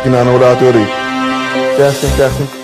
aki na un rato ori. Testing, testing.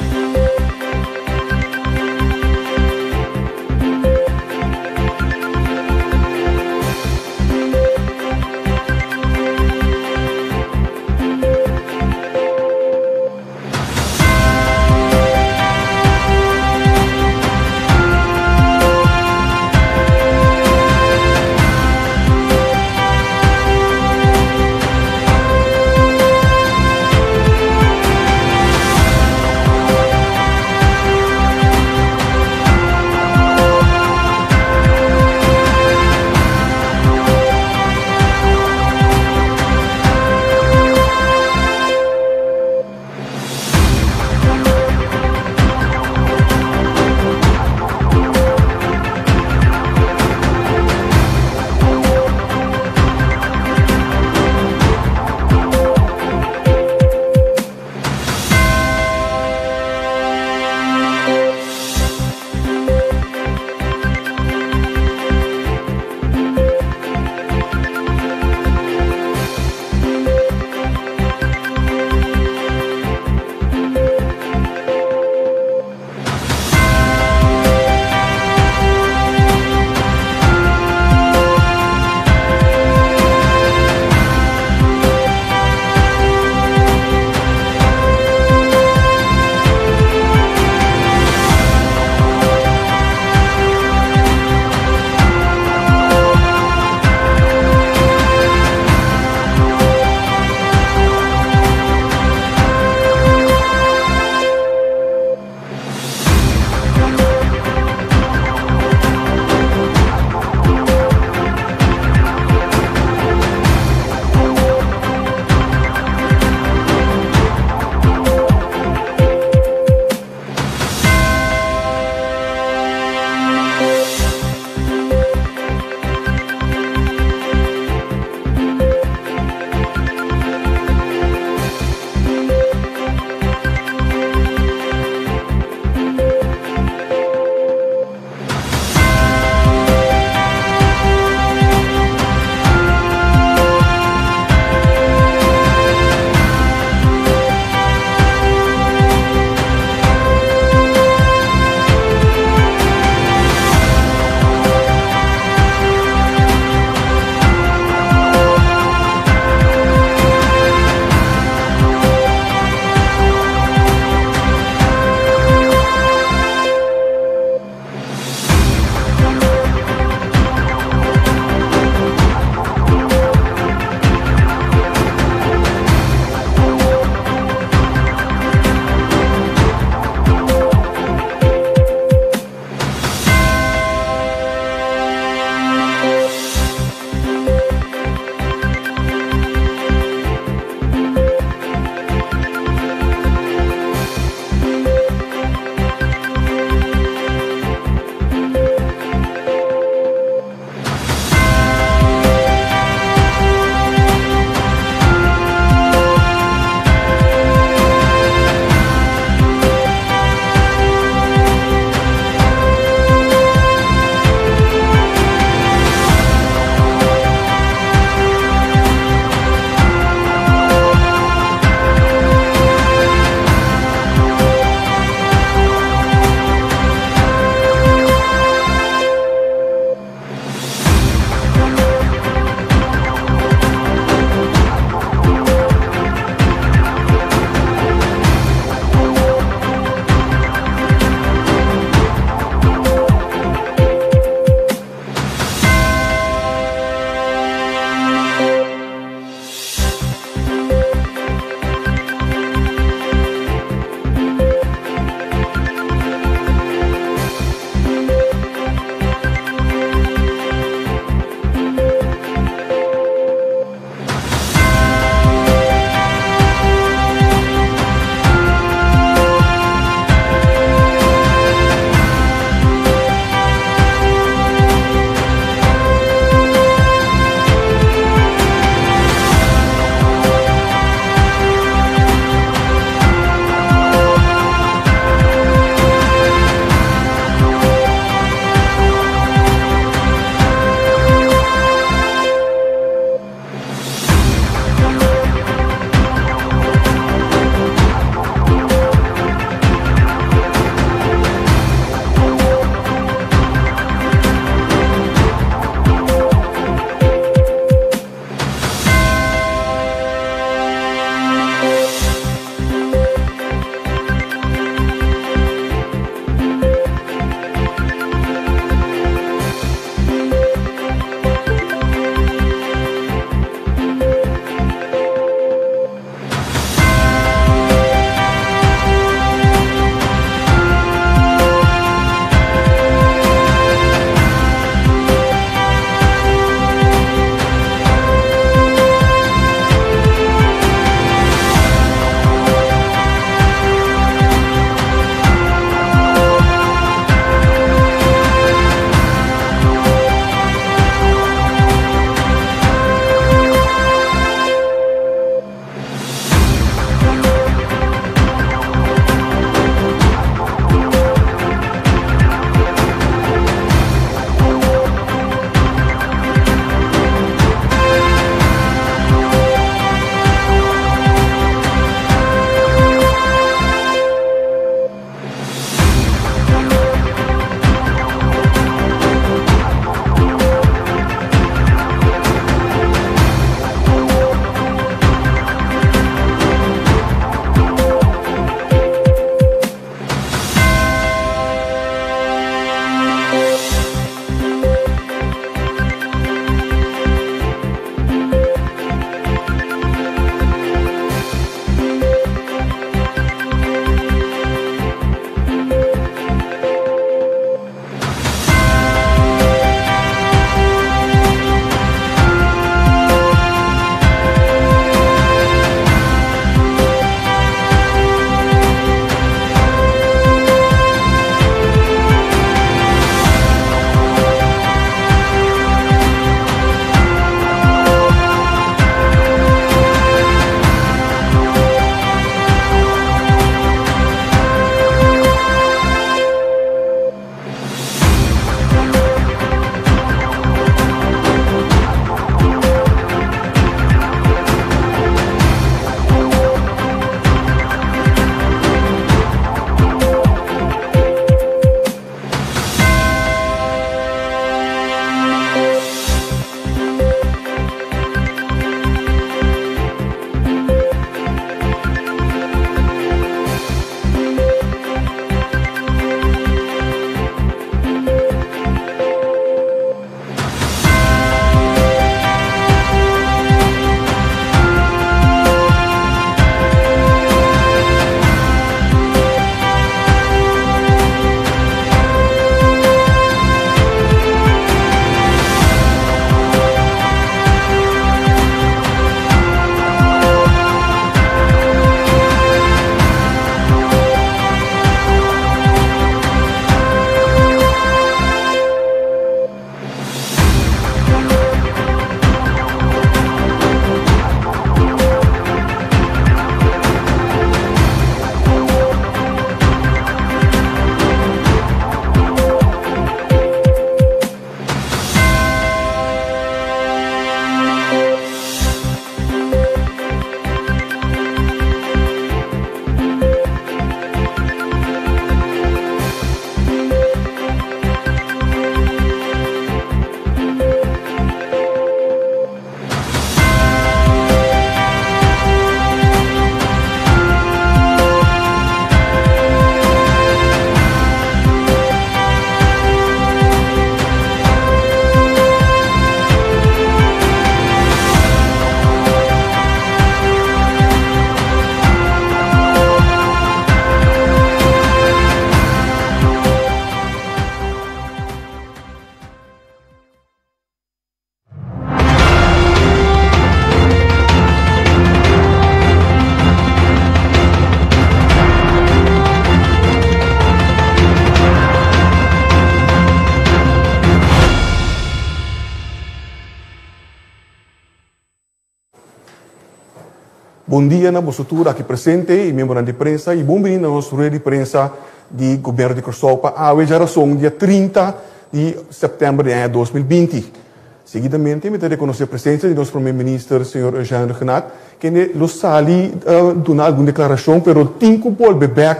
Bon dia na boso tur aki presente i miembronan di prensa i bon bini na nos rueda di prensa di Gobièrnu di Kòrsou pa awe djarason dia 30 di sèptèmber di aña 2020. Seguidamente mi ta rekonosé presensia di nos Promé Minister señor Eugène Rhuggenaath kende lo sali duna algun deklarashon pero tin ku bolbe bèk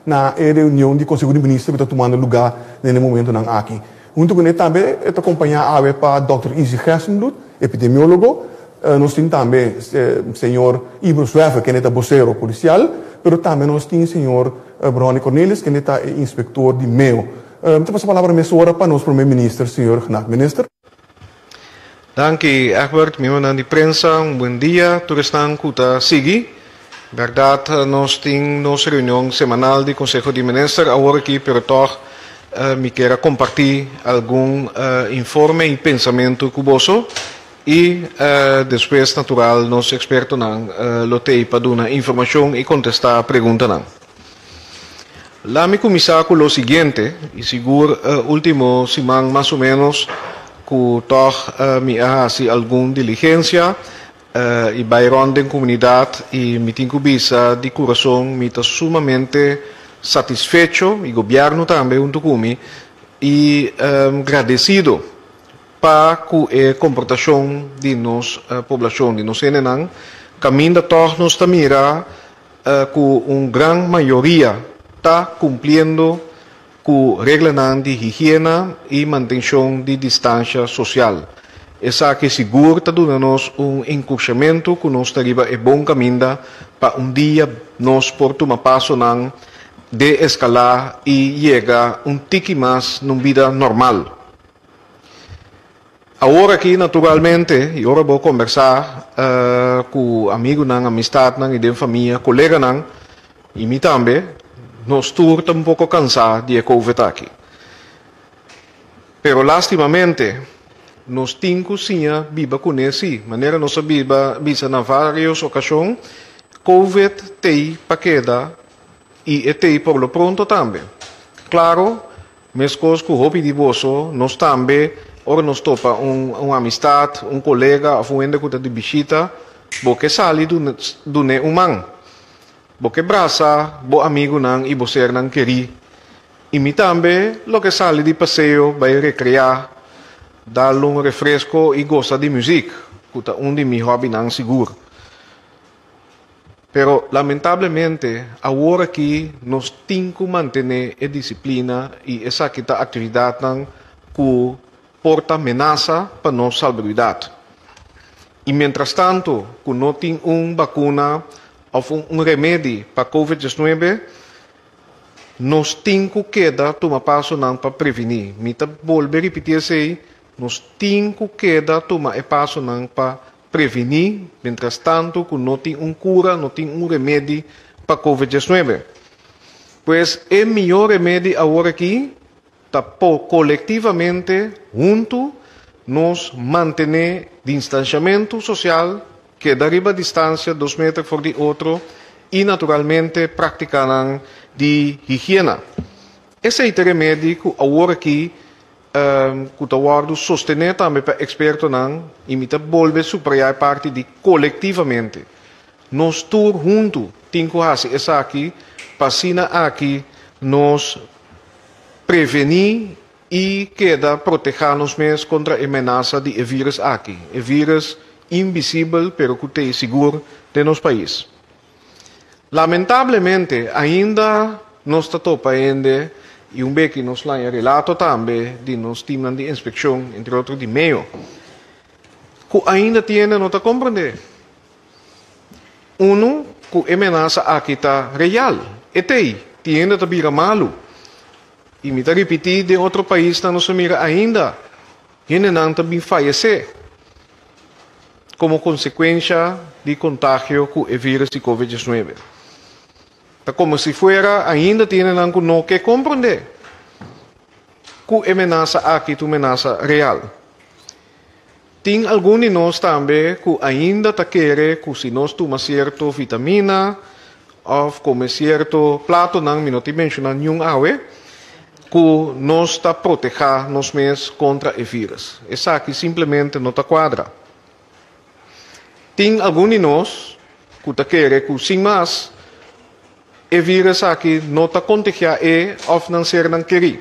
na e reunion di Konseho di Minister ku ta tumando lugá den e momentonan aki. Huntu kuné tambe e ta kompañá awe pa dòkter Izzy Gerstenbluth, epidemiólogo. Nos tin tambe señor Ibro Zwerver, kende ta bosero polisial, pero tambe nos tin señor Ronnie Cornelis, kende ta e inspektor di meo. Mi ta pasa palabra mesora pa nos Prome Minister, señor Gnad. Minister. Danki Egbert, miembronan di prensa, un buen dia tur esnan ku ta sigui. Bèrdat nos tin nos reunion semanal di Konseho di Minister awor aki, pero tòg mi kier a kompartí algun informe i pensamentu ku boso i despues natural nos ekspertonan lo t'ei pa duna informashon i kontestá preguntanan. La mi kuminsá ku lo siguiente, i sigur último siman mas o ménos ku tòg mi a hasi algun diligensia i bai rònt den komunidat i mi tin ku bisa di kurason mi ta sumamente satisfecho i gobièrnu tambe huntu ku mi i gradesido pa ku e komportashon di nos poblashon, di nos hendenan kaminda tòg nos ta mira ku un gran mayoria ta kumpliendo ku reglanan di higiena i mantenshon di distansha sosial. Esaki sigur ta duna nos un enkurshamentu ku nos ta riba e bon kaminda pa un dia nos por tuma pasonan de-eskalá i yega un tiki mas na un bida normal. Awor aki naturalmente i ora bo kombersá ku amigunan, amistatnan i den famia, koleganan i mi tambe, nos tur ta un poko kansá di e covid aki. Pero lastimamente nos tin ku siña biba kuné sí. Manera nos a biba bisa na vários okashon, covid t'ei pa keda i e t'ei por lo pronto tambe. Klaro Meskos ku hopi di boso, nos tambe, ora nos topa un un amistat, un kolega òf un hende ku ta di bishita, bo ke sali dun'é un man. Bo ke brasa bo amigunan i bo sernan kerí. I mi tambe lo ke sali di paseo bai rekreá, dal un refresko i gosa di muzik, ku ta un di mi hòbinan sigur. Pero lamentablemente awor aki nos tin ku mantené e disiplina i esaki ta aktividatnan ku por ta menasa pa nos salbruidat. I mientrastantu ku no tin un bakuna òf un remedi pa Covid 19, nos tin ku keda tuma pasonan pa prevení. Mi ta bolbe ripití esei, nos tin ku keda tuma e pasonan pa Prevení, mientras tanto ku no tin un kura, no tin un remedi pa Covid 19. Pues e mihó remedi awor aki ta po kolektivamente huntu nos mantené distanshamentu sosial, keda riba distansia dos meter for di otro i naturalmente praktikanan di higiena. Esei ta e remedi ku awor aki ku ta wòrdu sostené tambe pa ekspertonan i mi ta bolbe suprayá e parti di kolektivamente. Nos tur huntu tin ku hasi esaki pa asina aki nos prevení i keda protehá nos mes kontra e menasa di e vírùs aki, e vírùs invisibel pero ku t'ei sigur den nos pais. Lamentablemente ainda nos ta topa hende y un beki nos laña relato tambe di nos teamnan di inspeccion, entre otro di meo, cu ainda tiende no ta comprende. Uno, cu e menasa aki ta real, e t'ey, tiende ta bira malu. Y mi ta ripiti, den otro paisnan nos a mira ainda hendenan ta bin fayece. Komo konsekuensha di kontagio ku e vírus di Covid 19. Ta komo si fuera ainda tin hendenan ku no ke komprondé ku e menasa aki ta un menasa real. Tin algun di nos tambe ku ainda ta kere ku si nos tuma sierto vitamina òf kome sierto platonan, mi no tin menshoná niun awe, ku nos ta protehá nos mes kontra e vírus. Esaki simplemente no ta kuadra. Tin algun di nos ku ta kere ku sin mas e vírus aki no ta kontagiá e òf nan sernan kerí.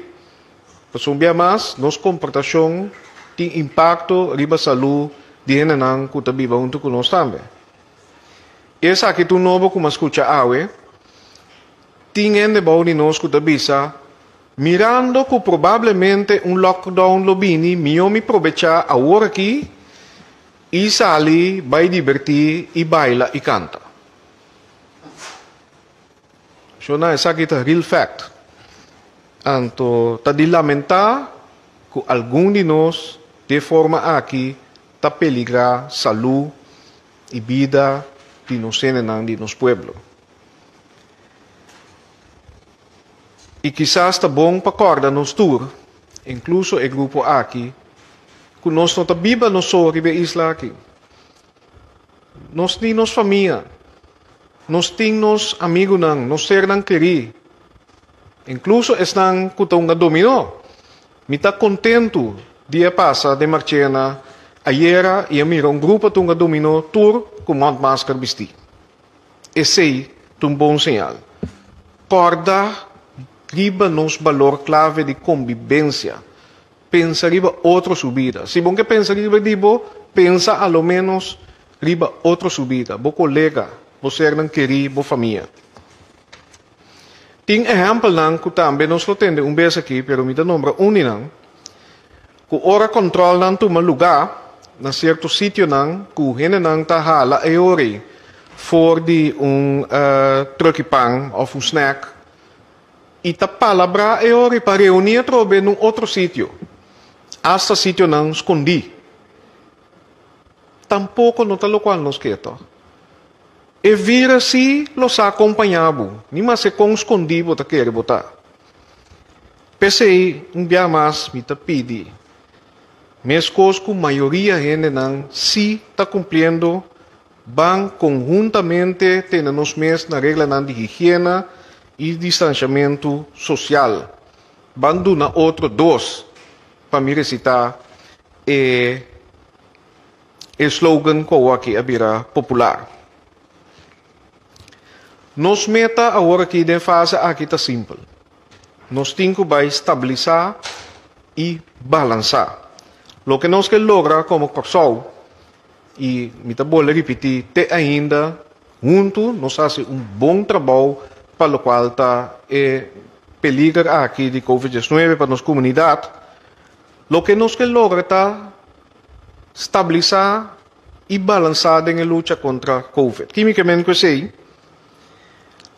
Pasobra un bia mas nos komportashon tin impakto riba salú di hendenan ku ta biba huntu ku nos tambe. Esaki ta un nobo ku mi a skucha awe. Tin hende bou di nos ku ta bisa, Mirando ku probablemente un lockdown lo bini, mihó mi probechá awor aki i sali bai dibertí i baila i kanta. Shona, esaki ta real fact. Anto ta di lamentá ku algun di nos di e forma aki ta peligrá salú i bida di nos hendenan di nos pueblo. I kisas ta bon pa kòrda nos tur, inkluso e grupo aki, ku nos no ta biba nos so riba e isla aki. Nos tin nos famia, nos tin nos amigunan, nos sernan kerí, inkluso esnan ku ta hunga dominó. Mi ta kontentu di a pasa den Marchena ayera i a mira un grupo ta hunga dominó tur ku mondmasker bistí. Esei ta un bon señal. Kòrda riba nos balor klave di kombibensia. Pensa riba otro su bida. Si bo ke pensa riba di bo, pensa a lo ménos riba otro su bida, bo kolega, bo sernan kerí, bo famia. Tin ehèmpelnan ku tambe nos lo tende un bes aki, pero mi ta nombra un di nan, ku ora kòntròlnan tuma lugá na sierto sitionan ku hendenan ta hala e ora ei for di un trùk'i pan òf un snèk i ta palabrá e ora ei pa reuní atrobe na un otro sitio, asta sitionan skondí. Tampoko no ta lokual nos ke tòg. E vírus sí lo sa kompañá bo, ni maske kon skondí bo ta kere bo ta. P'esei, un bia mas mi ta pidi, meskos ku mayoria hendenan sí ta kumpliendo, ban konhuntamente tene nos mes na reglanan di higiena i distanshamentu sosial. Ban duna otro dos pa mi resitá e. E slogan ku awor-aki a bira popular. Nos meta awor-aki den fase aki ta simpel. Nos tin ku bai stabilisá i balansá. Loke nos ke logra komo Kòrsou, i mi ta bolbe ripití te ainda, huntu nos hasi un bon trabou pa lokual ta e peliger aki di Covid 19 pa nos komunidat, loke nos ke logra ta Stabilisá i balansá den e lucha kontra Covid. Kímikamente ku esei,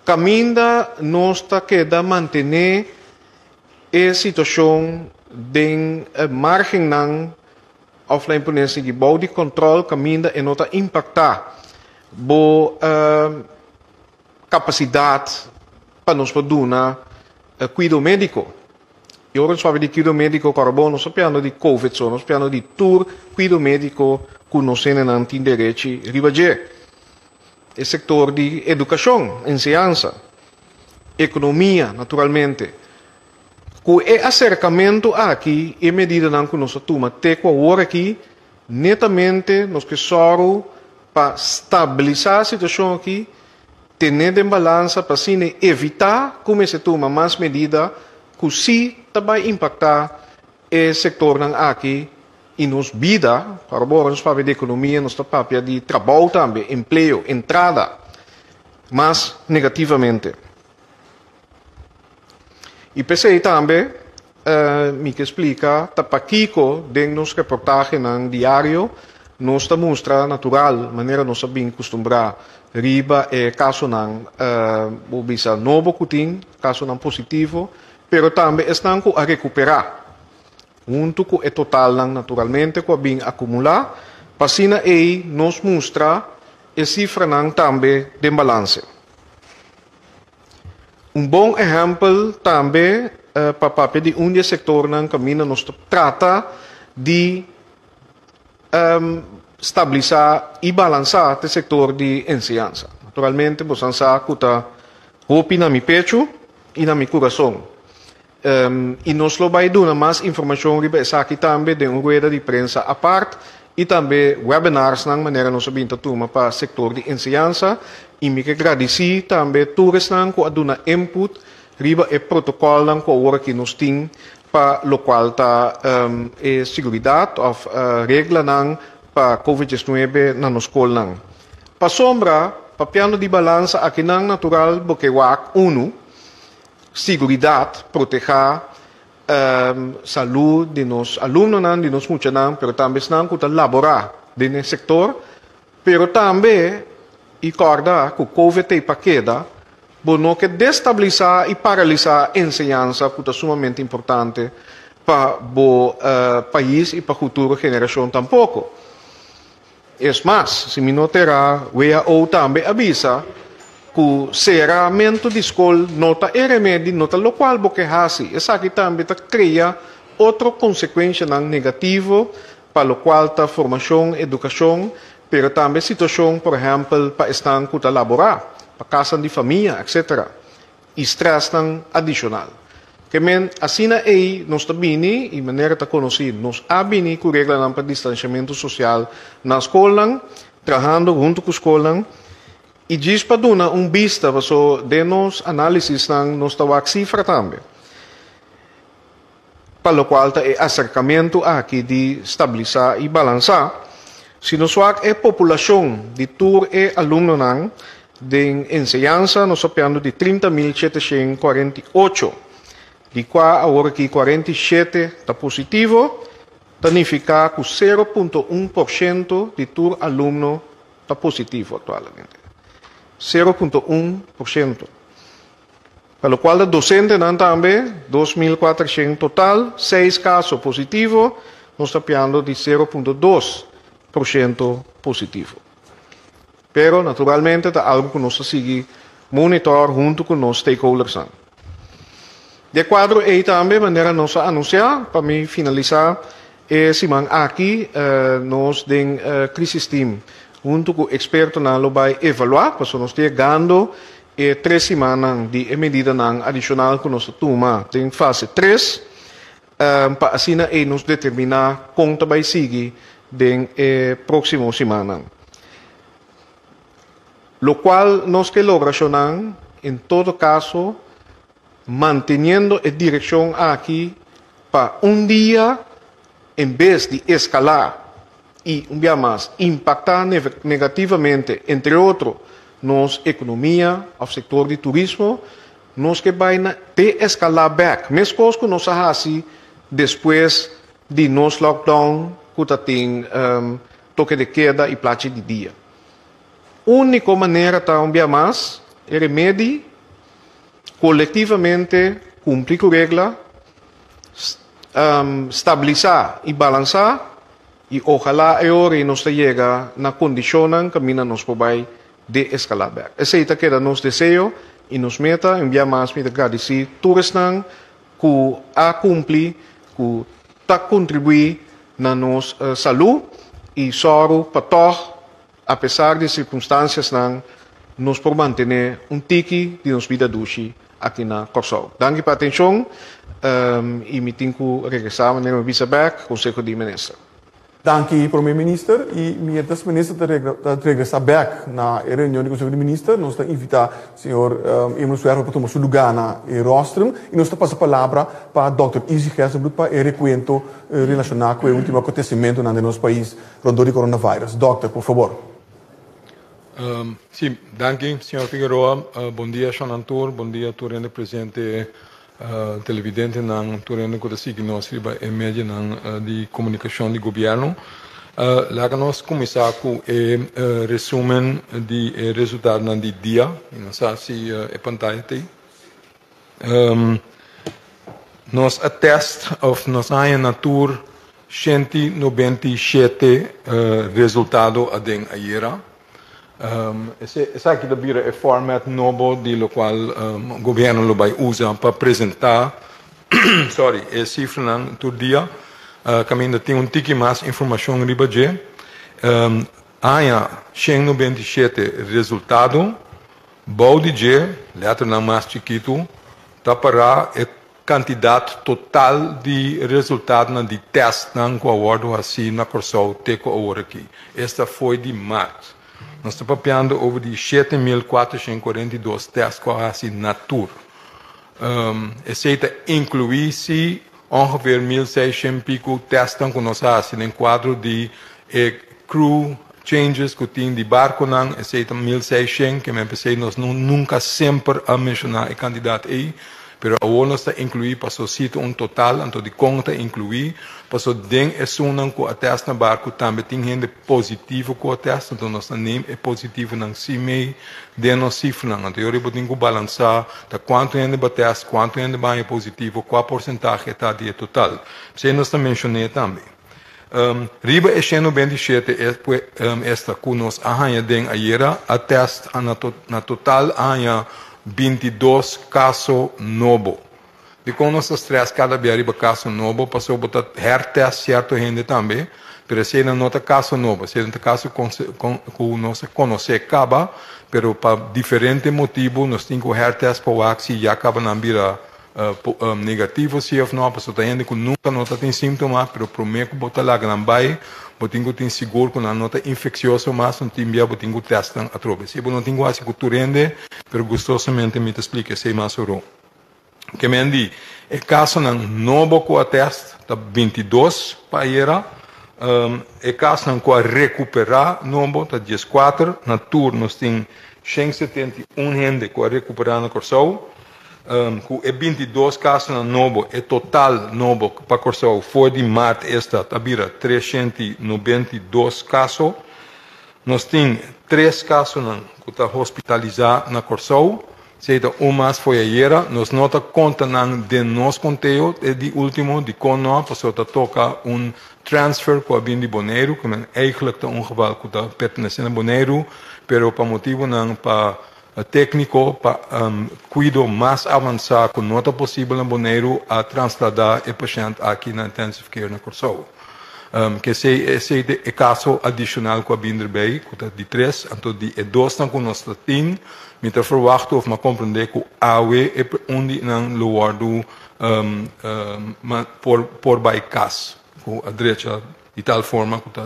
kaminda nos ta keda mantené e situashon den márgennan òf la imponé sigui bou di kòntròl kaminda e no ta impaktá bo kapasidat pa nos por duna kuido médiko. I ora nos papia di kuido médiko kòrda bon, nos ta piando di covid so, nos piando di tur kuido médiko ku nos hendenan tin derechi riba dje. E sektor di edukashon, enseñansa, ekonomia naturalmente. Ku e aserkamentu aki i e medidanan ku nos a tuma te ku awor aki, netamente nos ke sòru pa stabilisá e situashon aki, Tene den balansa pa asina evitá ku mester tuma mas medida ku sí ta bai impaktá e sektornan aki i nos bida, ora bo ora nos papia di ekonomia nos ta papia di trabou tambe, empleo, entrada, mas negativamente. I p'esei tambe mi ke splika ta pakiko den nos reportahenan diario nos ta mustra natural manera nos a bin kustumbrá riba e kasonan bo bisa nobo ku tin, kasonan positivo, pero tambe esnan ku a rekuperá huntu ku e totalnan naturalmente ku a bin akumulá pa asina ei nos mustra e sifranan tambe den balanse. Un bon ehèmpel tambe pa papia di un di e sektornan kaminda nos ta trata di stabilisá i balansá ta e sektor di enseñansa. Naturalmente bosan sa ku ta hopi na mi pechu i na mi kurason. I nos lo bai duna mas informashon riba esaki tambe den un rueda di prensa apart. i tambe webinarsnan manera nos a bin ta tuma pa sektor di enseñansa i mi ke gradisí tambe tur esnan ku a duna input riba e protokòlnan ku awor aki nos tin pa lokual ta e siguridat òf reglanan pa Covid 19 na nos skolnan. Pasobra, papiando di balansa akinan natural bo ke wak unu, siguridat, protehá salú di nos alumnonan, di nos muchanan, pero tambe esnan ku ta laborá den e sektor, pero tambe i kòrda ku Covid ta ei pa keda, bo no ke destabilisá i paralisá enseñansa ku ta sumamente importante pa bo pais i pa futuro generashon tampoko. Es mas, si mi no ta erá, WHO tambe a bisa ku seramentu di skol no ta e remedi, no ta lokual bo ke hasi. Esaki tambe ta krea otro konsekuenshanan negativo pa lokual ta formashon, edukashon, pero tambe situashon, por ehèmpel, pa esnan ku ta laborá, pa kasnan di famia, etcetera. I stressnan adishonal. Ke men, asina ei nos ta bini, i manera ta konosí, nos a bini ku reglanan pa distansiamentu sosial na skolnan, trahando huntu ku skolnan, i djis pa duna un bista, paso den nos análisisnan nos ta wak sifra tambe, pa lokual ta e aserkamentu aki di stabilisá i balansá. Si nos wak e populashon di tur e alumnonan den enseñansa, nos ta piando di 30.748, di kua awor aki 47 ta positivo, ta nifiká ku 0.1% di tur alumno ta positivo aktualmente. 0.1%. Pa lokual ta dosentenan tambe, 2400 total, seis kaso positivo, nos ta piando di 0.2% positivo. Pero naturalmente ta algu ku nos ta sigui monitor huntu ku nos stakeholdersnan. Di e kuadro ei tambe, manera nos a anunsiá, pa mi finalisá e siman aki, nos den Crisis Team huntu ku ekspertonan lo bai evaluá, pasobra nos ta yegando e tres simannan di e medidanan adishonal ku nos ta tuma den fase tres, pa asina ei nos determiná kon ta bai sigui den e próksimo simannan. Lokual nos ke logra shonnan, en todo kaso manteniendo e direkshon aki pa un dia en bes di eskalá i un bia mas impaktá negativamente entre otro nos ekonomia òf sektor di turismo, nos ke bai na deeskalá bèk meskos ku nos a hasi despues di nos lockdown ku ta tin toke de keda i plachi di dia. Úniko manera ta un bia mas e remedi kolektivamente kumpli ku regla, stabilisá i balansá i ojalá e ora ei nos ta yega na kondishonnan kaminda nos por bai deeskalá bèk. Esei ta keda nos deseo i nos meta i un bia mas mi ta gradisí tur esnan ku a kumpli, ku ta kontribuí na nos salú i sòru pa tòg apesar di sirkunstansiasnan nos por mantené un tiki di nos bida dushi aki na Kòrsou. Danki pa atenshon i mi tin ku regresá manera mi bisa bèk Konseho di Minister. Danki Prome Minister y mientras Minister ta regresa bek na e reunion di Conseho di Minister nos ta invita señor Emil Zwerver pa tuma su lugar na e rostrum y nos ta pasa palabra pa Dòkter Izzy Gerstenbluth pa e recuento relaciona cu e ultimo acontecimentonan den nos pais rondó di coronavirus. Dòkter, por fabor. Sí, danki señor Figueroa. Bon dia Shonan tur, bon dia tur hende presente, televidentenan, tur hende ku ta sigui nos riba e medianan di komunikashon di gobièrnu. Laga nos kuminsá ku e resumen di e resultadonan di dia. Mi no sa si e pantaya ta ei. Nos a test of nos a haña na tur 197 resultado aden ayera. Esaki ta bira e format nobo di locual gobierno lo bay usa pa presenta sorry, e cifranan tur dia. Caminda tin un tiki mas informacion riba dje. Aña 197 resultado. Bou di dje, letternan mas chikitu, ta para e. kantidat total di resultadonan di tèstnan ku a wòrdu hasí na Kòrsou te ku awor aki, esta fo'i di mart. Nos ta papiando over di 7442 tèst ku a hasi na tur. Esei ta inkluí si ongeveer 1600 piku tèstnan ku nos a hasi den kuadro di e crew changes ku tin di barkonan, esei ta 1600, ke men p'esei nos no nunka semper a menshoná e kantidat ei, pero awor nos ta inkluí paso si ta un total, anto dikon ta inkluí? Paso den esunnan ku a tèst na barku tambe tin hende positivo ku a tèst, anto nos ta neem e positivonan si mei den nos sifranan. Anto yori bo tin ku balansá ta kuantu hende bo a tèst, kuantu hende bo a haña positivo, kua porsentahe ta di e total. P'esei nos ta menshon'é tambe. Riba e 127 esta ku nos a haña den ayera a tèst na total a haña 22 kaso nobo. Dikon nos ta strès kada bia riba kaso nobo? Pasobra bo ta hertèst sierto hende tambe, pero eseinan no ta kaso nobo, eseinan ta kaso ku nos a konosé kaba, pero pa diferente motibu nos tin ku hertèst pa wak si ya kaba nan bira negativo si òf no, pasobra ta hende ku nunka no ta tin síntoma, pero promé ku bo ta laga nan bai, bo tin ku tin sigur ku nan no ta infeksioso mas, no tin bia bo tin ku tèst nan atrobe. Esei bo no tin ku hasi ku tur hende, pero gustosamente mi ta splika esei mas oro. Ke men di e kasonan nobo ku a tèst ta 22 pa ayera, e kasonan ku a rekuperá nobo ta 14, na tur nos tin 171 hende ku a rekuperá na Kòrsou. Ku e 22 kasonan nobo, e total nobo pa Kòrsou for di mart esta ta bira 392 kaso. Nos tin tres kasonan ku ta hospitalisá na Kòrsou. Esei ta un mas fo'i ayera. Nos no ta konta nan den nos konteo e di último. Dikon no? Pasobra ta toka un transfer ku a bin di Boneiru, ku men eigenlijk ta un geval ku ta pertenesé na Boneiru, pero pa motibunan pa tékniko, pa kuido mas avansá ku no ta posibel na Boneiru, a trasladá e pashènt aki na intensive care na Kòrsou. K'esei esei ta e kaso adishonal ku a bin derbei, ku ta di tres. Anto di e dosnan ku nos ta tin, mi ta ferwachtu òf mi a komprendé ku awe e un di nan lo wòrdu por por bai kas ku a drecha di tal forma ku ta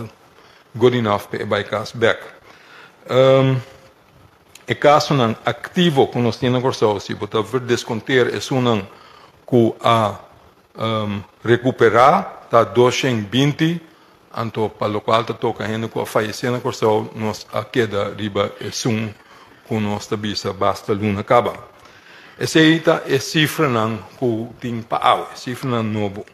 good enough pa e bai kas bèk. E kasonan aktivo ku nos tin na Kòrsou, si bo ta verdeskonteer esunnan ku a Rekuperá ta 220, anto pa lokual ta toka hende ku a fayesé na Kòrsou nos a keda riba esun ku nos ta bisa basta luna kaba. Esei ta e sifranan ku tin pa awe, sifranan nobo.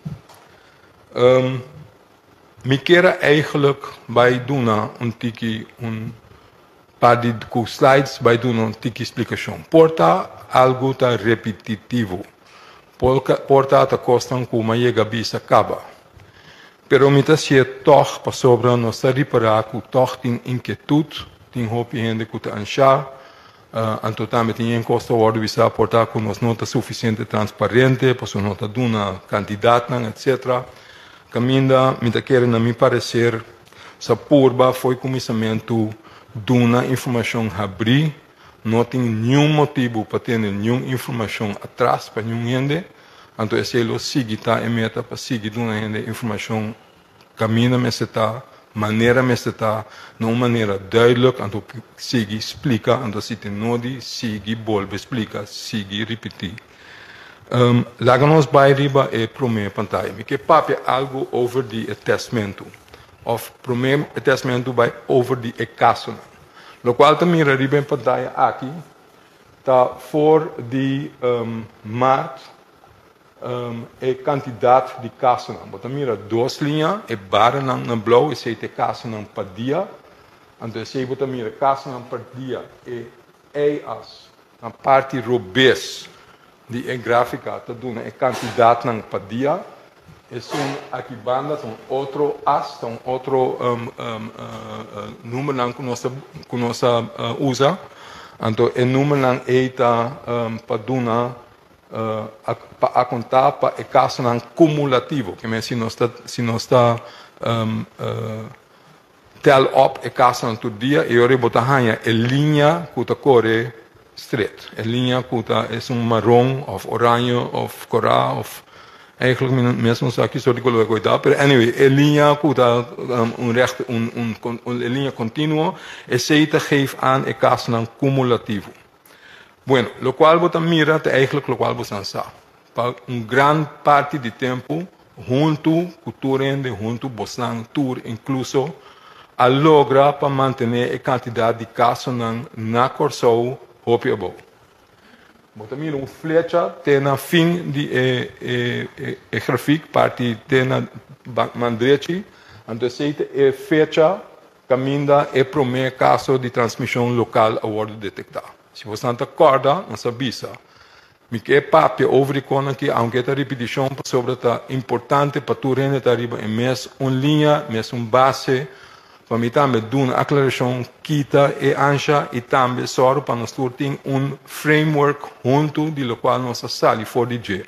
Mi kier a eigenlijk bai duna un tiki un par di ku slides bai duna un tiki splikashon. Por ta algu ta repetitivo. Por ta ta kosnan ku m'a yega bisa kaba. Pero mi ta sié tòg pasobra nos ta ripará ku tòg tin inkietut, tin hopi hende ku ta anshá, anto tambe tin yen kos ta wòrdu bisá por ta ku nos no ta sufisiente transparente pasobra no ta duna kantidatnan etcetera. Kaminda mi ta kere na mi pareser sa purba fo'i kuminsamentu duna informashon habrí. No tin niun motibu pa tene niun informashon atras pa niun hende, anto esei lo sigui ta e meta pa sigui duna hende informashon kaminda mester ta, manera mester ta, na un manera duidelijk, anto sigui splika, anto si tin nodi sigui bolbe splika, sigui ripití. Laga nos bai riba e promé pantaya. Mi ke papia algu over di e tèstmentu, òf promé e tèstmentu bai over di e kasonan. Lokual ta mira riba e pantaya aki ta for di maart e kantidat di kasonan. Bo ta mira dos liña, e baranan na blou esei ta e kasonan pa dia. Anto esei bo ta mira kasonan pa dia, e y-as na parti robes di e gráfika ta duna e kantidatnan pa dia. Esun aki banda ta un otro as, ta un otro numbernan ku nos ta ku nos ta usa. Anto e numbernan ei ta pa duna pa akontá pa e kasonan kumulativo. Ke men si nos ta si nos ta tel op e kasonan tur dia e ora bo ta haña e liña ku ta kore. stret. E liña ku ta esun maron òf oraño òf kòrá òf eigenlijk mi mes no sa ki sort di kolor ku e ta, pero anyway e liña ku ta un recht un un e liña kontinuo esei ta geef aan e kasonan kumulativo. Bueno, lokual bo ta mira ta eigenlijk lokual bo san sa. Pa un gran parti di tempu huntu ku tur hende huntu bosnan tur inkluso a logra pa mantené e kantidat di kasonan na Kòrsou hopi abou. Bo ta mira un flecha te na fin di e e grafik parti te na man drechi, anto esei ta e fecha kaminda e promé kaso di transmishon lokal a wòrdu detektá. Si bosnan ta kòrda nos a bisa Mi ke papia over di kon aki, aunke ta ripitishon, pasobra ta importante pa tur hende ta riba e mes un liña, mes un base, pa mi tambe duna aklarashon, kita e ansha i tambe sòru pa nos tur tin un framework huntu di lokual nos a sali for di dje.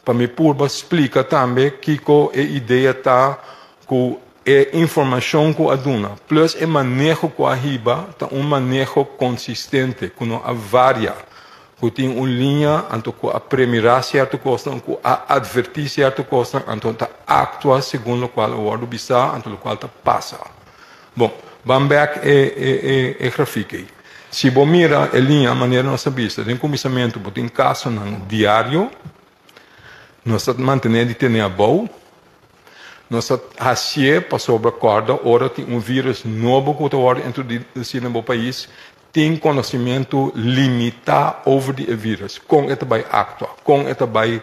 Pa mi purba splika tambe kiko e idea ta ku e informashon ku a duna plus e maneho ku a hiba ta un maneho konsistente ku no a varia, ku tin un liña anto ku a premirá sierto kosnan, ku a atvertí sierto kosnan anto ta aktua segun lokual a wòrdu bisá anto lokual ta pasa. Bon, ban bèk e e e grafik ei. Si bo mira e liña manera nos a bisa den kuminsamentu bo tin kasonan diario, nos ta mantené di tene abou. Nos ta hasié pasobra kòrda ora tin un vírùs nobo ku ta wòrdu introdusí na bo pais, tin konosimentu limitá over di e vírùs, kon e ta bai aktua, kon e ta bai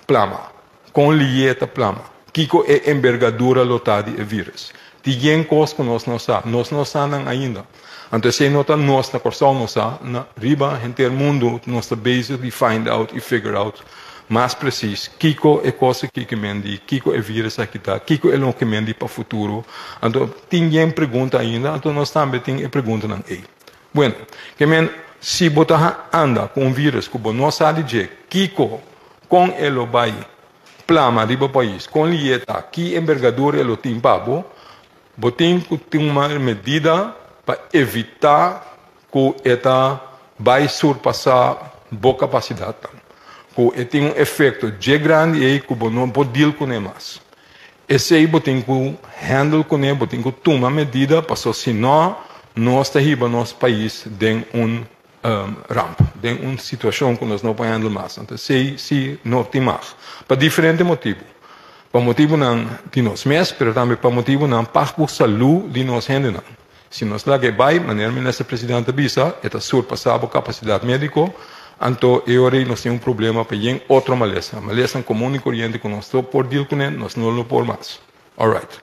plama, kon lié e ta plama, kiko e embergadura lo ta di e vírùs. Tin yen kos ku nos no sa, nos no sa nan ainda. Anto esei no ta nos na Kòrsou no sa, na riba henter mundu nos ta bezig di find out i figure out mas presis kiko e kos aki ke men di, kiko e virus aki ta, kiko e lo ke men di pa futuro. Anto tin yen pregunta ainda, anto nos tambe tin e preguntanan ei. Bueno, ke men si bo ta anda ku un virus ku bo no sa di dje kiko, kon e lo bai plama riba pais, kon lié ta, ki embergadura e lo tin pa bo, Bo tin ku tuma medida pa evitá ku e ta bai surpasá bo kapasidatnan, ku e tin un efekto dje grandi ei ku bo no por deal kuné mas. Esei bo tin ku handle kuné, bo tin ku tuma medida paso si no nos ta hiba nos pais den un ramp, den un situashon ku nos no por handle mas. Anto esei si no tin mas. Pa diferente motibu. Pa motibunan di nos mes, pero tambe pa motibunan pa ku salú di nos hendenan. Si nos laga e bai, manera Minister President ta bisa, e ta surpasá bo kapasidat médiko, anto e ora ei nos tin un problema pa yen otro malesa. Malesanan komun i koriente ku nos por deal kuné, nos no lo por mas. Alright.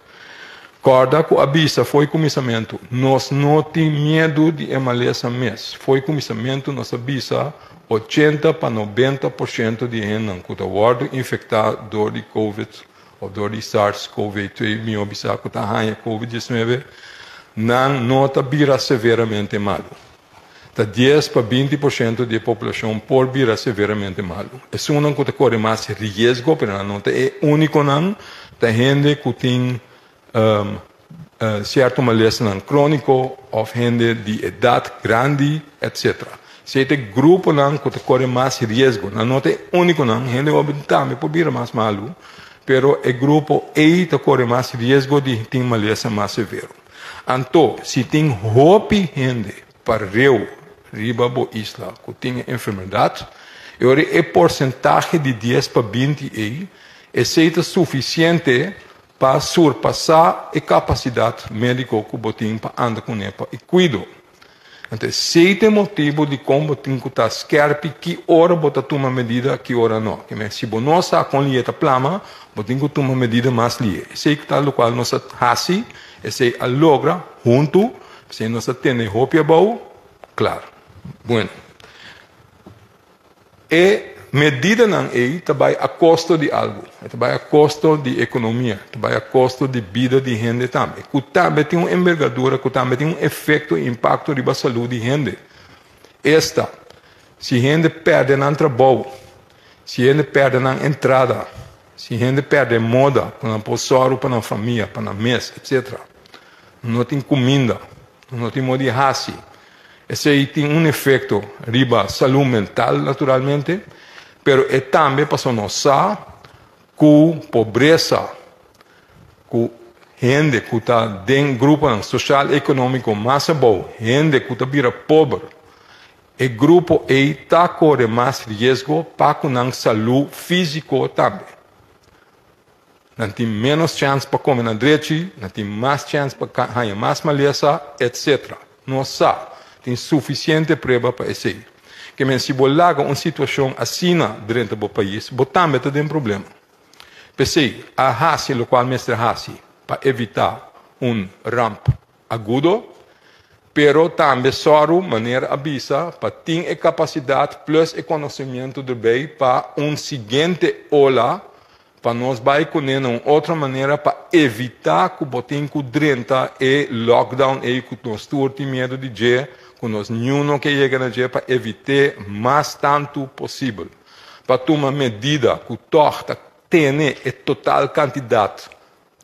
Kòrda ku a bisa fo'i kuminsamentu, nos no tin miedu di e malesa mes. Fo'i kuminsamentu nos a bisa 80 pa 90% di e hendenan ku ta wòrdu infektá dor di Covid òf dor di SARS-CoV-2, mihó bisá ku ta haña Covid 19, nan no ta bira severamente malu. Ta 10 pa 20% di e populashon por bira severamente malu. Esunnan ku ta kore mas riesgo, pero nan no ta e únikonan, ta hende ku tin sierto malesanan króniko òf hende di edat grandi, etsetera. Esei ta e gruponan ku ta kore mas riesgo. Nan no ta e únikonan, hende hóben tambe por bira mas malu, pero e grupo ei ta kore mas riesgo di tin malesa mas severo. Anto, si tin hopi hende pareu riba bo isla ku tin e enfermedat, e ora e porsentahe di 10 pa 20 ei, esei ta sufisiente pa surpasá e kapasidat médiko ku bo tin pa anda kuné pa e kuido. Anto esei ta e motibu dikon bo tin ku ta skèrpi ki ora bo ta tuma medida, ki ora no. Kimen si bo no sa kon lié ta plama, bo tin ku tuma medida mas lié. Esei ta lokual nos a hasi, esei a logra huntu, p'esei nos a tene hopi abou, klar. Bueno. E medidanan ei ta bai a kosto di algu. E ta bai a kosto di ekonomia, ta bai a kosto di bida di hende tambe, ku tambe tin un embergadura, ku tambe tin un efekto i impakto riba salú di hende. Esta, si hende pèrdè nan trabou, si hende pèrdè nan entrada, si hende pèrdè moda ku nan por sòru pa nan famia, pa nan mes, etsetera. No tin kuminda, no tin moda di hasi. Esei tin un efekto riba salú mental naturalmente, pero e tambe pasobra nos sa ku pobresa, ku hende ku ta den gruponan sosial ekonómiko mas abou, hende ku ta bira pober, e grupo ei ta kore mas riesgo pa ku nan salú físiko tambe. Nan tin ménos chèns pa kome na drechi, nan tin mas chèns pa haña mas malesa, etc. Nos sa, tin sufisiente prueba pa esei. Ke men si bo laga un situashon asina drenta bo pais, bo tambe ta den problema. P'esei, a hasi lokual mester hasi pa evitá un ramp agudo, pero tambe sòru, manera a bisa, pa tin e kapasidat plus e konosimiento derbei pa un siguiente ola, pa nos bai kuné na un otro manera pa evitá ku bo tin ku drenta e lockdown ei ku nos tur tin miedu di dje, ku nos niun no ke yega na dje, pa evit'é mas tantu posibel. Pa tuma medida ku tòg ta tene e total kantidat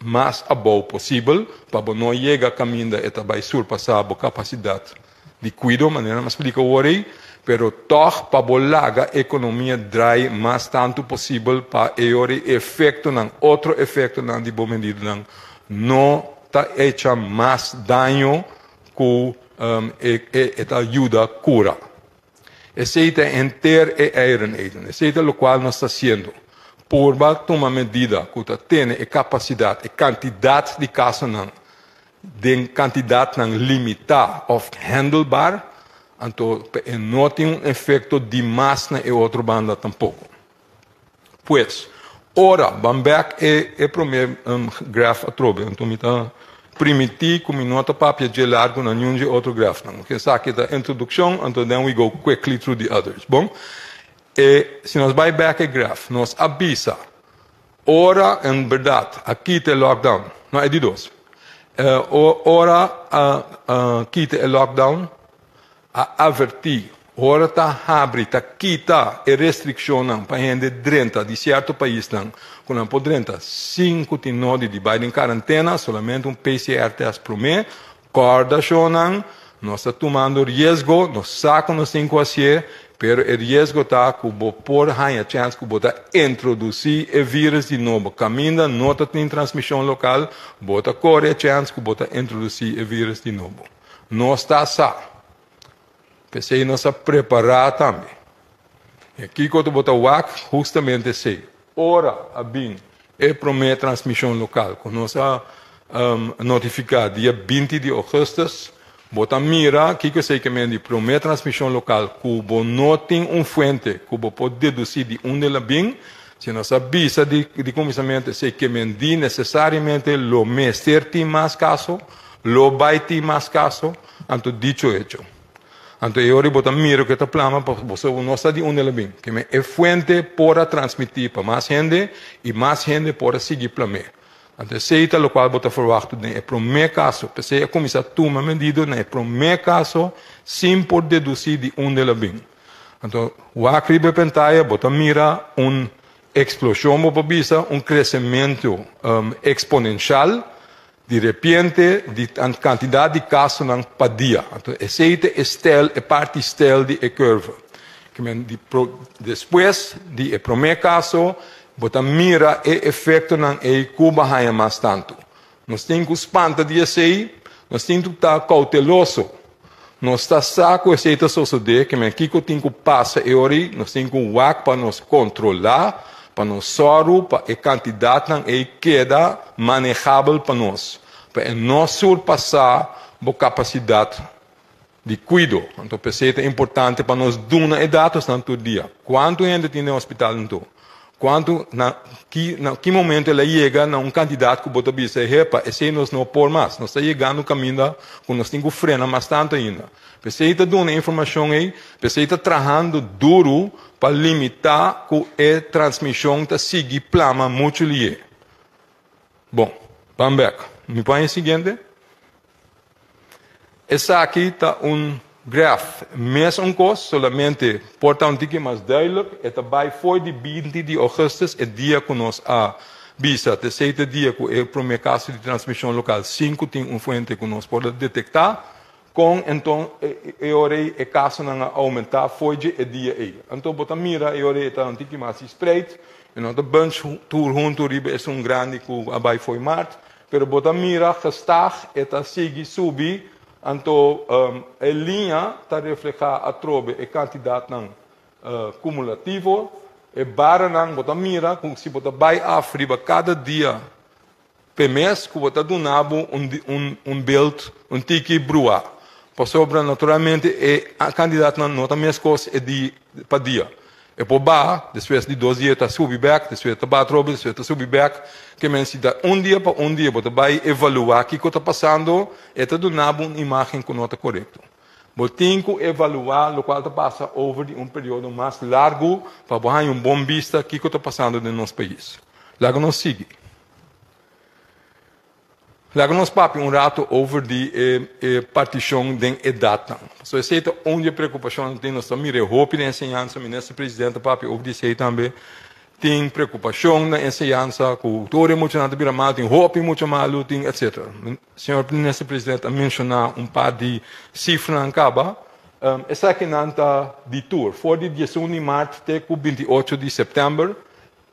mas abou posibel pa bo no yega kaminda e ta bai surpasá bo kapasidat di kuido, manera mi a splika awor ei, pero tòg pa bo laga ekonomia drai mas tantu posibel pa e ora e efektonan, otro efektonan di bo medidanan no ta echa mas daño ku e ta yuda kura. Esei ta henter e eieren eten. Esei ta lokual nos ta hasiendo. Purba tuma medida ku ta tene e kapasidat, e kantidat di kasonan den kantidatnan limitá òf handelbaar, anto pa e no tin un efekto dimas na e otro banda tampoko. Pues, ora ban bek e e promé graf atrobe, anto mi ta primití ku mi no ta papia dje largu na niun dje otro grafnan. Oke, esaki ta introdukshon, anto then we go quickly through the others. Bon, e si nos bai bek e graf, nos a bisa ora en bèrdat a kita e lockdown, no e di dos, ora a kita e lockdown, A avertí, ora ta habri, ta kita e restrikshonnan pa hende drenta di sierto paisnan ku nan por drenta sin ku tin nodi di bai den karantena, solamente un PCR test promé. Kòrda shonnan, nos ta tumando riesgo, nos sa ku nos tin ku hasié, pero e riesgo ta ku bo por haña chèns ku bo ta introdusí e vírus di nobo. Kaminda no ta tin transmishon lokal, bo ta kore e chèns ku bo ta introdusí e vírus di nobo. Nos ta sa. P'esei nos a prepará tambe. I kiko ta bo ta wak? Hustamente esei. Ora a bin e promé transmishon lokal ku nos a notifiká dia 20 di ougùstùs, bo ta mira kiko esei ke men di promé transmishon lokal ku bo no tin un fuente ku bo por dedusí di unda el a bin. Si nos a bisa di kuminsamentu esei ke men di nesesariamente lo mester tin mas kaso. Lo bai tin mas kaso, anto dicho hecho. Anto e ora bo ta mira ku e ta plama pa boso no sa di unda el a bin. Ke men e fuente por a transmití pa mas hende i mas hende por a sigui plam'é. Anto esei ta lokual bo ta ferwachtu den e promé kaso. P'esei a kuminsá tuma medido na e promé kaso sin por dedusí di unda el a bin. Anto wak riba e pantaya bo ta mira un eksploshon bo por bisa, un kresementu eksponenshal. Di repente di kantidat di kasonan pa dia. Anto esei ta e stel, e parti stel di e curve. Ke men di pro, despues di e promé kaso bo ta mira e efektonan ei ku bo a haña mas tantu. Nos tin ku spanta di esei, nos tin ku ta kouteloso. Nos ta sa ku esei ta sosodé, ke men kiko tin ku pasa e ora ei, nos tin ku wak pa nos kontrolá, pa nos sòru pa e kantidatnan ei keda manehabel pa nos, pa e no surpasá bo kapasidat di kuido. Anto p'esei ta importante pa nos duna e datosnan tur dia. Kuantu hende tin den hospital anto? Kuantu na ki na ki momento el a yega na un kantidat ku bo ta bisa, Hepa, esei nos no por mas. Nos ta yegando un kaminda ku nos tin ku frena mas tantu ainda. P'esei ta duna e informashon ei, p'esei ta trahando duru pa limitá ku e transmishon ta sigui plama muchu lié. Bon, ban bèk. Mi por haña e siguiente? Esaki ta un graf, mes un kos, solamente por ta un tiki mas duidelijk. E ta bai fo'i di 20 di ougùstùs, e dia ku nos a bisa te seite dia ku e promé kaso di transmishon lokal sin ku tin un fuente ku nos por a detektá. Kon enton e ora ei e kasonan a oumentá fo'i dje e dia ei? Anto bo ta mira e ora ei e ta un tiki mas spreid, e no ta bunch tur huntu riba esun grandi ku a bai fo'i mart, pero bo ta mira gestaag e ta sigui subi, anto e liña ta reflehá atrobe e kantidatnan kumulativo. E baranan bo ta mira ku si bo ta bai af riba kada dia P'e mes ku bo ta duna bo un un beeld un tiki bruá, pasobra naturalmente e kandidatnan no ta meskos e di pa dia. E por baha, despues di dos dia ta subi bèk, despues ta baha atrobe, despues ta subi bèk. Ke men si ta un dia pa un dia bo ta bai evaluá kiko ta pasando, e ta duna bo un imágen ku no ta korekto. Bo tin ku evaluá lokual ta pasa over di un periodo mas largu pa bo haña un bon bista kiko ta pasando den nos pais. Laga nos sigui. Laga nos papia un rato over di e e partishon den edatnan. Pasobra esei ta un di e preokupashonnan ku tin. Nos ta mira e hopi den enseñansa, Minister Presidente a papia over di esei tambe. Tin preokupashon na enseñansa ku tur e muchanan ta bira malu, tin hopi mucha malu, tin etcetera. Señor Minister Presidente a menshoná un par di sifranan kaba. Esakinan ta di tur, for di 11 di mart te ku 28 di sèptèmber.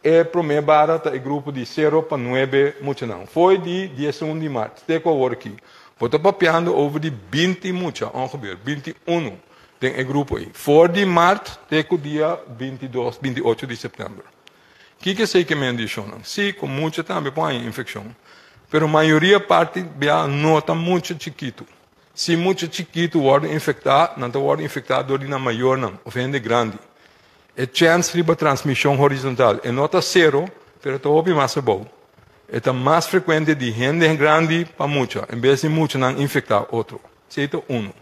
E promé bara ta e grupo di sero pa nuebe muchanan. Fo'i di 11 di mart te ku awor aki, bo ta papiando over di 20 mucha, ongeveer 21 den e grupo ei. For di mart te ku dia 22, 28 di sèptèmber. Kiko esei ke men di shonnan? Sí, ku mucha tambe por haña infekshon, pero mayoria parti bia no ta mucha chikitu. Si mucha chikitu wòrdu infektá, nan ta wòrdu infektá dor di nan mayornan òf hende grandi. E chèns riba transmishon horizontal e no ta sero, pero ta hopi mas abou. E ta mas frekuente di hende grandi pa mucha, en bes di muchanan infektá otro. Esei ta unu.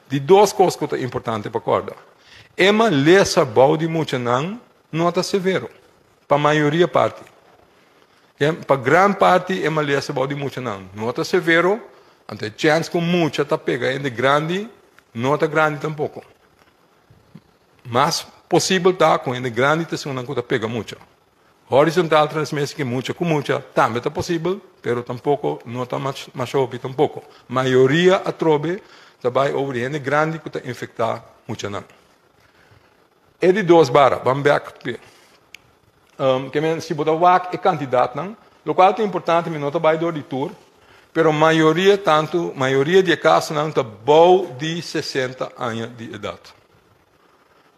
Di dos kos ku ta importante pa kòrda, e malesa bou di muchanan no ta severo, pa mayoria parti. Pa gran parti e malesa bou di muchanan no ta severo, anto e chèns ku mucha ta pega hende grandi no ta grandi tampoko. Mas posibel ta ku hende grandi ta esunnan ku ta pega mucha. Horizontal transmisi ki mucha ku mucha tambe ta posibel, pero tampoko no ta masha hopi tampoko. Mayoria atrobe ta bai over di hende grandi ku ta infektá muchanan. E di dos bara, ban bèk p'e. Ke men si bo ta wak e kantidatnan, lokual ta importante mi no ta bai dor di tur, pero mayoria tantu mayoria di e kasonan ta bou di 60 aña di edat.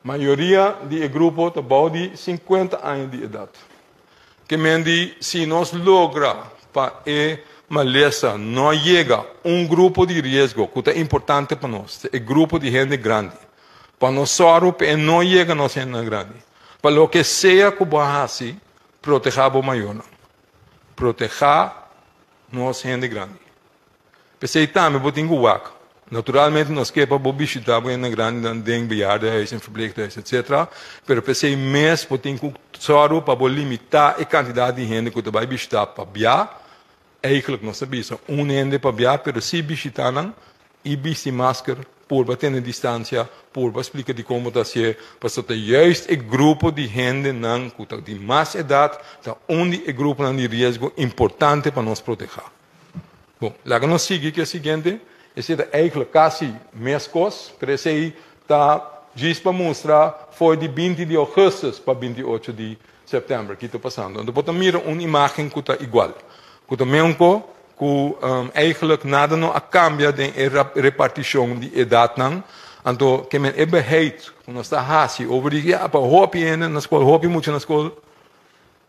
Mayoria di e grupo ta bou di 50 aña di edat. Ke men di si nos logra pa e malesa no yega un grupo di riesgo ku ta importante pa nos, ta e grupo di hende grandi, pa nos sòru pa e no yega nos hendenan grandi. Pa loke sea ku bo a hasi, protehá bo mayornan. Protehá nos hende grandi. P'esei tambe bo tin ku wak. Naturalmente nos ke pa bo bishitá bo hendenan grandinan den bejaardenhuis en verpleeghuis etcetera, pero p'esei mes bo tin ku sòru pa bo limitá e kantidat di hende ku ta bai bishitá pabia Eigenlijk nos ta bisa un hende pabia, pero si bishita nan y bisti masker, purba tene distancia, purba splica dicon bo ta hacié, pasobra ta juist e grupo di hendenan cu ta di mas edad ta un di e gruponan di riesgo importante pa nos proteha. Bon, laga nos sigui cu e siguiente. Esey ta eigenlijk casi mescos, pero esey ta djis pa mustra for di 20 di augustus pa 28 di September ki ta pasando. Anto bo ta mira un imagen ku ta igual, ku ta meunko ku eigenlijk nada no a kambia den e repartishon di edatnan. Anto ke men e beheid ku nos ta hasi over di ya pa hopi hende na skol, hopi mucha na skol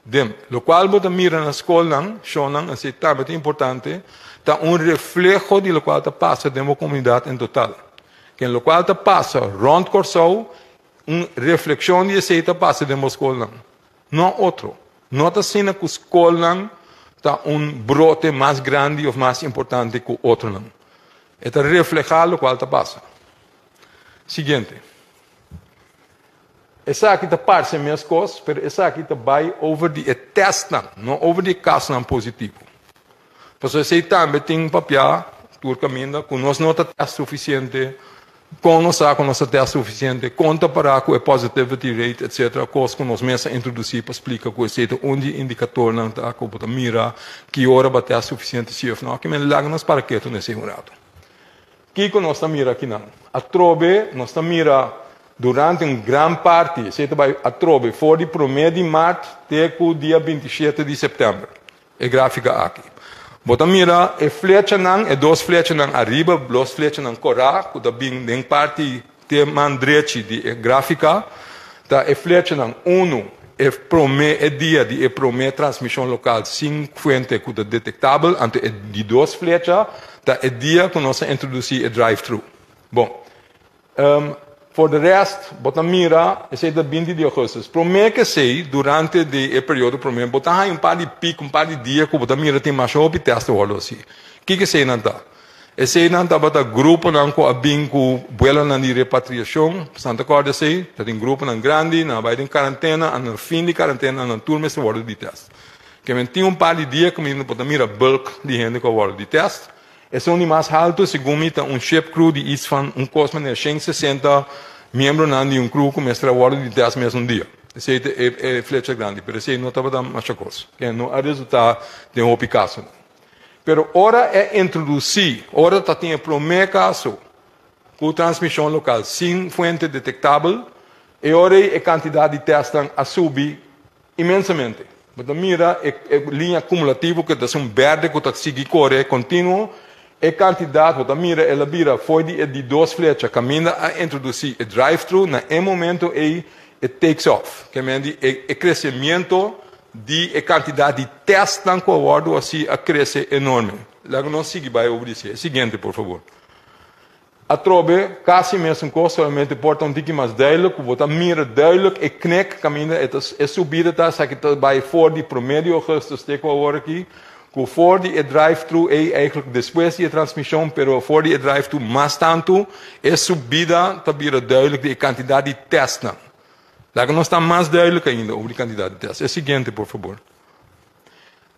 den lokual bo ta mira na skolnan, shonnan, esei tambe ta importante, ta un refleho di lokual ta pasa den bo komunidat en total. Ken lokual ta pasa rònt Kòrsou Un reflekshon di esei ta pasa den bo skolnan, no otro. No ta asina ku skolnan ta un brote mas grandi òf mas importante ku otronan. E ta reflehá lokual ta pasa. Siguiente. Esaki ta parse meskos, pero esaki ta bai over di e tèstnan, no over di e kasonan positivo. Pasobra esei tambe tin papiá tur kaminda ku nos no ta tèst sufisiente, kon nos sa ku nos ta tèst sufisiente, kon ta pará ku e positivity rate etcetera, kos ku nos mes a introdusí pa splika ku esei ta un di e indikatornan ta ku bo ta mira ki ora bo a tèst sufisiente si òf no. Aki men laga nos para ketu na esei un ratu. Kiko nos ta mira akinan? Atrobe nos ta mira durante un gran parti, esei ta bai atrobe for di promé di mart te ku dia 27 di sèptèmber, e gráfika aki. Bo ta mira e flechanan, e dos flechanan ariba, dos flechanan korá ku ta bin den parti te man drechi di e gráfika, ta e flechanan unu e promé e dia di e promé transmishon lokal sin fuente ku ta detektabel, anto e di dos flecha ta e dia ku nos a introdusí e drive-thru. Bon, for de rest bo ta mira esei ta 20 di ougùstùs. Promé ku esei, durante di e periodo promé, bo ta haña un par di pik, un par di dia ku bo ta mira tin masha hopi tèst ta wòrdu hasí. Kiko eseinan ta? Eseinan tabata gruponan ku a bin ku buelonan di repatriashon. Santa kòrda esei, ta tin gruponan grandi, nan a bai den karantena, a na fin di karantena nan tur mester wòrdu di tèst. Ke men tin un par di dia kaminda bo ta mira bulk di hende ku a wòrdu di tèst. Esun di mas haltu, segun mi, ta un ship crew di iets van un kos manera 160 miembronan di un crew ku mester a wòrdu di tèst mesun dia. Esei ta e flecha grandi, pero esei no tabata masha kos, ke no a resultá den hopi kasonan. Pero ora e introdusí, ora ta tin e promé kaso ku transmishon lokal sin fuente detektabel, e ora ei e kantidat di tèstnan a subi inmensamente. Bo ta mira e liña kumulativo ku ta esun bèrdè ku ta sigui kore kontinuo, e kantidat bo ta mira el a bira for di e di dos flecha kaminda a introdusí e drive-thru na e momento ei e takes off, ke men di e kresemiento di e kantidat di tèstnan ku a wòrdu hasí a krese enorme. Laga nos sigui bai over di esei. E siguiente, por fabor. Atrobe, kasi mesun kos, solamente por ta un tiki mas duidelijk ku bo ta mira duidelijk e knek kaminda e ta e subida ta, esaki ta bai for di promé di ougùstùs te ku awor aki, ku for di e drive-thru ei eigenlijk despues di e transmishon, pero for di e drive-thru mas tantu e subida ta bira duidelijk di e kantidat di tèstnan. Laga nos ta mas duidelijk ainda over di kantidat di tèst. E siguiente, por fabor.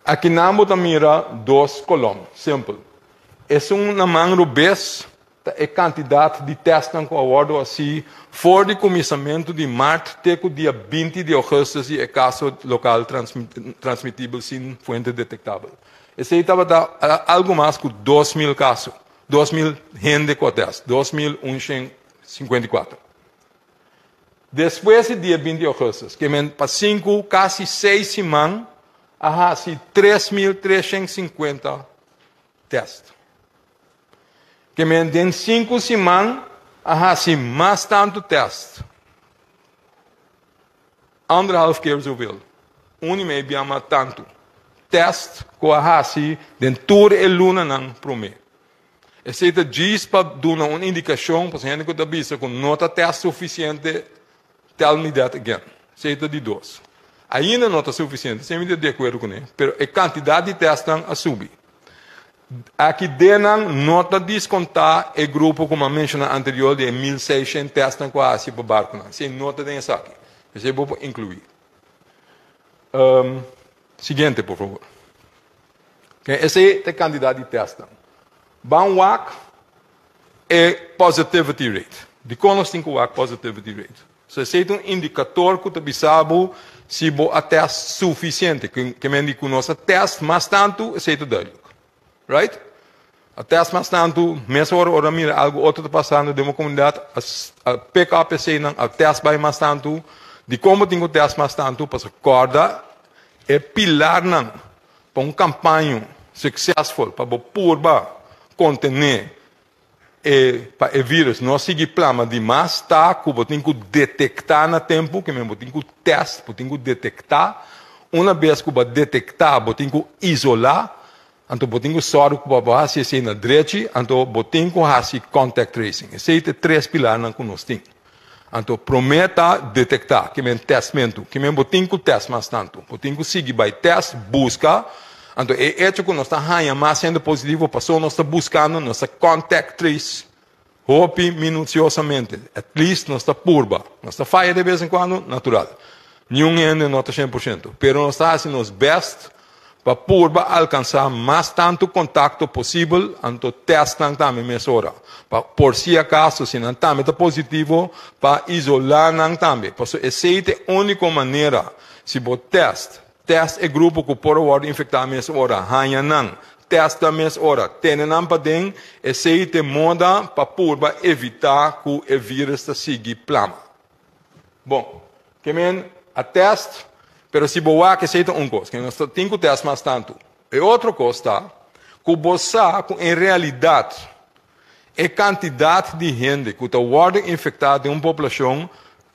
Akinan bo ta mira dos kolòm, simpel. Esun na man robes ta e kantidat di tèstnan ku a wòrdu hasí for di kuminsamentu di mart te ku dia 20 di ougùstùs di e kaso lokal transmitibel sin fuente detektabel. Esei tabata algu mas ku 2000 kaso, 2000 hende ku a tèst, 2154. Despues di dia 20 di ougùstùs, ke men pa sinku, kasi seis siman, a hasi 3350 tèst. Ke men den 5 siman a hasi mas tantu tèst. Anderhalf keer zoveel. Un i mei bia mas tantu tèst ku a hasi den tur e lunanan promé. Esei ta djis pa duna un indikashon pasobra hende ku ta bisa ku no ta tèst sufisiente, tell me that again. Esei ta di dos. Ainda no ta sufisiente, esei mi ta di akuerdo kuné, pero e kantidat di tèstnan a subi. Aki denan no ta diskontá e grupo ku mi a menshoná anterior di e 1600 tèstnan ku a hasi pa barkunan. Esei no ta den esaki. Esei bo por inkluí. Siguiente, por favor. Esei ta e kantidat di tèstnan. Ban wak e positivity rate. Dikon nos tin ku wak positivity rate? So esei ta un indikator ku ta bisa bo si bo a tèst sufisiente. Ke men di ku nos a tèst mas tantu, esei ta duidelijk. Right? A tèst mas tantu, mesora ora mira algu otro ta pasando den bo komunidat, a pick up eseinan, a tèst bai mas tantu. Dikon bo tin ku tèst mas tantu? Pasobra kòrda e pilarnan pa un kampaña suksesful, pa bo purba kontené e pa e virus no sigui plama dimas ta ku bo tin ku detektá na tempu, ke men bo tin ku tèst, bo tin ku detektá. Una bes ku bo a detektá, bo tin ku isolá, anto bo tin ku sòru ku bo hasi esei na drechi, anto bo tin ku hasi contact tracing. Esei ta e tres pilarnan ku nos tin. Anto promé ta detektá, ke men tèstmentu, ke men bo tin ku tèst mas tantu, bo tin ku sigui bai tèst, buska. Anto e echo ku nos ta haña mas hende positivo pasobra nos ta buskando, nos ta contact trace hopi minusiosamente, at least nos ta purba. Nos ta faya de bes en kuando, natural. Niun hende no ta 100%, pero nos ta hasi nos bèst pa purba alkansá mas tantu kontakto posibel, anto tèst nan tambe mesora, pa por si akaso si nan tambe ta positivo, pa isolá nan tambe. Pasobra esei ta e úniko manera, si bo tèst, tèst e grupo ku por a wòrdu infektá mesora, haña nan, Tèst nan mes ora. Tene nan paden, esei ta e moda pa purba evitá ku e vírus ta sigui plama. Bon, ke men a tèst, pero si bo wak esei ta un kos, ke nos ta tin ku tèst mas tantu. E otro kos ta ku bo sa ku en realidat e kantidat di hende ku ta wòrdu infektá den un poblashon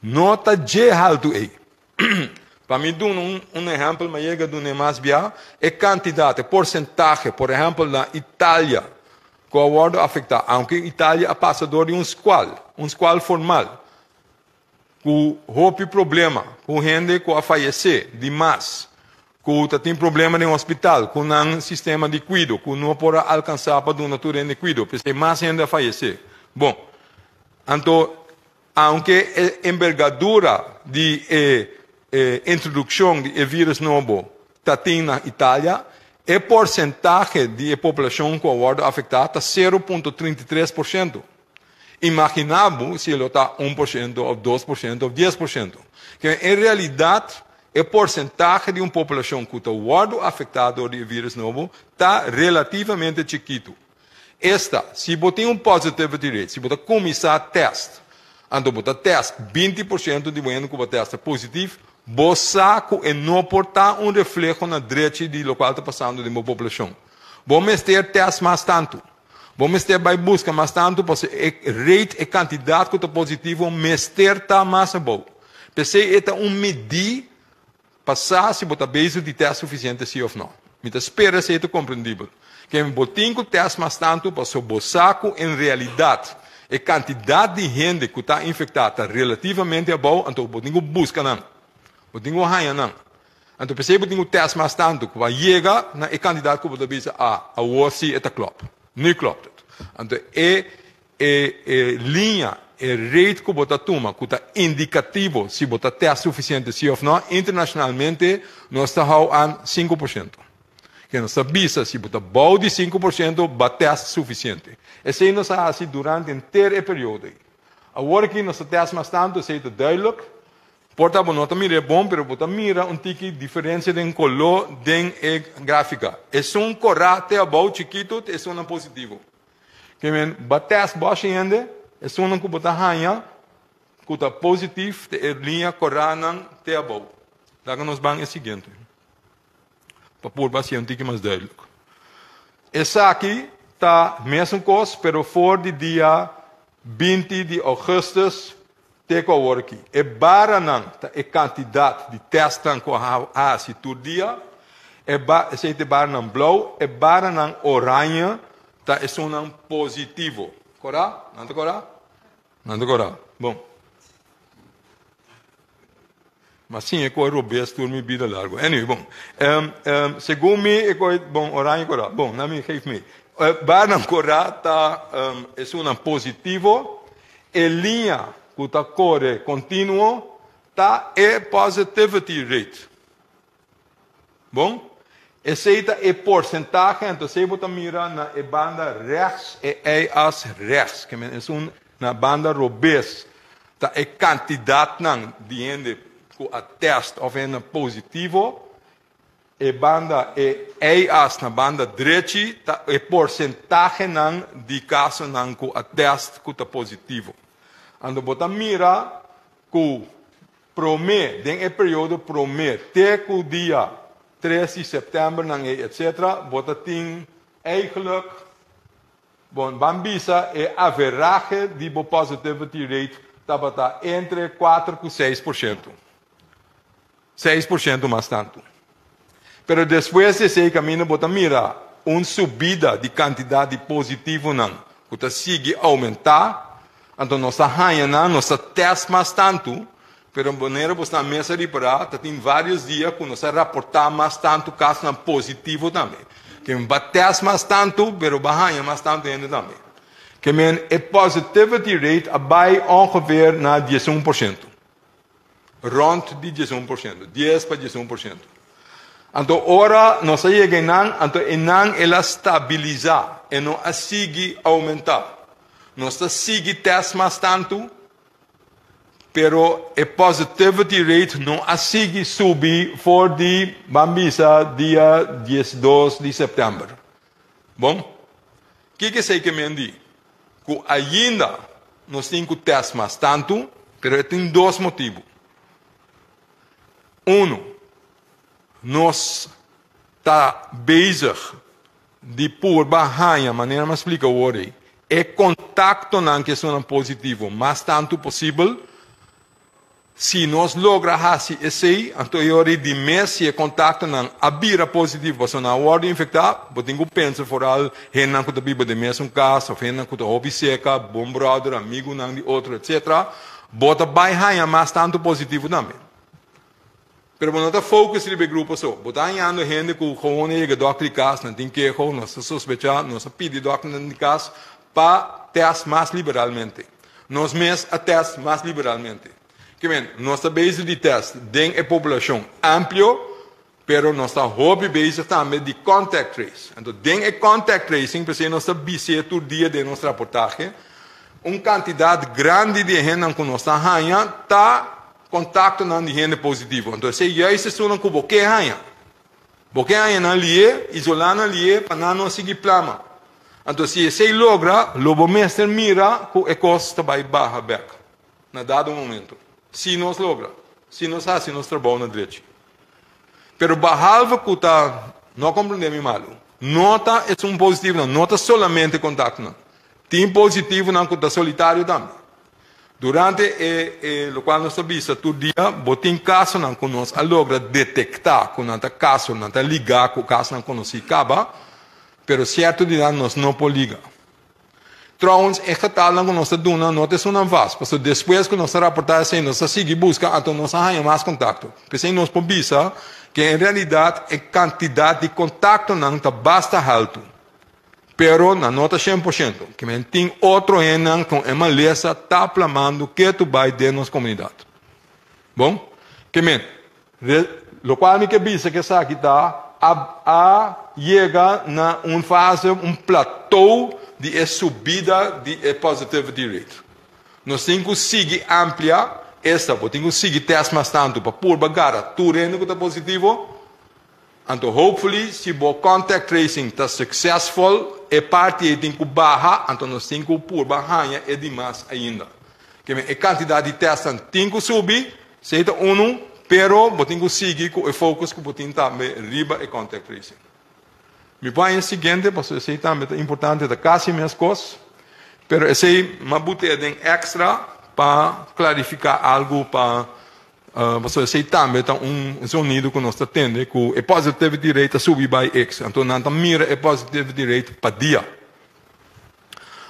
no ta dje haltu ei. Pa mi duna un ehèmpel, mi a yega dun'é mas bia, e kantidat, e porsentahe, por ehèmpel na Italia, ku a wòrdu afektá, aunke Italia a pasa dor di un skual, un skual formal, ku hopi problema, ku hende ku a fayesé di mas, ku ta tin problema den hospital, ku nan sistema di kuido, ku no por a alkansá pa duna tur hende kuido, p'esei mas hende a fayesé. Bon, anto Aunke e embergadura di e introdukshon di e vírus nobo ta tin na Italia, e porsentahe di e poblashon ku a wòrdu afektá ta 0.33%. Imaginá bo si e lo ta 1% òf 2% òf 10%. Ke en realidat e porsentahe di un poblashon ku ta wòrdu afektá dor di e vírus nobo ta relativamente chikitu. Esta, si bo tin un positivity rate, si bo ta kuminsá tèst, anto bo ta tèst 20% di bo hende ku bo tèst ta positif, bo sa ku e no por ta un refleho na drechi di lokual ta pasando den bo poblashon. Bo mester tèst mas tantu. Bo mester bai buska mas tantu pasobra e rate, e kantidat ku ta positivo mester ta mas abou. P'esei e ta un midí Pa sa si bo ta bezig di tèst sufisiente si òf nò. Mi ta spera esei ta komprendibel. Ke bo tin ku tèst mas tantu paso bo sa ku en realidat e kantidat di hende ku ta infektá ta relativamente abou, anto bo tin ku buska nan. Bo tin ku haña nan. Anto p'esei bo tin ku tèst mas tantu ku a yega na e kantidat ku bo ta bisa, ah, awor si e ta klòp. Nu klopt het. Anto e E e liña, e rate ku bo ta tuma ku ta indikativo si bo ta tèst sufisiente si òf nò, internashonalmente nos ta hou an 5%. Ke nos ta bisa si bo ta bou di 5% ba tèst sufisiente. Esei nos a hasi durante henter e periodo ei. Awor aki nos ta tèst mas tantu, esei ta duidelijk. Por ta bo no ta mira e bon, pero bo ta mira un tiki diferensia den koló den e gráfika. Esun korá te abou chikitu ta esunnan positivo. Ke men ba tèst bòshi hende, esunnan ku bo ta haña ku ta positif te e liña koránan te abou. Laga nos ban e siguiente pa purba hasié un tiki mas duidelijk. Esaki ta mesun kos pero for di dia 20 di ougùstùs te ku awor aki. E baranan ta e kantidat di tèstnan ku a hasi tur dia. E ba, esei ta e baranan blou. E baranan oranje ta esunnan positivo. Kòrda? Nan ta kòrda? Nan ta kòrda. Bon. Ma sin e koe robes tur mi bida largo. Anyway, bon. Um, um, segun mi e koe, bon, oranje kòrda. Bon, na mi geef mee. Baranan kòrda ta um, esunnan positivo. E liña ku ta kore kontinuo ta e positivity rate. Bon? Esei ta e porsentahe, anto esei bo ta mira na e banda rechts, e y-as rechts, ke men esun na banda robes ta e kantidatnan di hende ku a tèst òf hende positivo. E banda e y-as na banda drechi ta e porsentahenan di kasonan ku a tèst ku ta positivo. Anto bo ta mira ku promé den e periodo promé te ku dia 3 di sèptèmbernan ei etcetera bo ta tin eigenlijk, bon ban bisa e averahe di bo positivity rate tabata entre 4 ku 6%. 6% mas tantu. Pero despues di esei kaminda bo ta mira un subida di kantidat di positivonan ku ta sigui oumentá, anto nos ta haña nan, nos ta tèst mas tantu, pero manera bo sta mes a ripará ta tin vários dia ku nos a raportá mas tantu kasonan positivo tambe. Ke men ba tèst mas tantu, pero ba haña mas tantu hende tambe. Ke men e positivity rate a bai ongeveer na 11%. Rond di 11%, 10 pa 11%. Anto ora nos a yega einan, anto einan el a stabilisá, e no a sigui oumentá. Nos ta sigui tèst mas tantu, pero e positivity rate no a sigui subi for di, ban bisa, dia 12 di sèptèmber. Bon, kiko esei ke men di? Ku ainda nos tin ku tèst mas tantu, pero e tin dos motibu. Unu, nos ta bezig di purba haña, manera mi a splika awor ei, e kontaktonan ku esunnan positivo mas tantu posibel. Si nos logra hasi esei, anto e ora di mes si e kontaktonan a bira positivo pasobra nan a wòrdu infektá, bo tin ku pensa foral hendenan ku ta biba den mesun kas òf hendenan ku ta hopi seka, bon bròder, amigunan di otro, etsetera, bo ta bai haña mas tantu positivo tambe. Pero bo no ta focus riba e grupo so. Bo ta hañando hende ku gewoon a yega dòkter di kas, nan tin keho, nos ta sospechá, nos a pidi dòkternan di kas pa tèst mas liberalmente. Nos mes a tèst mas liberalmente. Ke men, nos ta bezig di tèst den e populashon amplio, pero nos ta hopi bezig tambe di contact trace. Anto den e contact tracing, p'esei nos ta bis'é tur dia den nos raportahe, un kantidat grandi di e hendenan ku nos ta haña ta Kontaktonan di hende positivo. Anto esei juist esunnan ku bo ke haña. Bo ke haña nan lié, isolá nan lié pa nan no sigui plama. Anto si esei logra, lo bo mester mira ku e kos ta bai baha bèk na dado momento. Si nos logra. Si nos hasi nos trabou na drechi. Pero bahalve ku ta, no komprendé mi malu, no ta esun positivonan, no ta solamente kontaktonan. Tin positivonan ku ta solitario tambe. Durante e e lokual nos ta bisa tur dia, bo tin kasonan ku nos a logra detektá ku nan ta kaso, nan ta ligá ku kasonan konosí kaba, pero sierto di nan nos no por liga. Trouwens, e getalnan ku nos ta duna no ta esunnan vast, pasobra despues ku nos ta raportá esei nos ta sigui buska anto nos a haña mas kontakto. P'esei nos por bisa ku en realidat e kantidat di kontaktonan ta basta haltu. Pero nan no ta 100%. Ke men tin otro hendenan kon e malesa ta plamando ketu bai den nos komunidat. Bon, ke men, re, lokual mi ke bisa ke esaki ta a a yega na un fase, un plateau di e subida di e positivity rate. Nos tin ku sigui amplia esta, bo tin ku sigui test mas tantu pa purba gara tur hende ku ta positivo. Anto hopefully si bo contact tracing ta successful e parti ei tin cu baha anto nos tin cu purba haña e dimas ainda. Keme e cantidad di testnan tin cu subi, esey ta unu, pero bo tin cu sigui cu e focus cu bo tin tambe riba e contact tracing. Mi por haña e siguiente pasobra esey tambe ta importante, ta casi mescos, pero esey m'a bute den extra pa clarifica algo pa Pasobra esei tambe ta un zonido ku nos ta tende ku e positivity rate ta subi bai X. Anto nan ta mira e positivity rate pa dia.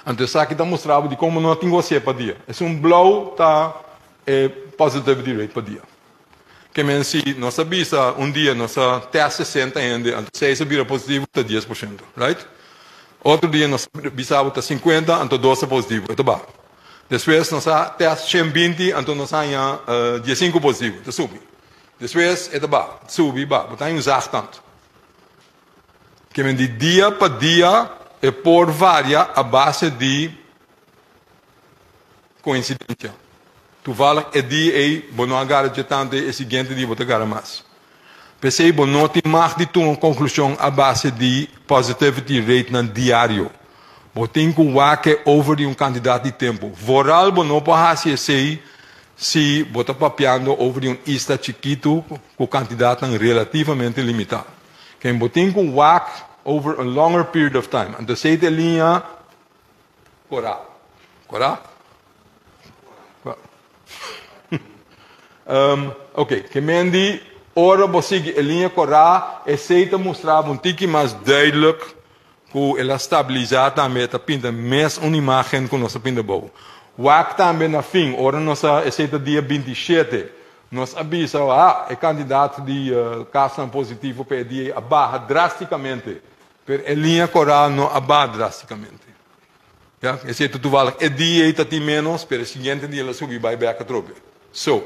Anto esaki ta mustra bo di komo no tin gos'é pa dia. Esun blou ta e positivity rate pa dia. Ke men si nos ta bisa un dia nos a test 60 hende anto seis a bira positivo ta 10%, right? Otro dia nos ta bisa bo ta 50 anto dos ta positivo, e ta baha. Despues nos a test 120, anto nos haña 15 positivo, ta subi. Despues e ta ba, subi, ba, bo ta haña un zaagtand. Ke men di dia pa dia e por varia a base di coincidencia. Toevallig e dia ei bo no a gara dje tantu ei, e siguiente dia bo ta gara mas. P'esei bo no tin mag di tuma konklushon a base di positivity ratenan diario. Bo tin ku wak e over di un kantidat di tempu. Vooral bo no por hasi esei si bo ta papiando over di un isla chikitu ku kantidatnan relativamente limitá. Ken bo tin ku wak over a longer period of time. Anto esei ta e liña Korá. Korá? Um, ok, ke men di ora bo sigui e liña korá, esei ta mustra bo un tiki mas duidelijk ku el a stabilisá tambe, e ta pinta mes un imágen ku nos a pinta bou. Wak tambe na fin, ora nos a, esei ta dia 27, nos a bisa, ah, e kantidat di uh, kasnan positivo pa e dia ei a baha drástikamente. Pero e liña korá no a baha drástikamente. Ya, esei ta toevallig e dia ei ta tin ménos, pero e siguiente dia el a subi bai bèk atrobe. So,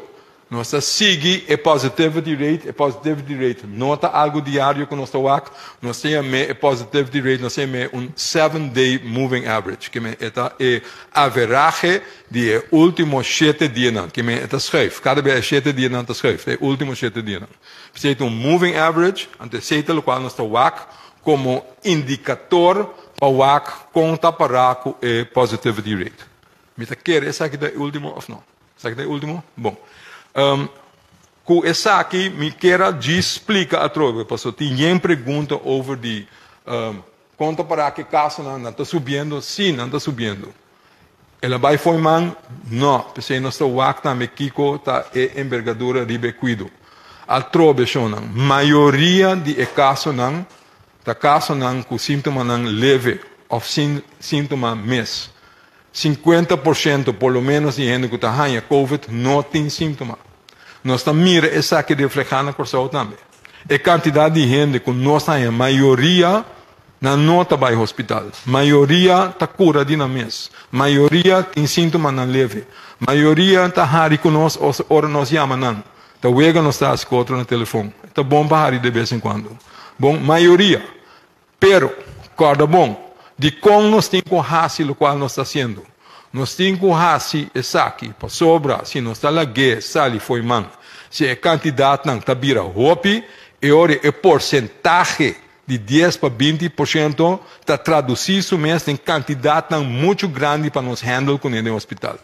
nos ta sigui e positivity rate, e positivity rate no ta algu diario ku nos ta wak, nos ta yam'é e positivity rate, nos ta yam'é un seven day moving average, ke men e ta e averahe di e último shete dianan, ke men e ta schuif, kada bes e shete dianan ta schuif, ta e último shete dianan. P'esei ta un moving average, anto esei ta lokual nos ta wak. komo indikador pa wak kon ta pará ku e positivity rate. Mi ta kere esaki ta e último òf no? Esaki ta e último? Bon. Ku esaki mi kier a djis splika atrobe, pasobra tin yen pregunta over di kon ta pará ku e kasonan, nan ta subiendo? Sí, nan ta subiendo. El a bai fo'i man? No, p'esei nos ta wak tambe kiko ta e embergadura riba e kuido. Atrobe, shonnan, mayoria di e kasonan ta kasonan ku síntomanan leve òf sin síntoma mes. 50% por lo ménos di hende ku ta haña covid no tin síntoma. Nos ta mira esaki reflehá na Kòrsou tambe. E kantidat di hende ku nos ta haña mayoria nan no ta bai hospital. Mayoria ta kura di nan mes. Mayoria tin síntomanan leve. Mayoria ta hari ku nos ora nos yama nan. Ta wega nos ta hasi ku otro na telefon. Ta bon pa hari de bes en kuando. Bon, mayoria. Pero, kòrda bon, dikon nos tin ku hasi lokual nos ta hasiendo? Nos tin ku hasi esaki pasobra si nos ta lag'é sali fo'i man, si e kantidatnan ta bira hopi, e ora e porsentahe di dies pa 20% ta tradusí su mes den kantidatnan muchu grandi pa nos handle kuné den hospital.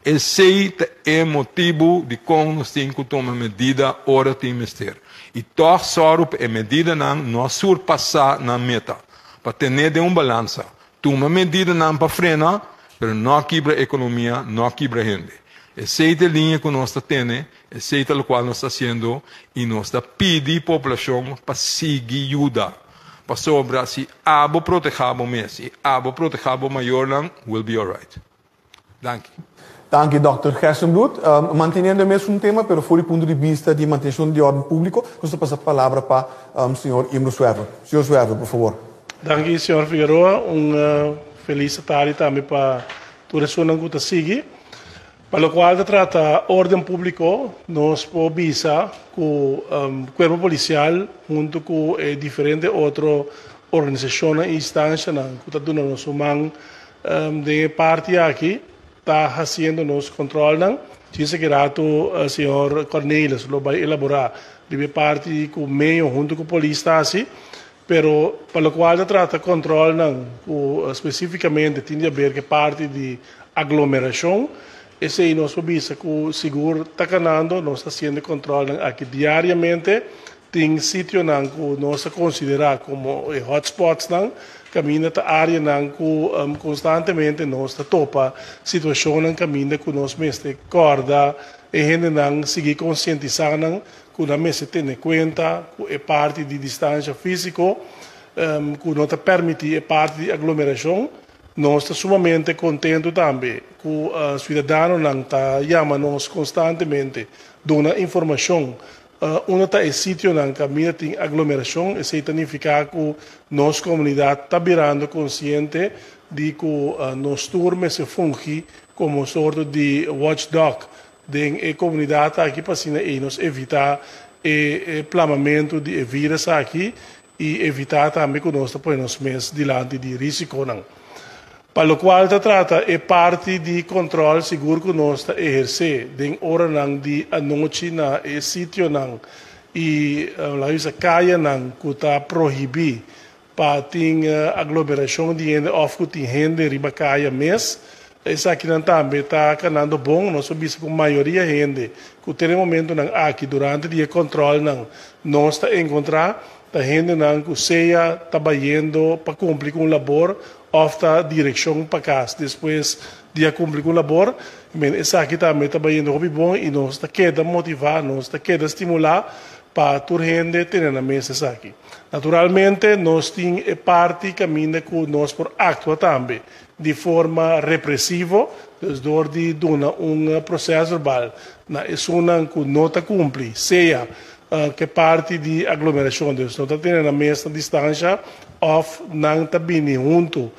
Esei ta e motibu dikon nos tin ku tuma medida ora tin mester. I tòg sòru pa e medidanan no a surpasá nan meta, pa ten'é den un balansa. Tuma medidanan pa frena, pero no kibra ekonomia, no kibra hende. Esei ta e liña ku nos ta tene, esei ta lokual nos ta hasiendo i nos ta pidi poblashon pa sigui yuda. Pasobra si abo protehá bo mes i abo protehá bo mayornan, we'll be alright. Danki. Danki Dòkter Gerstenbluth. Manteniendo e mesun tema pero for di punto di bista di mantenshon di órden públiko, nos ta pasa palabra pa señor Imro Zwerver. Señor Zwerver, por favor. Danki señor Figueroa. Un felis tardi tambe pa tur esunnan ku ta sigui. Pa lokual ta trata órden públiko, nos por bisa ku Kuerpo Polisial huntu ku e diferente otro organisashonnan i instanshanan ku ta duna nos un man Den e parti aki ta hasiendo nos controlnan. Djis aki rato señor Cornelis lo bay elabora riba e parti cu meyo hunto cu polis ta haci. Pero pa locual ta trata controlnan cu specificamente tin di haber cu e parti di aglomeracion, esey nos por bisa cu sigur ta canando. Nos ta haciendo e controlnan aki diariamente. Tin sitionan ku nos ta konsiderá komo e hotspotsnan, kaminda ta áreanan ku konstantemente nos ta topa situashonnan kaminda ku nos mester kòrda e hendenan, sigui konsientisá nan ku nan mester tene kuenta ku e parti di distansha físiko, ku no ta pèrmití e parti di aglomerashon. Nos ta sumamente kontentu tambe ku siudadanonan ta yama nos konstantemente, duna informashon. Unda ta e sitionan kaminda tin aglomerashon, esei ta nifiká ku nos komunidat ta birando konsiente di ku nos tur mester fungi komo sorto di watchdog den e komunidat aki pa asina ei nos evitá e plamamentu di e vírus aki i evitá tambe ku nos ta pone nos mes dilanti di rísikonan. Pa lokual ta trata e parti di kòntròl sigur ku nos ta ehersé den oranan di anochi na e sitionan i laga bisa kayanan ku ta prohibí pa tin aglomerashon di hende òf ku tin hende riba kaya mes. Esakinan tambe ta kanando bon. Nos a bisa ku mayoria hende ku te den momentunan aki durante di e kòntròlnan nos ta enkontrá ta hendenan ku sea ta bayendo pa kumpli ku un labor òf ta direkshon pa kas despues di a kumpli ku un labor. Men esaki tambe ta bayendo hopi bon i nos ta keda motivá, nos ta keda stimulá pa tur hende tene na mes esaki. Naturalmente nos tin e parti kaminda ku nos por aktua tambe di forma represivo, dus door di duna un procesverbal na esunnan cu no ta cumpli, sea cu e parti di aglomeracion, dus no ta tene nan mes na distancia of nan ta bini hunto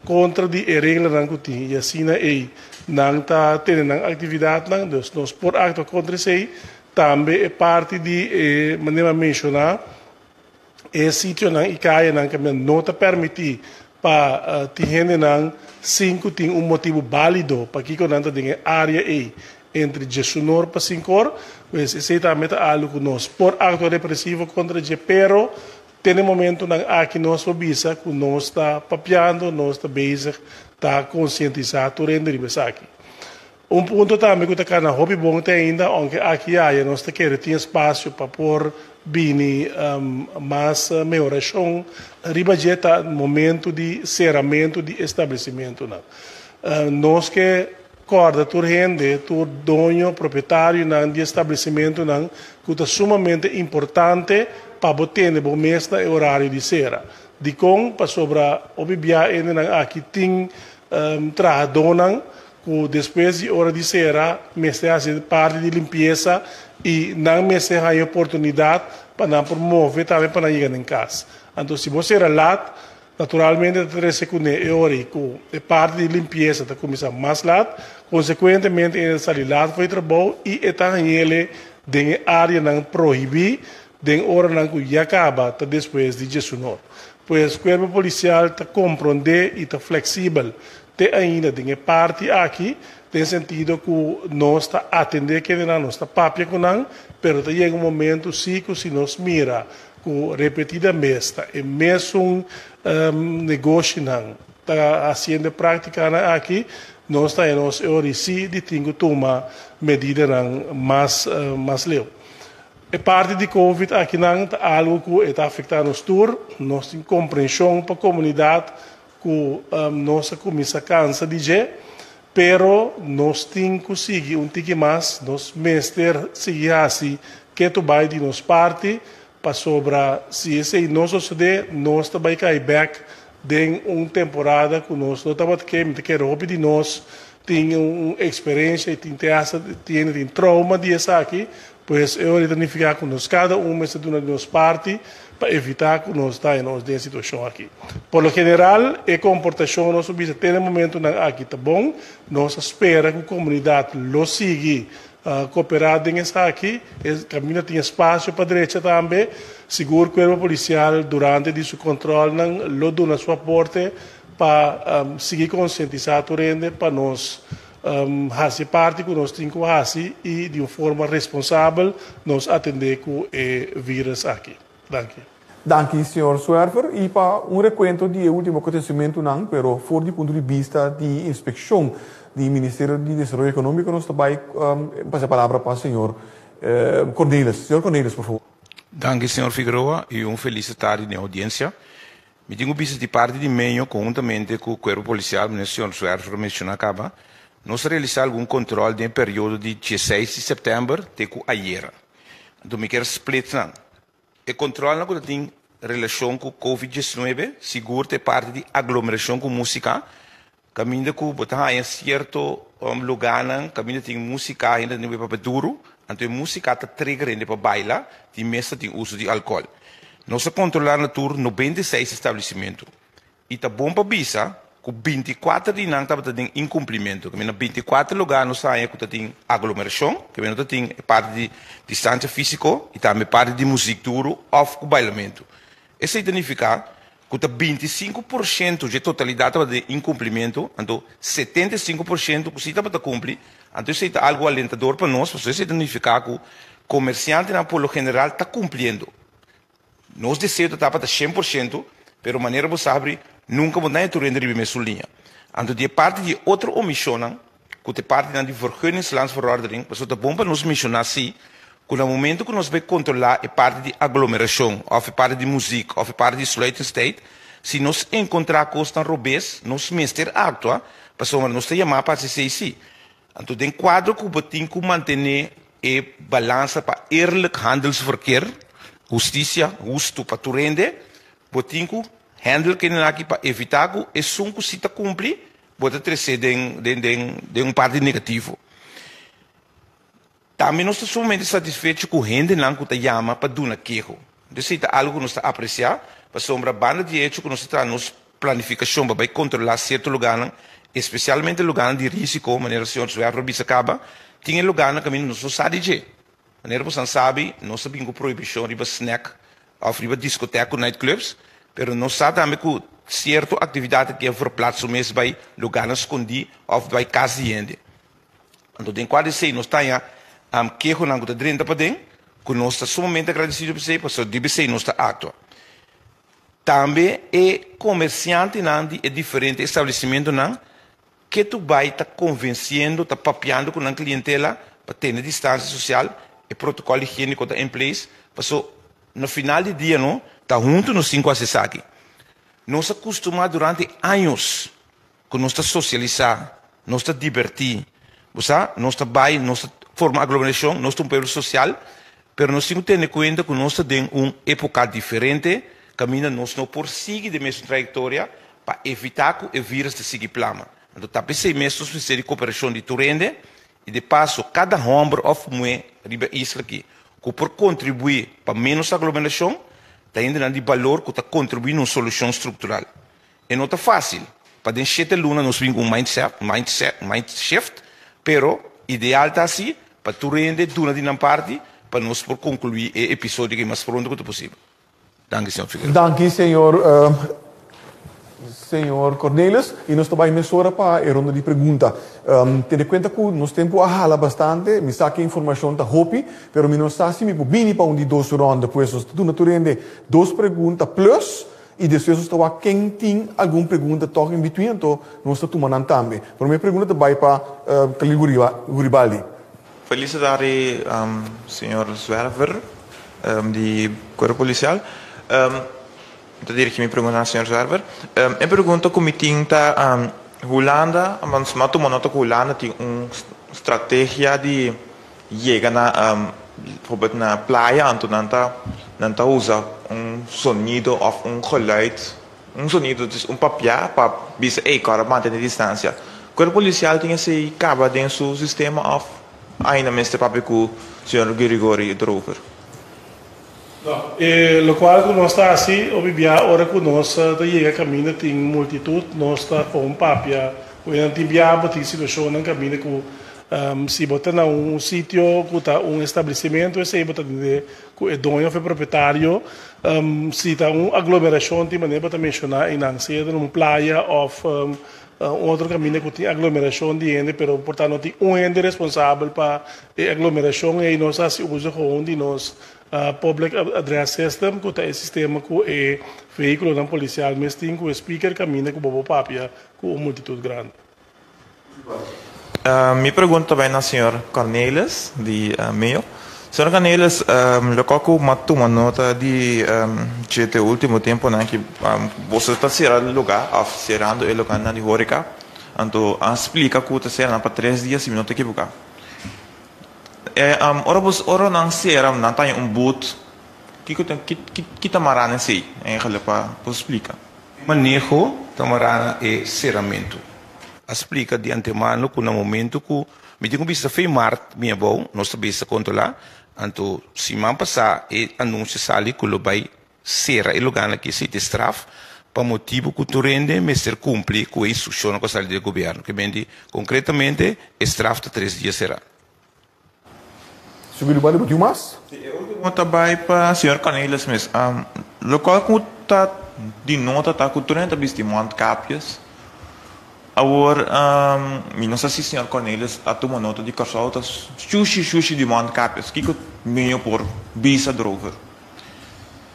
contra di e reglanan cu tin y asina ey nan ta tene nan actividadnan, dus nos por actua contra esey. Tambe e parti di e manera mi a menciona, E sitionan i kayanan kaminda no ta permití pa tin hendenan sin ku tin un motibu bálido pakiko nan ta den e área ei entre diesunor pa sinkor, pues esei tambe ta algu ku nos por aktua represivo kontra dje, pero Te na e momentunan aki nos por bisa ku nos ta papiando, nos ta bezig ta konsientisá tur hende riba esaki. Un punto tambe ku ta kana hopi bon te ainda, ounke aki i aya nos ta kere tin espasio pa por bini mas mehorashon riba dje ta momentu di seramentu di establesimentunan. Nos ke kòrda tur hende, tur doño, propietarionan di establesimentunan ku ta sumamente importante pa bo tene bo mes na e orario di sera. Dikon? Pasobra hopi bia hendenan aki tin trahadónan ku despues di ora di sera mester hasi parti di limpiesa i nan mester haña oportunidat pa nan por move tambe pa nan yega den kas. Anto si bo sera lat, naturalmente ta trese kuné e ora ei ku e parti di limpiesa ta kuminsá mas lat, konsekuentemente e ta sali lat for di trabou i e ta hañ'ele den e áreanan prohibí den oranan ku ya kaba ta despues di djesunor. Pues Kuerpo Polisial ta komprondé i ta fleksibel te ainda den e parti aki, den sentido ku nos ta atendé kendenan, nos ta papia ku nan, pero ta yega un momento sí ku si nos mira ku repetida mes ta e mesun negoshinan ta hasiendo e práktikanan aki, nos ta haña nos e ora i sí di tin ku tuma medidanan mas mas leu. E parti di Covid akinan ta algu ku e ta afektá nos tur, nos tin komprenshon pa komunidat ku nos a kuminsá kansa di dje, pero nos tin ku sigui un tiki mas, nos mester sigui hasi ketu bai di nos parti, pasobra si esei no sosodé nos ta bai kai bèk den un temporada ku nos no tabata ke, mi ta kere hopi di nos tin un eksperensia i tin te hasta tiene tin trouma di esaki, pues e ora ta nifiká ku nos kada un mester duna di nos parti pa evitá ku nos ta nos den e situashon aki. Por lo general e komportashon nos por bisa te na e momentunan aki ta bon, nos a spera ku komunidat lo sigui Cooperá den esaki, e caminda tin espacio pa drecha tambe. Sigur Cuerpo Policial durante di su controlnan lo duna su aporte pa sigui concientisa tur hende pa nos haci e parti cu nos tin cu haci y di un forma responsabel nos atende cu e virus aki. Danki. Danki señor Zwerver y pa un recuento di e ultimo acontecimentonan, pero for di punto di bista di inspeccion di Ministerio di Desaroyo Economico nos ta bay pasa e palabra pa señor Cornelis. Señor Cornelis, por favor. Danki señor Figueroa y un feliz tardi den audiencia. Mi tin cu bisa di parti di meño conhuntamente cu Cuerpo Policial, manera señor Zwerver a menciona caba, nos a realisa algun control den e periodo di dieseis di september te cu ayera. Anto mi kier split nan. E kontrolnan ku ta tin relashon ku Covid 19 sigur ta e parti di aglomerashon ku músika, kaminda ku bo ta haña sierto lugánan kaminda tin músika, hende ta tin papia duru, anto e músika ta trigger hende pa baila, tin mes ta tin uso di alkòl. Nos a kontrolá na tur 96 establesimentu. I ta bon pa bisa ku 24 di nan tabata den inkumplimentu. Ke mena 24 lugá nos haña ku ta tin aglomerashon, ke mena ta tin e parti di distansia físiko i tambe parti di muzik duru òf ku bailamentu. Esei ta nifiká ku ta 25% dje totalidat tabata den inkumplimentu, anto 75% ku si tabata kumpli. Anto esei ta algu alentador pa nos, pasobra esei ta nifiká ku komersiantenan por lo general ta kumpliendo. Nos deseo ta tabata 100%, pero manera bo sabri, nunka bo ta tur hende riba e mesun liña. Anto di e parti di e otro omishonnan, ku ta e partinan di Vergunningslandsverordening, pasobra ta bon pa nos menshoná si, ku na momento ku nos bai kontrolá e parti di aglomerashon, òf e parti di muzik, òf e parti di sluitingstijd, si nos enkontrá kosnan robes, nos mester aktua, pasobra nos ta yamá pa hasi esei si. Anto den kuadro ku bo tin ku mantené e balansa pa eerlijk handelsverkeer, hustisia hustu pa tur hende, bo tin ku handle kende aki pa evitá ku esun ku si ta kumpli bo ta tresé den den den den un parti negativo. Tambe nos ta sumamente satisfecho ku hendenan ku ta yama pa duna keho. Esei ta algu ku nos ta apresiá, pasobra banda di e hecho ku nos ta traha nos planifikashon pa bai kontrolá sierto lugánan, espesialmente lugánan di rísiko, manera señor Zwerver a bisa kaba, tin e lugánan kaminda nos no sa di dje. Manera bosan sabi, nos a bin ku prohibishon riba snèk òf riba diskotèk ku nightclubs, pero nos sa tambe ku sierto aktividat aki a verplats su mes bai lugánan skondí òf bai kas di hende. Anto den kua di esei nos ta haña kehonan ku ta drenta paden, ku nos ta sumamente agradesido pa esei, pasobra di esei nos ta aktua. Tambe e komersiantenan di e diferente establesimentonan ketu bai ta konvensiendo, ta papiando ku nan klientela pa tene distansia sosial, e protokòl higiéniko ta in place, paso na final di dia no ta huntu nos tin ku hasi esaki. Nos a kustumá durante años ku nos ta sosialisá, nos ta dibertí, bo sa, nos ta bai, nos ta forma aglomerashon, nos ta un pueblo sosial, pero nos tin ku tene kuenta ku nos ta den un époka diferente kaminda nos no por sigui den mesun trayektoria pa evitá ku e vírus ta sigui plama. Anto ta p'esei mes nos mester di koperashon di tur hende i de paso kada hòmber òf muhé riba e isla akí ku por kontribuí pa ménos aglomerashon ta hendenan di balor ku ta kontribuí na un solushon struktural. E no ta fásil pa den shete luna nos bin ku un mindset, mindset, mind shift, pero ideal ta hasi pa tur hende duna di nan parti pa nos por konkluí e episodio aki mas pronto ku ta posibel. Danki, señor Figueroa. Danki, señor, señor Cornelis. I nos ta bai mesora pa e ronda di pregunta. Tene kuenta ku nos tempu a hala bastante, mi sa ku e informashon ta hopi, pero mi no sa si mi por bini pa un di dos ronda. Pues nos ta duna tur hende dos pregunta plus. I despues nos ta wak ken tin algun pregunta tòg in between, anto nos ta tuma nan tambe. Promé pregunta ta bai pa Khalil Guribaldi. Feliz tardi señor Zwerver di Cuerpo Policial. Mi ta dirigi mi pregunta na señor Zwerver. E pregunta cu mi tin ta Hulanda, mi a tuma nota cu Hulanda tin un strategia di yega na bijvoorbeeld na playa anto nan ta nan ta usa un sonido of un geluid un sonido dus un papia pa bisa ey kòrda mantene distansia. Kuerpo polisial tin esey kaba den su sistema of ainda mester papia ku señor Girigory erover? No, e lokual ku nos ta hasi hopi bia ora ku nos ta yega kaminda tin multitut nos ta kon papia ku e nan tin bia bo tin situashonnan kaminda ku Si bo ta na un sitio ku ta un establesimentu esei bo ta tende ku e doño òf e propietario. Si ta un aglomerashon tin manera bo ta menshoná einan, sea ta na un playa òf un otro kaminda ku tin aglomerashon di hende pero por ta no tin un hende responsabel pa e aglomerashon ei nos a hasi uso gewoon di nos public address system ku ta e sistema ku e vehíkulonan polisial mes tin ku e speaker kaminda ku bo por papia ku un multitut grandi. Mi pregunta ta bai na señor Cornelis di Mayo. Señor Cornelis, loke ku mi a tuma nota di dje te ultimo temponan aki, boso ta sera luga of serando e luganan di horeka, anto a splika ku ta sera nan pa tres dia si mi no ta ekiboká. Ora bos ora nan sera nan ta haña un but, kiko ta ki ta mará na esei eigenlijk pa bo splika? Maneho ta mará na e seramentu. A splika di antemano ku na momentu ku mi tin ku bisa fe mart mi abou, nos ta bisa kontrolá. Anto siman pasá e anunsio sali ku lo bai sera e lugánan aki si ta e straf pa motibu ku tur hende mester kumpli ku e instrukshonnan ku a sali di e gobièrnu. Ke mende konkretamente e straf ta tres dia será. Señor Garibaldi, bo tin un mas? Si, e ultimo ta bai pa señor Cornelis mes. Locual cu ta di nota ta cu tur hende ta bisti mondkapjes. Awor, mi no sa si señor Cornelis a tuma nota di Corsou ta shushi shushi di mondkapjes. Kico meño por bisa erover?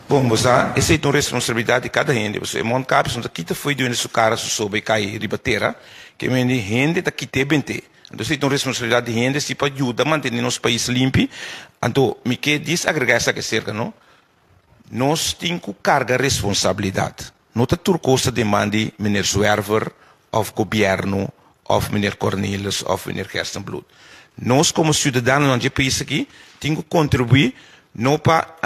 Bon, bo sa, esei ta un responsabilidad di cada hende, pasobra e mondkapjes no ta kita fo'i di hende su cara su soba i cai riba tera, ke mende hende ta kit'é bent'é. Anto esei ta un responsabilidat di hende si pa yuda mantene nos pais limpi. Anto mi ke disagregá esaki aserka no. Nos tin ku karga responsabilidat. No ta tur kos ta den man di meneer Zwerver òf gobièrnu òf meneer Cornelis òf meneer Gerstenbluth. Nos komo siudadanonan dje pais aki tin ku kontribuí no pa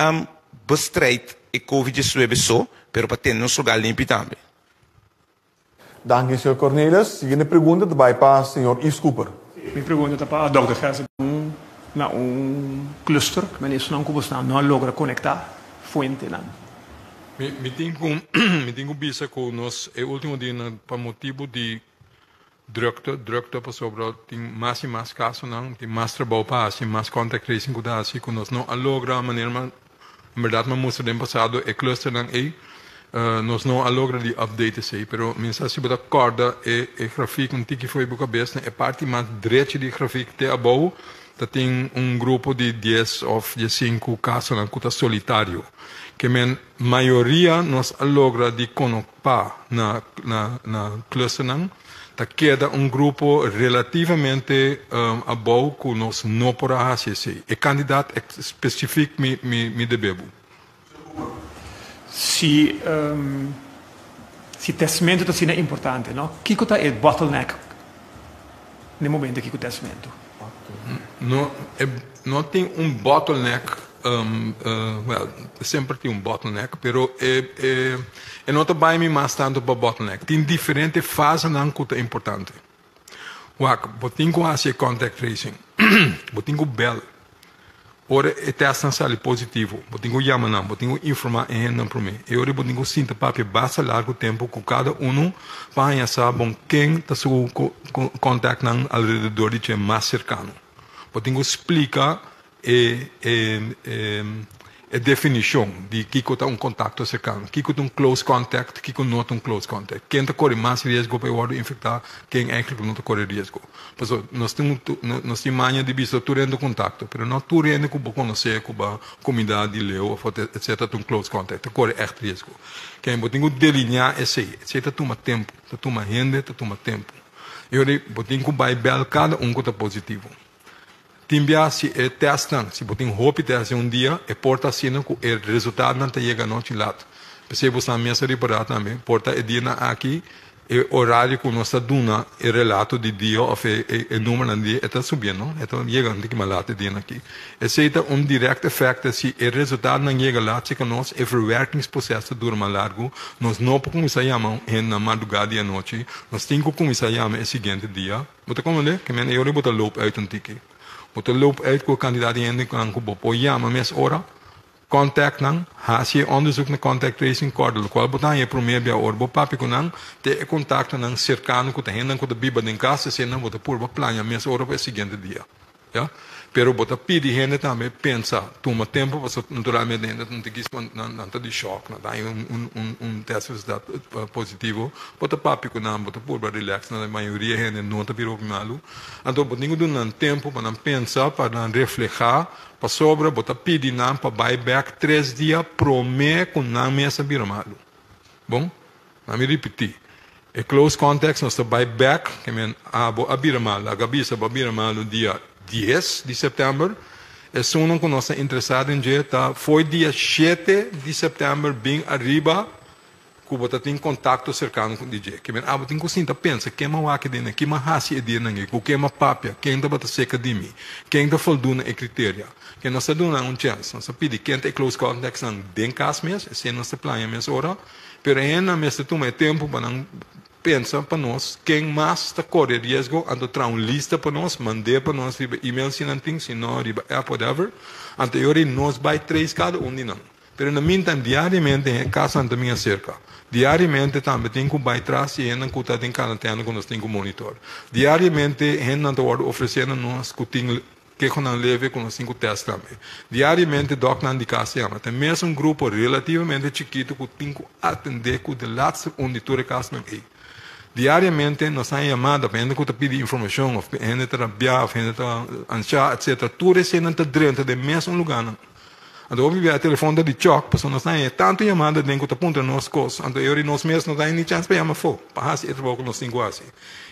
bestrijd e covid diesnuebe so, pero pa tene nos lugar limpi tambe. Danki señor Cornelis. Siguiente pregunta ta bai pa señor Yves Cooper. Mi pregunta ta pa Dòkter Gersen. Na un cluster, men esunnan ku bosnan no a logra konektá fuentenan. Mi tin ku mi tin ku bisa ku nos e ultimo dianan pa motibu di drukte, drukte pasobra tin mas i mas kasonan, tin mas trabou pa hasi, mas contact tracing ku ta hasi ku nos no a logra manera En berdad mi a mustra den pasado e clusternan ey. Nos no a logra di update esey, pero mi sa si bo ta corda e e grafiek un tiki fo'i bo cabes na e parti mas drechi di e grafiek te abou. Ta tin un grupo di 10 òf 15 kasonan ku ta solitario. Ke men mayoria nos a logra di konokpá na na na clusternan. Ta keda un grupo relativamente abou ku nos no por a hasi esei. E kandidat spesifik mi mi mi debe bo. Si si testmentu ta asina importante, no? Kiko ta e bottleneck n'e momento aki ku testmentu? No, e no tin un bottleneck, well, semper tin un bottleneck, pero e e e no ta bai mi mas tantu pa bottleneck. Tin diferente fasenan ku ta importante. Wak, bo tin ku hasi e contact tracing, bo tin ku bel. Ora e testnan sali positivo, bo tin ku yama nan, bo tin ku informá e hendenan promé. E ora bo tin ku sinta papia basta largu tempu ku kada unu pa haña sa bon ken ta su contactnan alrededor di dje mas serkano. Bo tin ku splika E e definishon di kiko ta un kontakto serkano, kiko ta un close contact, kiko no ta un close contact, ken ta kore mas riesgo pa e wòrdu infektá, ken eigentlik no ta kore riesgo. Pasobra nos tin nos tin maña di bisa tur hende kontakto, pero no tur hende ku bo konosé, ku bo a kumindá di leu òf etcetera ta un close contact, ta kore ègt riesgo. Ken bo tin ku delineá esei, esei ta tuma tempu, ta tuma hende, ta tuma tempu. E ora bo tin ku bai bèl kada un ku ta positivo. Tin bia si e testnan, si bo tin hopi test den un dia, e por ta asina ku e resultadonan ta yega anochi lat. P'esei bo sa mes a ripará tambe, por ta e dianan aki e orario ku nos ta duna e relato di dia òf e e numbernan di dia e ta subiendo, e ta yega un tiki mas lat e dianan aki. Esei ta un direct effect si e resultadonan yega lat si ku nos e verwerkingsproces ta dura mas largu, nos no por kuminsá yama hendenan madrugá di anochi, nos tin ku kuminsá yama e siguiente dia. Bo ta komprendé? Ke men e ora bo ta loop uit un tiki. Bo ta loop uit ku e kantidat di hende ku bo por yama mes ora, contact nan, hasi e onderzoek na contact tracing kòrda lokual bo ta haña e promé bia ora bo papia ku nan, te e kontaktonan serkano ku ta hendenan ku ta biba den kas, eseinan bo ta purba plania mes ora pa e siguiente dia. Ya. Pero bo ta pidi hende tambe pensa, tuma tempo pasobra naturalmente hende ta kis nan ta di shock, nan ta haña un test resultado positivo, bo ta papia ku nan, bo ta purba relax nan, mayoria hende no ta bira hopi malu, anto bo tin ku duna nan tempo pa nan pensa, pa nan refleha, pasobra bo ta pidi nan pa bai bek tres dia prome ku nan mes a bira malu. Bon? Na mi ripití, e close contacts nos ta bai bek, ke men abo a bira malu, laga bisa bo a bira malu dia dies di sèptèmber, esunnan ku nos ta interesá den dje ta fo'i dia shete di sèptèmber bin ariba ku bo ta tin kontakto serkano ku di dje. Ke men abo tin ku sinta pensa, ken m'a wak e dianan, kin m'a hasi e dianan ei, ku ken m'a papia, ken tabata seka di mi, ken ta folduna e kriteria. Ke nos ta duna un chèns, nos ta pidi ken ta e close contactsnan den kas mes, esei nos ta plania mes ora. Pero e hendenan mester tuma e tempu pa nan pensa pa nos ken mas ta kore riesgo, anto traha un lista pa nos, mand'é pa nos riba email si nan tin, si no riba app whatever, anto e ora ei nos bai trace kada un di nan. Pero na meantime diariamente e kasonan ta bin aserka. Diariamente tambe tin ku bai tras di hendenan ku ta den karantena ku nos tin ku monitor. Diariamente hendenan ta wòrdu ofresé na nos ku tin Kehonan leve ku nos tin ku tèst tambe. Diariamente dòkternan di kas yama. Ta e mesun grupo relativamente chikitu ku tin ku atendé ku de laatste un di tur e kasnan ei. Diariamente nos haña yamada pa hende ku ta pidi informashon òf hende ta rabiá òf hende ta anshá etsetera. Tur eseinan ta drenta den mesun lugánan. Anto hopi bia e telefòn ta di chòk pasobra nos ta haña tantu yamada den ku ta puntra nos kos. Anto e ora nos mes no ta haña ni chèns pa yama afó pa hasi e trabou ku nos tin ku hasi.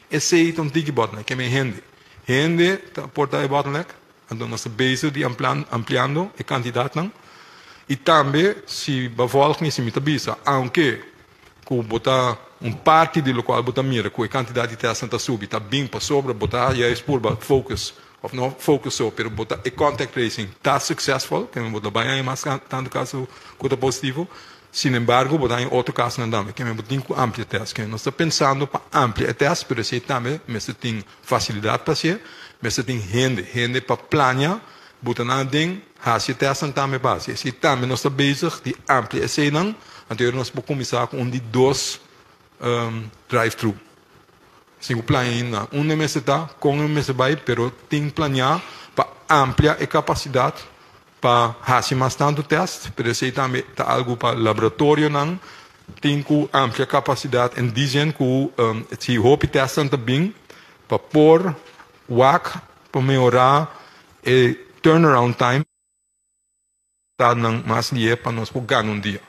Esei ta un tiki bòtnan ke men hende. Hende ta porta e bottleneck, anto nos ta bezig di ampliando e kantidatnan. I tambe si bevolking, si mi ta bisa, aunke ku bo ta un parti di lokual bo ta mira ku e kantidat di testnan ta subi ta bin pasobra bo ta juist purba focus, òf no focus so, pero bo ta e contact tracing ta successful, ke men bo ta bai haña mas tantu kaso ku ta positivo. Sinembargo, bo ta haña otro kasonan tambe ke men bo tin ku amplia test. Ke nos ta pensando pa amplia e test, pero esei tambe mester tin Fasilidat pa hacié, mester tin hende, hende pa plania, buta nan aden, haci e testnan tambe pa haci. Esey tambe nos ta bezig di amplia eseynan, anto nos por cuminsa cu un di dos drive thru. Sin cu plania ainda unda e mester ta, con e mester bay, pero tin plania pa amplia e capacidad pa haci mas tanto test, pero esey tambe ta algo pa laboratorionan tin cu amplia capacidad en die zin cu si hopi testnan ta bin pa por wak pa mehora e turnaround time ta nan mas lié pa nos por gana un dia.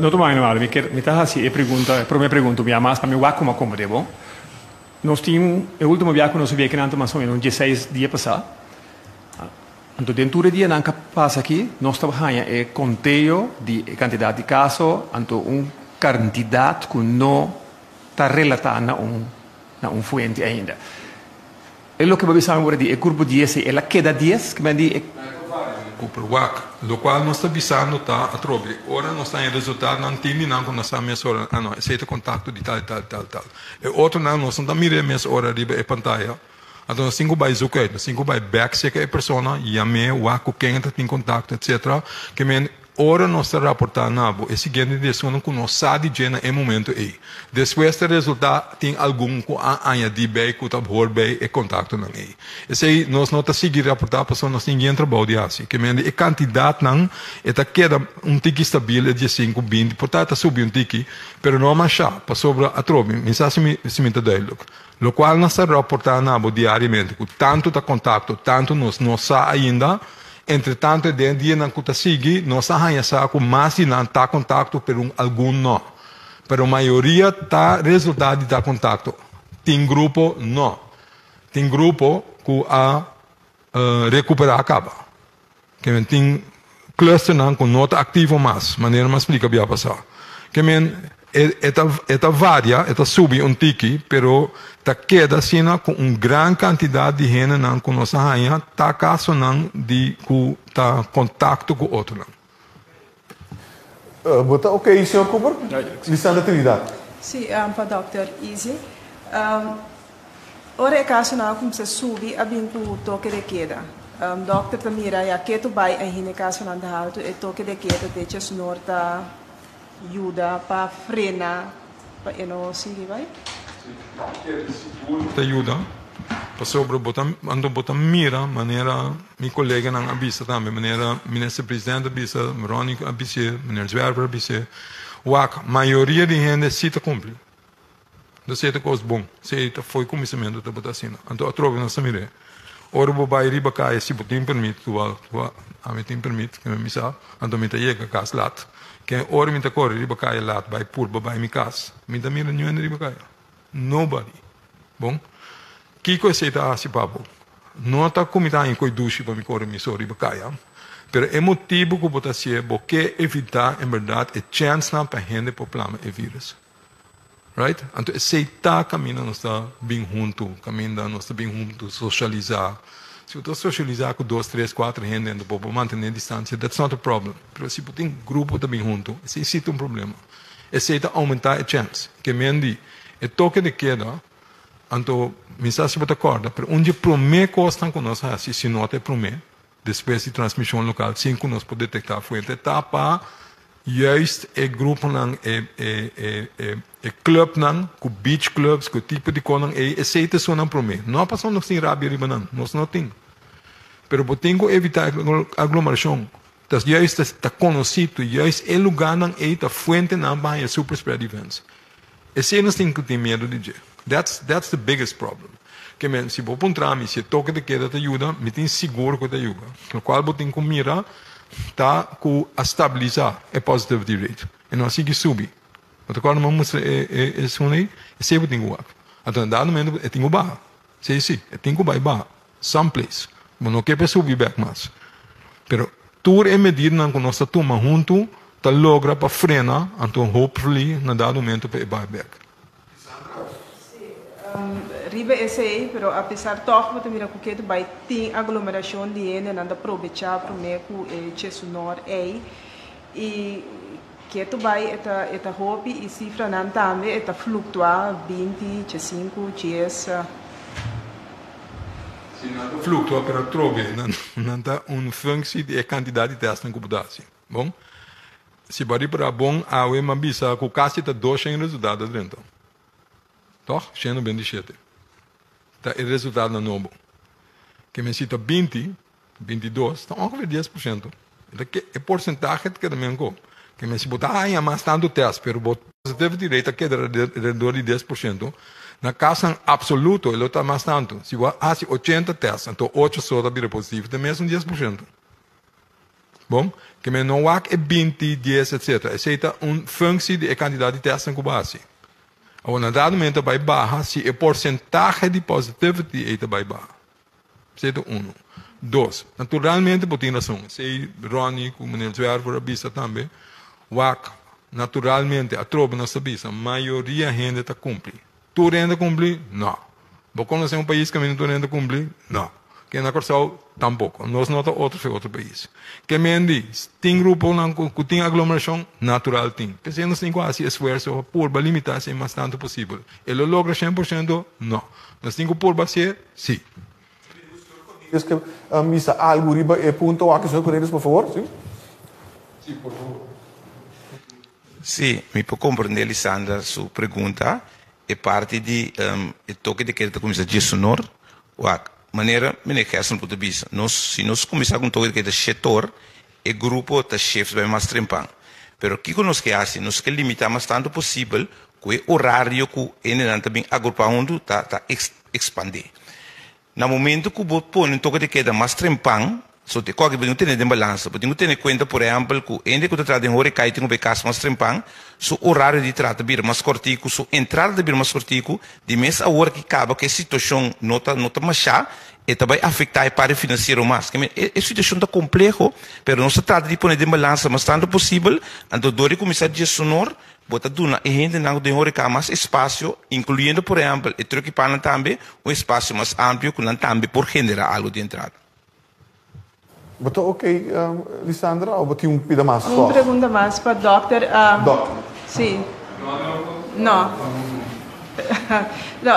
No tuma mi malo, mi kier mi ta hasi e pregunta, e prome pregunta un bia mas pa mi wak como a komprende bo. Nos tin e ultimo bia ku nos a bia kinan ta mas o menos un dieseis dia pasá. Anto den tur e dianan ku a pasa aki nos ta haña e konteo di e kantidat di kaso, anto un kantidat ku no ta relatá na un na un fuente ainda. E loke bo bisa mi ora di e grupo dies ei, el a keda dies? Ke men di e. Cooper wak. Lokual nos ta bisando ta atrobe ora nos ta haña resultadonan tin di nan ku nos sa mes ora, ah no, esei ta kontakto di tal i tal i tal i tal. E otronan nos no ta mir'é mes ora riba e pantaya. Anto nos tin ku bai zoek uit, nos tin ku bai bèk serka e persona, yam'é, wak ku ken e ta tin kontakto, etsetera. Ke men Ora nos ta raportá na bo e siguiente di esunnan ku nos sa di dje na e momento ei. Despues ta resultá tin algun ku a añadí bei ku ta hor bei e kontaktonan ei. Esei nos no ta sigui raportá pasobra nos tin yen trabou di hasi. Ke mende e kantidatnan e ta keda un tiki stabil e diesinku, 20, por ta e ta subi un tiki, pero no mashá pasobra atrobe mi sa si mi si mi ta duidelijk. Lokual nos ta raportá na bo diariamente ku tantu ta kontakto tantu nos no sa ainda. Entretanto e den dianan ku ta sigui nos a haña sa ku mas di nan ta kontakto pero un algun no. Pero mayoria ta resultá di ta kontakto. Tin grupo no. Tin grupo ku a rekuperá kaba. Ke men tin clusternan ku no ta aktivo mas, manera mi a splika bia pasá. Ke men E ta e ta varia, e ta subi un tiki, pero ta keda asina ku un gran kantidat di hendenan ku nos a haña ta kasonan di ku ta kontakto ku otronan. Bo ta ok, señor Cooper? Lisandra Trinidad. Sí, pa dòkter Izzy. Ora e kasonan a kuminsá subi a bin ku toke de keda. Dòkter ta mira ya ketu bai ainda e kasonan ta haltu, e toke de keda decha snor ta Yuda pa frena pa e no sigui bai. Sigur ta yuda pasobra bo ta anto bo ta mira manera mi koleganan a bisa tambe manera minister presidente a bisa Ronnie a bis'é meneer Zwerver a bis'é wak mayoria di hende si ta kumpli entonces esei ta kos bon esei ta fo'i kuminsamentu tabata asina anto atrobe nos ta mir'é ora bo bai riba kaya si bo tin permit ami tin permit ke mi sa anto mi ta yega kas lat. Ken ora mi ta kore riba kaya lat bai purba bai mi kas, mi ta mira niun hende riba kaya. Nobody. Bon, kiko esei ta hasi pa bo? No ta ku mi ta haña koi dushi pa mi kore mi so riba kaya, pero e motibu ku bo ta hasié, bo ke evitá en bèrdat e chènsnan pa hende por plama e vírus. Right? Anto esei ta kaminda nos ta bin huntu, kaminda nos ta bin huntu sosialisá. Si bo ta sosialisá ku dos, tres, kuater hende anto bo por mantené distansia, that's not a problem. Pero si bo tin grupo ta bin huntu, esei si ta un problema. Esei ta oumentá e chèns. Ke men di e toke de keda, anto mi sa si bo ta kòrda, pero un di e promé kosnan ku nos hasi, si no ta e promé, Despues di transmision local sin cu nos por detecta fuente ta pa juist e gruponan e e e e e clubnan cu beach clubs cu e tipo di conan ey esey ta esunnan prome. No pasobra nos tin rabia riba nan, nos no tin. Pero bo tin cu evita aglomeracion. Ta juist ta ta conoci tu juist e lugarnan ey ta fuentenan pa haya super spread events. Esei nos tin ku tin miedu di dje. That's that's the biggest problem. Ke men, si bo puntra mi si e toke de keda ta yuda, mi tin sigur ku ta yuda. Lokual bo tin ku mira ta ku a stabilisa e positivity rate. E no a sigui subi. Bo ta kòrda mi a mustra e e esun ei? Esei bo tin ku wak. Anto na dado momento e tin ku baha. Si si, e tin ku bai baha. Some place. Bo no ke pa e subi bèk mas. Pero tur e medidanan ku nos ta tuma huntu ta logra pa frena, anto hopefully na dado momento pa e bai bèk. Si, riba esei, pero apesar tòg bo ta mira ku ketu bai tin aglomerashon di hende, nan ta probechá promé ku e chesunor ei i ketu bai e ta e ta hopi i sifranan tambe e ta fluktuá 20, 15, 10. Si nan ta fluktua pero atrobe nan ta un functie di e kantidat di tèstnan ku bo ta hasi. Bon, si bo a ripará bon awe mi a bisa ku kasi ta 200 resultado a drenta. Tòg? 127 ta e resultadonan nobo. Ke men si ta 20, 22 ta ongeveer 10%. E porsentahe ta keda men ko. Ke men si bo ta haña mas tantu tèst pero bo positivity rate ta keda alrededor di 10%. Na kasonan apsoluto e lo ta mas tantu. Si bo a hasi 80 tèst, anto 8 so ta bira positivo, ta mes un 10%. Bon, ke men no wak e 20, 10, etcetera. Esei ta un functie di e kantidat di tèstnan ku bo hasi. Awor, na dado momento ta bai baha si e porsentahe di positivity ei ta bai baha. Esei ta unu. Dos, naturalmente bo tin rason. Esei Ronnie ku meneer Zwerver a bisa tambe. Wak, naturalmente, atrobe nos ta bisa, mayoria hende ta kumpli. Tur hende ta kumpli? No. Bo konosé un pais kaminda tur hende ta kumpli? No. Ke na Kòrsou? Tampoko. Nos no ta otro fe otro pais. Ke men di, tin gruponan ku tin aglomerashon? Natural tin. P'esei nos tin ku hasi esfuerso pa purba limitá esei mas tantu posibel. E lo logra 100%? No. Nos tin ku purba hasié? Sí. Dios ke bisa algu riba e punto aki, señor Cornelius, por favor. Sí. Sí, por favor. Sí, mi por comprende Lisandra su pregunta, e parti di e toke de keda ta cuminsa 10 or, wak, manera meneer Gerson por ta bisa, nos, si nos cuminsa cu un toke de keda 7 or, e grupo ta shift bai mas trempan. Pero kiko nos ke hasi? Nos ke limita mas tanto posibel cu e horario cu hendenan ta bin agrupa hunto ta expande. Na momento cu bo pone un toke de keda mas trempan, so te koke bo tin cu tene den balansa. Bo tin cu tene cuenta, por ehempel, cu hende cu ta traha den horeca y tin cu bay cas mas trempan, su horario di traha ta bira mas cortico, su entrada ta bira mas cortico, di mes awor ki caba cu e situacion no ta masha, e ta bay afecta e parti financiero mas. E situacion ta compleho, pero nos ta trata di pone den balansa mas tanto posibel, anto door di cuminsa 10 or, bo ta duna e hendenan den horeca mas espacio, incluyendo, por ehempel, e truckipanan tambe, un espacio mas amplio cu nan tambe por genera algo di entrada. Bo ta ok, Lisandra, of bo tin un pida mas? Un pregunta mas pa dokter. Dokter. Sí. No. No,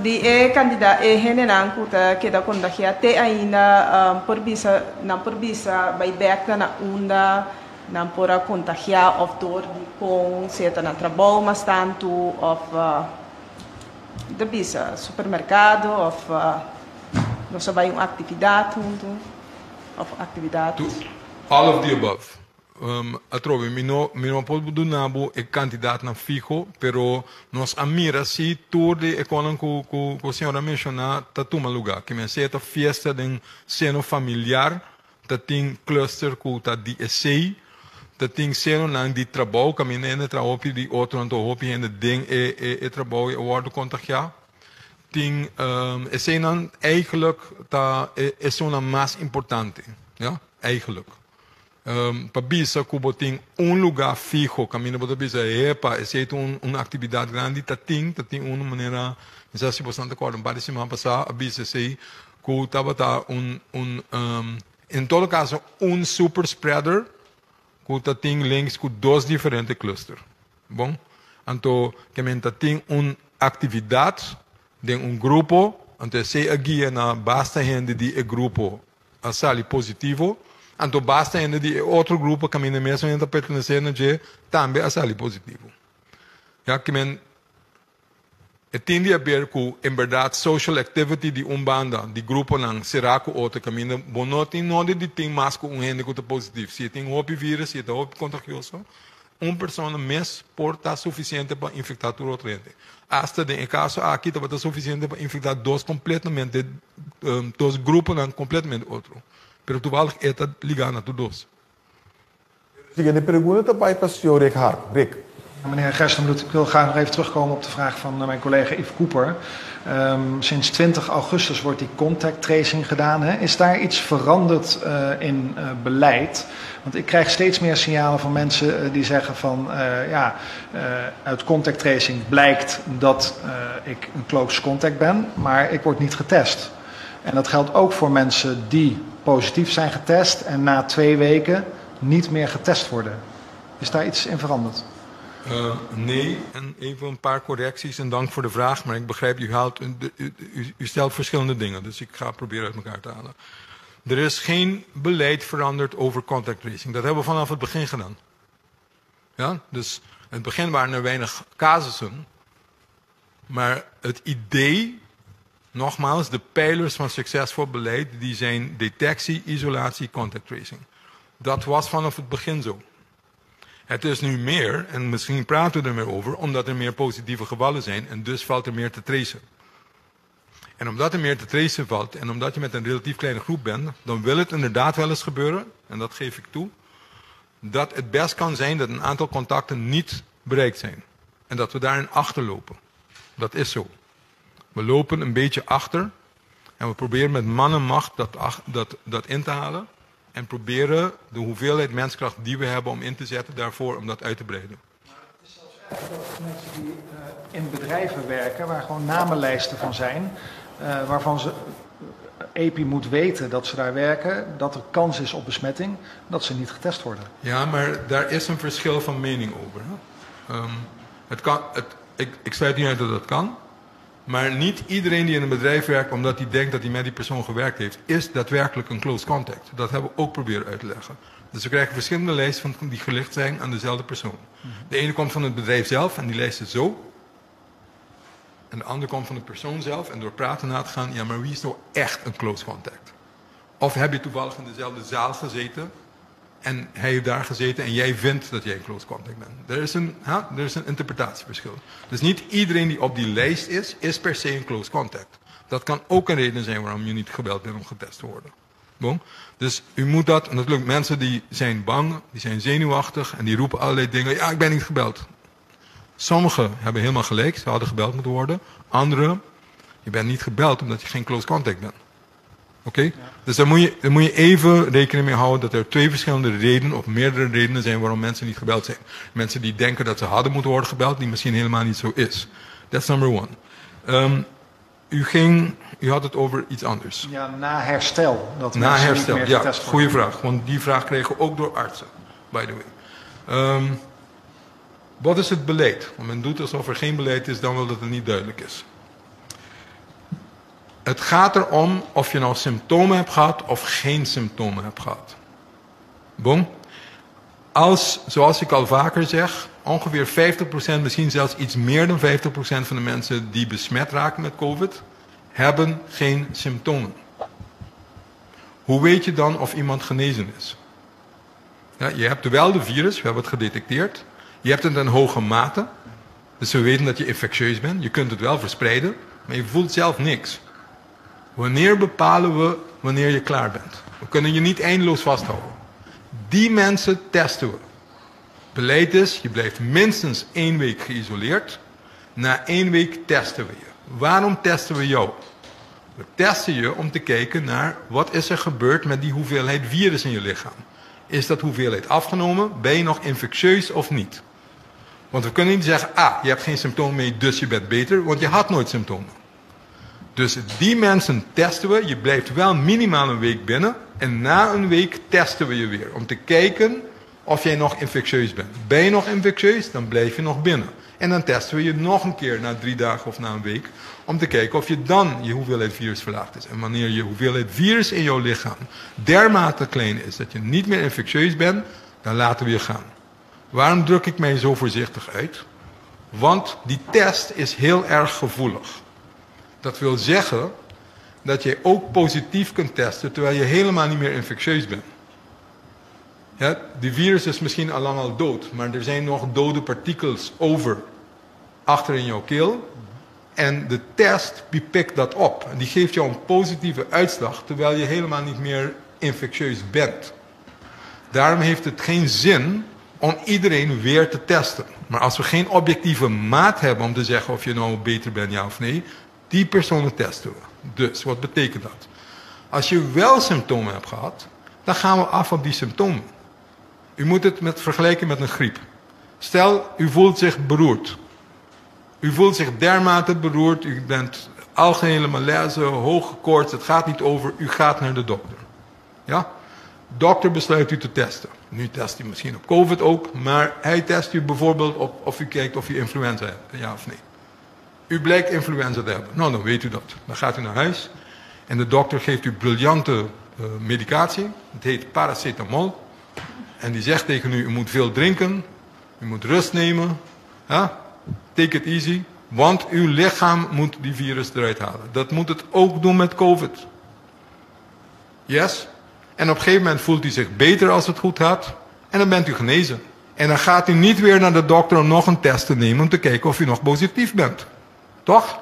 di e kantidat e hendenan ku ta keda kontagiá te ainda por bisa nan por bisa bai bèk na unda nan por a kontagiá òf dor di kon sea ta na trabou mas tantu òf ta bisa supermerkado òf nos a bai un aktividat huntu òf aktividat. All of the above. Atrobe, mi no por duna bo e kantidatnan fiho, pero nos a mira si tur di e kosnan ku señora a menshoná ta tuma lugá. Ke men sea ta fiesta den seno familiar, ta tin cluster ku ta di esei, ta tin senonan di trabou, kaminda hende traha hopi di otro, anto hopi hende den e trabou e wòrdu kontagiá. Tin eseinan eigenlijk ta esunnan mas importante, ja, eigenlijk. Pa bisa ku bo tin un lugá fiho, kaminda bo ta bisa, epa, esei ta un aktividat grandi, ta tin un manera, no sa si boso ta kòrda, un par di siman pasá a bisa esei, ku tabata un, en todo kaso, un super spreader ku ta tin links ku dos diferente cluster. Bon, anto, ke men ta tin un aktividat den un grupo, anto esei a guia na basta hende di e grupo a sali positivo, anto basta hende di e otro grupo kaminda mes hende ta pertenesé na dje tambe a sali positivo. Ja, ke men e tin di haber ku en berdat social activity di un banda di gruponan será ku otro kaminda bo no tin nodi di tin mas ku un hende ku ta positivo. Si tin hopi virus, si ta hopi kontagioso, un persona mes por ta sufisiente pa infektá tur otro hende. Hasta den e kaso aki tabata sufisiente pa infektá dos gruponan kompletamente otro. Pero toevallig e ta ligá na tur dos. Siguiente pregunta ta bai pa señor Rick Hart. Rick. Meneer Gerstenbluth, ik wil graag nog even terugkomen op de vraag van mijn collega Yves Cooper. Sinds 20 augustus wordt die contact tracing gedaan. Hè? Is daar iets veranderd in beleid? Want ik krijg steeds meer signalen van mensen die zeggen van ja, uit contact tracing blijkt dat ik een close contact ben, maar ik word niet getest. En dat geldt ook voor mensen die positief zijn getest en na 2 weken niet meer getest worden. Is daar iets in veranderd? Nee, en even een paar correcties en dank voor de vraag, maar ik begrijp, u stelt verschillende dingen, dus ik ga proberen uit elkaar te halen. Er is geen beleid veranderd over contact tracing. Dat hebben we vanaf het begin gedaan. Ja? Dus in het begin waren er weinig casussen, maar het idee, nogmaals, de pijlers van succesvol beleid, die zijn detectie, isolatie, contact tracing. Dat was vanaf het begin zo. Het is nu meer, en misschien praten we er meer over, omdat er meer positieve gevallen zijn en dus valt er meer te tracen. En omdat er meer te tracen valt en omdat je met een relatief kleine groep bent, dan wil het inderdaad wel eens gebeuren, en dat geef ik toe, dat het best kan zijn dat een aantal contacten niet bereikt zijn. En dat we daarin achterlopen. Dat is zo. We lopen een beetje achter en we proberen met man en macht dat in te halen. En proberen de hoeveelheid menskracht die we hebben om in te zetten daarvoor om dat uit te breiden. Maar het is zelfs erg dat mensen die in bedrijven werken, waar gewoon namenlijsten van zijn, waarvan ze EPI moet weten dat ze daar werken, dat er kans is op besmetting, dat ze niet getest worden. Ja, maar daar is een verschil van mening over. Hè? Het kan, het, ik sluit niet uit dat dat kan. Maar niet iedereen die in een bedrijf werkt omdat hij denkt dat hij met die persoon gewerkt heeft, is daadwerkelijk een close contact. Dat hebben we ook proberen uit te leggen. Dus we krijgen verschillende lijsten van die gelicht zijn aan dezelfde persoon. De ene komt van het bedrijf zelf en die lijst is zo. En de andere komt van de persoon zelf en door praten na te gaan, ja, maar wie is nou echt een close contact? Of heb je toevallig in dezelfde zaal gezeten en hij heeft daar gezeten en jij vindt dat jij een close contact bent. Er is een interpretatieverschil. Dus niet iedereen die op die lijst is, is per se een close contact. Dat kan ook een reden zijn waarom je niet gebeld bent om getest te worden. Bon? Dus u moet dat, en natuurlijk mensen die zijn bang, die zijn zenuwachtig en die roepen allerlei dingen. Ja, ik ben niet gebeld. Sommigen hebben helemaal gelijk, ze hadden gebeld moeten worden. Anderen, je bent niet gebeld omdat je geen close contact bent. Oké? Ja. Dus daar moet je even rekening mee houden dat er twee verschillende redenen of meerdere redenen zijn waarom mensen niet gebeld zijn. Mensen die denken dat ze hadden moeten worden gebeld, die misschien helemaal niet zo is. That's number one. U had het over iets anders. Ja, na herstel. Dat na herstel, niet meer ja. Goeie vraag. Want die vraag kregen we ook door artsen, by the way. Wat is het beleid? Want men doet alsof er geen beleid is, dan wel dat het niet duidelijk is. Het gaat erom of je nou symptomen hebt gehad of geen symptomen hebt gehad. Bon? Als, zoals ik al vaker zeg, ongeveer 50%, misschien zelfs iets meer dan 50% van de mensen die besmet raken met COVID, hebben geen symptomen. Hoe weet je dan of iemand genezen is? Ja, je hebt wel de virus, we hebben het gedetecteerd. Je hebt het in hoge mate. Dus we weten dat je infectieus bent. Je kunt het wel verspreiden, maar je voelt zelf niks. Wanneer bepalen we wanneer je klaar bent? We kunnen je niet eindeloos vasthouden. Die mensen testen we. Beleid is, je blijft minstens 1 week geïsoleerd. Na 1 week testen we je. Waarom testen we jou? We testen je om te kijken naar wat is er gebeurd met die hoeveelheid virus in je lichaam. Is dat hoeveelheid afgenomen? Ben je nog infectieus of niet? Want we kunnen niet zeggen, ah, je hebt geen symptomen meer, dus je bent beter, want je had nooit symptomen. Dus die mensen testen we. Je blijft wel minimaal een week binnen. En na een week testen we je weer. Om te kijken of jij nog infectieus bent. Ben je nog infectieus, dan blijf je nog binnen. En dan testen we je nog een keer na 3 dagen of na een week. Om te kijken of je dan je hoeveelheid virus verlaagd is. En wanneer je hoeveelheid virus in jouw lichaam dermate klein is dat je niet meer infectieus bent, dan laten we je gaan. Waarom druk ik mij zo voorzichtig uit? Want die test is heel erg gevoelig. Dat wil zeggen dat je ook positief kunt testen terwijl je helemaal niet meer infectieus bent. Ja, die virus is misschien al lang al dood, maar er zijn nog dode partikels over achter in jouw keel. En de test die pikt dat op. En die geeft jou een positieve uitslag terwijl je helemaal niet meer infectieus bent. Daarom heeft het geen zin om iedereen weer te testen. Maar als we geen objectieve maat hebben om te zeggen of je nou beter bent, ja of nee, die personen testen we. Dus, wat betekent dat? Als je wel symptomen hebt gehad, dan gaan we af op die symptomen. U moet het vergelijken met een griep. Stel, u voelt zich beroerd. U voelt zich dermate beroerd, u bent algehele malaise, hoge koorts, het gaat niet over, u gaat naar de dokter. Ja? Dokter besluit u te testen. Nu test hij misschien op COVID ook, maar hij test u bijvoorbeeld op of u kijkt of u influenza hebt, ja of nee. U blijkt influenza te hebben. Nou, dan weet u dat. Dan gaat u naar huis en de dokter geeft u briljante medicatie. Het heet paracetamol. En die zegt tegen u, u moet veel drinken, u moet rust nemen. Ja? Take it easy, want uw lichaam moet die virus eruit halen. Dat moet het ook doen met COVID. Yes? En op een gegeven moment voelt u zich beter als het goed gaat. En dan bent u genezen. En dan gaat u niet weer naar de dokter om nog een test te nemen om te kijken of u nog positief bent. Toch?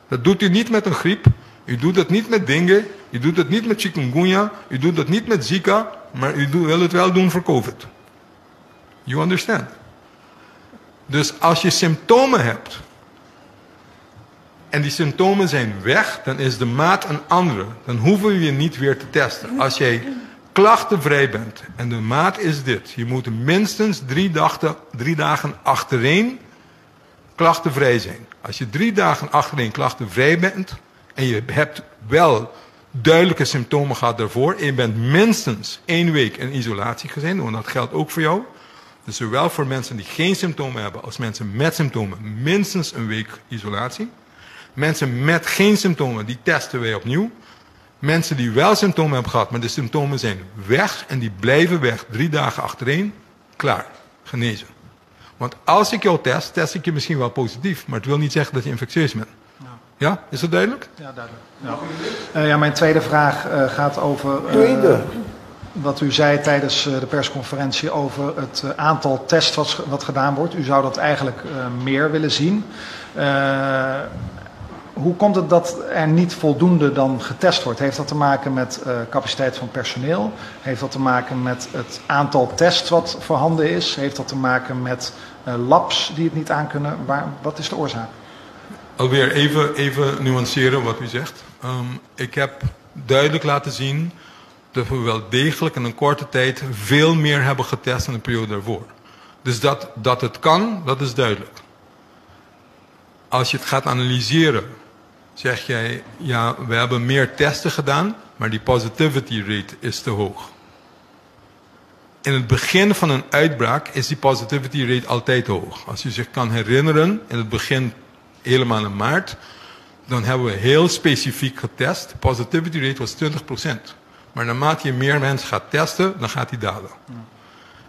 Dat doet u niet met een griep. U doet dat niet met dengue. U doet dat niet met chikungunya. U doet dat niet met Zika. Maar u wil het wel doen voor COVID. You understand? Dus als je symptomen hebt en die symptomen zijn weg, dan is de maat een andere. Dan hoeven we je niet weer te testen. Als jij klachtenvrij bent en de maat is dit. Je moet minstens 3 dagen achtereen klachtenvrij zijn. Als je 3 dagen achtereen klachtenvrij bent en je hebt wel duidelijke symptomen gehad daarvoor en je bent minstens één week in isolatie gezeten, want dat geldt ook voor jou. Dus zowel voor mensen die geen symptomen hebben als mensen met symptomen, minstens een week isolatie. Mensen met geen symptomen, die testen wij opnieuw. Mensen die wel symptomen hebben gehad, maar de symptomen zijn weg en die blijven weg 3 dagen achtereen, klaar, genezen. Want als ik jou test, test ik je misschien wel positief, maar het wil niet zeggen dat je infectieus bent. Ja, is dat duidelijk? Ja, duidelijk. Ja. Ja, mijn tweede vraag gaat over Tweede. Wat u zei tijdens de persconferentie over het aantal tests wat gedaan wordt. U zou dat eigenlijk meer willen zien. Hoe komt het dat er niet voldoende dan getest wordt? Heeft dat te maken met capaciteit van personeel? Heeft dat te maken met het aantal tests wat voorhanden is? Heeft dat te maken met labs die het niet aankunnen? Wat is de oorzaak? Alweer even nuanceren wat u zegt. Ik heb duidelijk laten zien dat we wel degelijk in een korte tijd veel meer hebben getest dan de periode daarvoor. Dus dat het kan, dat is duidelijk. Als je het gaat analyseren, zeg jij: ja, we hebben meer testen gedaan, maar die positivity rate is te hoog. In het begin van een uitbraak is die positivity rate altijd hoog. Als u zich kan herinneren, in het begin, helemaal in maart, dan hebben we heel specifiek getest. De positivity rate was 20%. Maar naarmate je meer mensen gaat testen, dan gaat die dalen.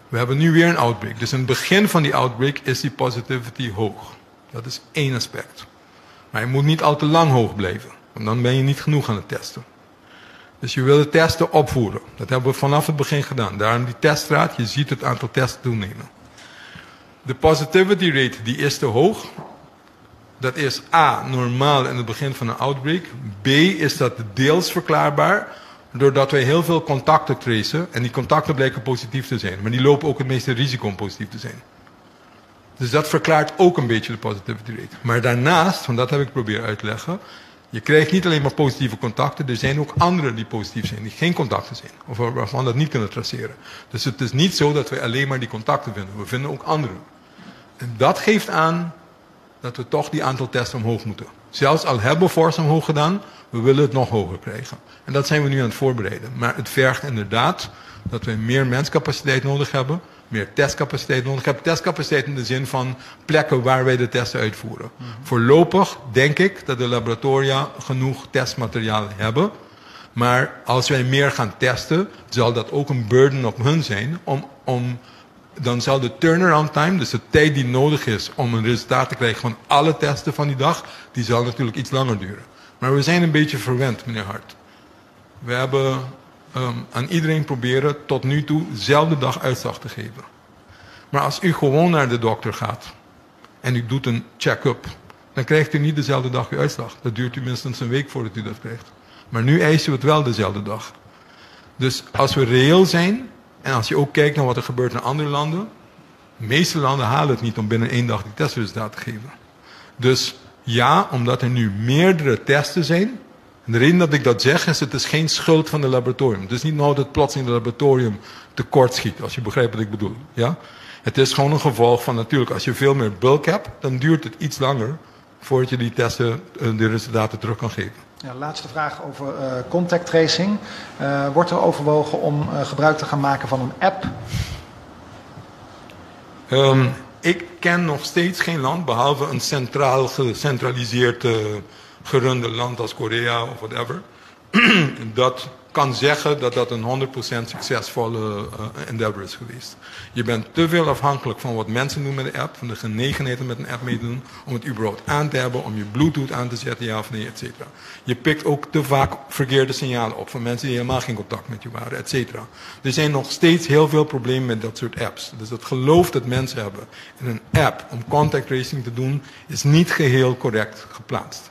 We hebben nu weer een outbreak. Dus in het begin van die outbreak is die positivity hoog. Dat is één aspect. Maar je moet niet al te lang hoog blijven, want dan ben je niet genoeg aan het testen. Dus je wil de testen opvoeren. Dat hebben we vanaf het begin gedaan. Daarom die teststraat, je ziet het aantal testen toenemen. De positivity rate, die is te hoog. Dat is A, normaal in het begin van een outbreak. B, is dat deels verklaarbaar doordat wij heel veel contacten tracen en die contacten blijken positief te zijn. Maar die lopen ook het meeste risico om positief te zijn. Dus dat verklaart ook een beetje de positivity rate. Maar daarnaast, want dat heb ik proberen uit te leggen, je krijgt niet alleen maar positieve contacten, er zijn ook anderen die positief zijn, die geen contacten zijn, of waarvan dat niet kunnen traceren. Dus het is niet zo dat wij alleen maar die contacten vinden, we vinden ook anderen. En dat geeft aan dat we toch die aantal testen omhoog moeten. Zelfs al hebben we fors omhoog gedaan, we willen het nog hoger krijgen. En dat zijn we nu aan het voorbereiden. Maar het vergt inderdaad dat we meer menscapaciteit nodig hebben, meer testcapaciteit nodig hebben. Testcapaciteit in de zin van plekken waar wij de testen uitvoeren. Voorlopig denk ik dat de laboratoria genoeg testmateriaal hebben. Maar als wij meer gaan testen, zal dat ook een burden op hun zijn. Dan zal de turnaround time, dus de tijd die nodig is om een resultaat te krijgen van alle testen van die dag, die zal natuurlijk iets langer duren. Maar we zijn een beetje verwend, meneer Hart. We hebben aan iedereen proberen tot nu toe dezelfde dag uitslag te geven. Maar als u gewoon naar de dokter gaat en u doet een check-up, dan krijgt u niet dezelfde dag uw uitslag. Dat duurt u minstens een week voordat u dat krijgt. Maar nu eisen we het wel dezelfde dag. Dus als we reëel zijn, en als je ook kijkt naar wat er gebeurt in andere landen, de meeste landen halen het niet om binnen één dag die testresultaten te geven. Dus ja, omdat er nu meerdere testen zijn. En de reden dat ik dat zeg is, het is geen schuld van het laboratorium. Het is niet nou dat plotseling het laboratorium tekort schiet, als je begrijpt wat ik bedoel. Ja? Het is gewoon een gevolg van natuurlijk, als je veel meer bulk hebt, dan duurt het iets langer voordat je die testen, de resultaten terug kan geven. Ja, laatste vraag over contact tracing. Wordt er overwogen om gebruik te gaan maken van een app? Ik ken nog steeds geen land, behalve een centraal gecentraliseerd gerunde land als Korea of whatever, dat kan zeggen dat dat een 100% succesvolle endeavor is geweest. Je bent te veel afhankelijk van wat mensen doen met de app, van de genegenheid om met een app mee te doen, om het überhaupt aan te hebben, om je Bluetooth aan te zetten, ja of nee, et cetera. Je pikt ook te vaak verkeerde signalen op van mensen die helemaal geen contact met je waren, et cetera. Er zijn nog steeds heel veel problemen met dat soort apps. Dus het geloof dat mensen hebben in een app om contact tracing te doen, is niet geheel correct geplaatst.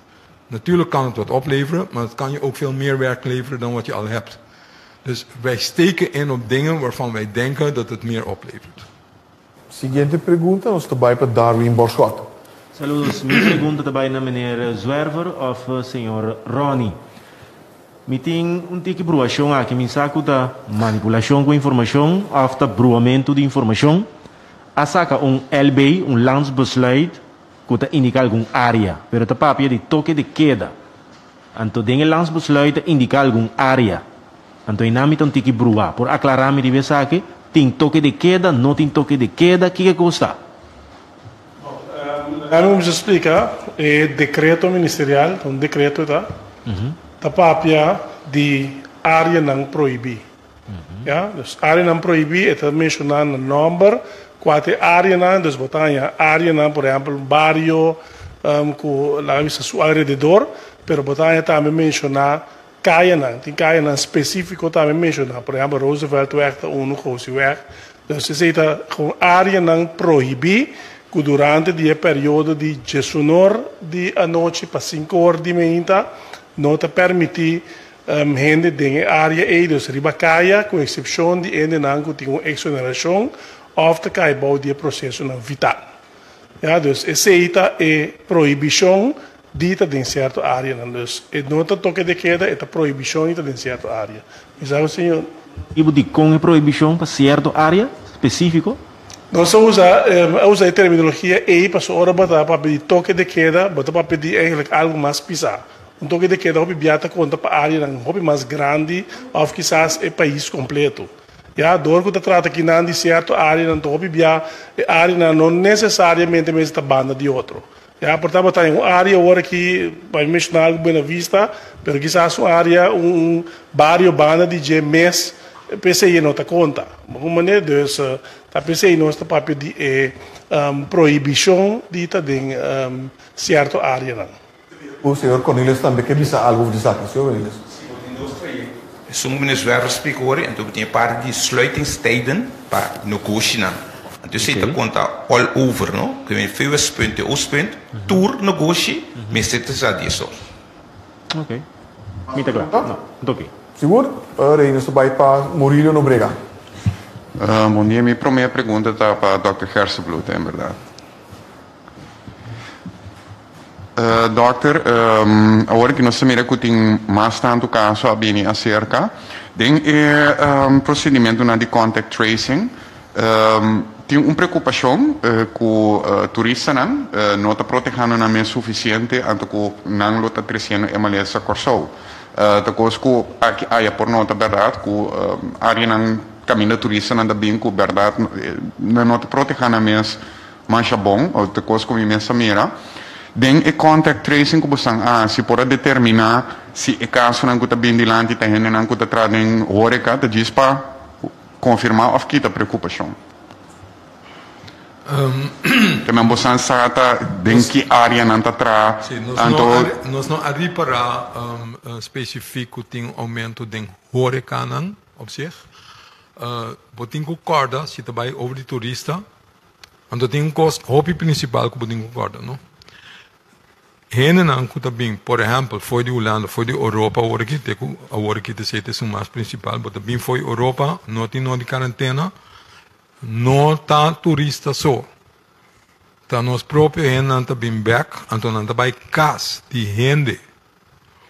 Natuurlijk kan het wat opleveren, maar het kan je ook veel meer werk leveren dan wat je al hebt. Dus wij steken in op dingen waarvan wij denken dat het meer oplevert. Siguiente pregunta, nos ta bai pa Darwin Borschot. Saludos, mi pregunta ta bai na meneer Zwerver of señor Ronnie. Mi tin un tiki bruashon aki, mi sa ku ta manipulashon ku informashon of ta bruamentu di informashon. A saka un LB, un landsbesluit, ku ta indiká algun área, pero ta papia di toke de keda. Anto den e landsbesluit ta indiká algun área. Anto einan mi ta un tiki bruá. Por aklará mi riba esaki? Tin toke de keda, no tin toke de keda, kiko kos ta? Laga mi kuminsá splika e dekreto ministerial, ta un dekreto e ta, ta papia di áreanan prohibí. Ya, dus áreanan prohibí e ta menshoná na nòmber kua ta e áreanan, dus bo ta haña áreanan por ehèmpel un bario ku laga bisa su alrededor, pero bo ta haña tambe menshoná kayanan, tin kayanan spesífiko tambe menshoná, por ehèmpel Rooseveltweg ta unu, Gosiweg, dus esei ta kon áreanan prohibí ku durante di e periodo di diesunor di anochi pa sinkor di meinta no ta pèrmití Hende den e área ei, dus riba kaya, ku eksepshon di hendenan ku tin un eksonerashon òf ta kai bou di e prosesonan vital. Ya, dus esei ta e prohibishon di ta den sierto áreanan. Dus e no ta toke de keda, e ta prohibishon di ta den sierto área. Mi sa ku señor. Motibu dikon e prohibishon pa sierto área spesífiko? Nos a usa a usa e terminologia ei pasobra ora bo ta papia di toke de keda, bo ta papia di eigenlijk algu mas pisá. Un toke de keda hopi bia ta konta pa áreanan hopi mas grandi òf kisas e pais kompleto. Ya, dor ku ta trata kinan di sierto áreanan ta hopi bia e áreanan no nesesariamente mester ta banda di otro. Ya, por tabata un área awor aki, pa mi menshoná algu Buena Vista, pero kisas un área, un bario banda di dje mes, p'esei e no ta konta. Bon manera, dus ta p'esei nos ta papia di e prohibishon di ta den sierto áreanan. Ku señor Cornelius tambe ke bisa algu over di esaki. Señor Cornelius. Si bo tin dos trayecto. Esun ku meneer Zwerver splika ori, anto bo tin e parti di sluitingstijden pa negoshinan. Anto esei ta konta all over, no? Ku e VWS-punt i Oostpunt, tur negoshi mester ta sa di esor. Ok. Mi ta kla. No, no ta ok. Sigur? Rei nos ta bai pa Murillo Nobrega. Bon dia. Mi prome pregunta ta pa Dòkter Gerstenbluth, en bèrdat. Dokter, awor ki nos ta mira ku tin mas tantu kaso a bini aserka, den e prosedimentunan di contact tracing tin un preokupashon ku turistanan no ta protehando nan mes sufisiente anto ku nan lo ta tresiendo e malesa Kòrsou. Ta kos ku aki aya por nota bèrdat ku áreanan kaminda turistanan ta bin ku bèrdat nan no ta proteha nan mes Masha bon, otro kos ku mi mes a mira, den e contact tracing ku bosan a hasi por a determiná si e kasonan ku ta bin dilanti ta hendenan ku ta traha den horeka, ta djis pa konfirmá òf kita preokupashon. Te men bosan sa ta den ki área nan ta traha, Sí, nos anto. no a, nos no a ripará spesifik ku tin oumento den horekanan op zich. Bo tin ku kòrda si ta bai over di turista. Anto tin un kos hopi prinsipal ku bo tin ku kòrda, no? Hendenan ku ta bin, por ehèmpel, for di Hulanda, for di Oropa awor aki, te ku awor aki ta esei ta esun mas prinsipal, bo ta bin for di Oropa, no tin no di karantena, no ta turista so. Ta nos propio hendenan ta bin bèk, anto nan ta bai kas di hende.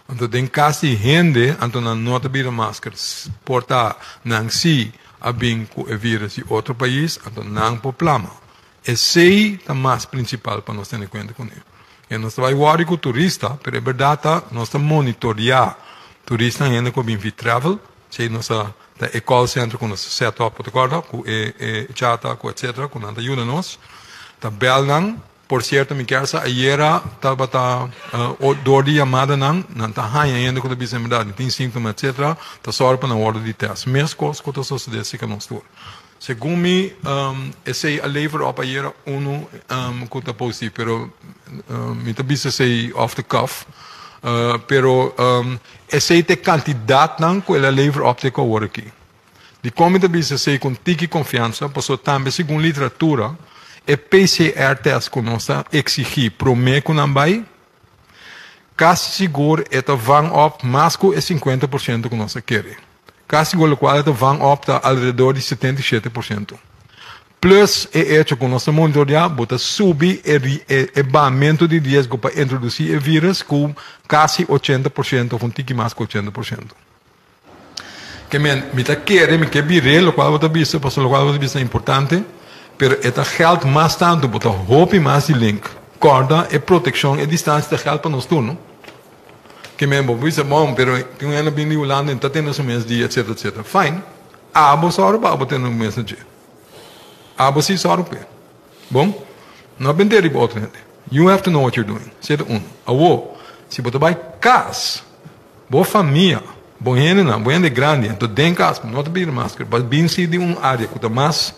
Anto den kas di hende, anto nan no ta bira masker. Por ta nan si a bin ku e virus di otro pais, anto nan por plama. Esei ta mas prinsipal pa nos tene kuenta kuné. E nos ta bai wòri ku turista, pero e bèrdat ta nos ta monitoreá turistanan hende ku a bin via travel. Esei nos ta ta e call center ku nos a set up, bo ta kòrda? Ku e e chata ku etsetera ku nan ta yuda nos. Ta bèl nan. Por sierto mi kier sa ayera tabata dor di yamadanan nan ta haña hende ku ta bisa en berdad mi tin síntoma etcetera ta sòru pa nan wòrdu di tèst. Meskos ku ta sosodé si ka nos tur. Segun mi esei a lever op ayera unu ku ta positief pero mi ta bisa esei off the cuff pero esei ta e kantidatnan ku el a lever op te ku awor aki. Dikon mi ta bisa esei ku un tiki konfiansa? Pasobra tambe segun literatura e PCR test ku nos ta eksigí promé ku nan bai, kasi sigur e ta vang op mas ku e 50% ku nos a kere. Kasi sigur lokual e ta vang op ta alrededor di 77%. Plus e echo ku nos ta monitoreá, bo ta subi e e bamentu di riesgo pa introdusí e vírus ku kasi 80% òf un tiki mas ku 80%. Ke men, mi ta kere, mi ke bir'é lokual bo ta bisa, pasobra lokual bo ta bisa ta importante, pero e ta gèld mas tantu, bo ta hopi mas di link. Kòrda e protekshon, e distansia ta gèld pa nos tur, no? Ke men, bo por bisa, bon, pero tin un hende a bini di Hulanda, e no ta tene su mes dia, etsetera, etsetera. Fine, abo sòru pa abo tene bo mes na dje. Abo si sòru p'e. Bon, no a bend'é riba otro hende. You have to know what you're doing. Esei ta unu. Awor, si bo ta bai kas. Bo famia, bo hendenan, bo hende grandi, anto den kas bo no ta bira masker, bo a bin si di un área ku ta mas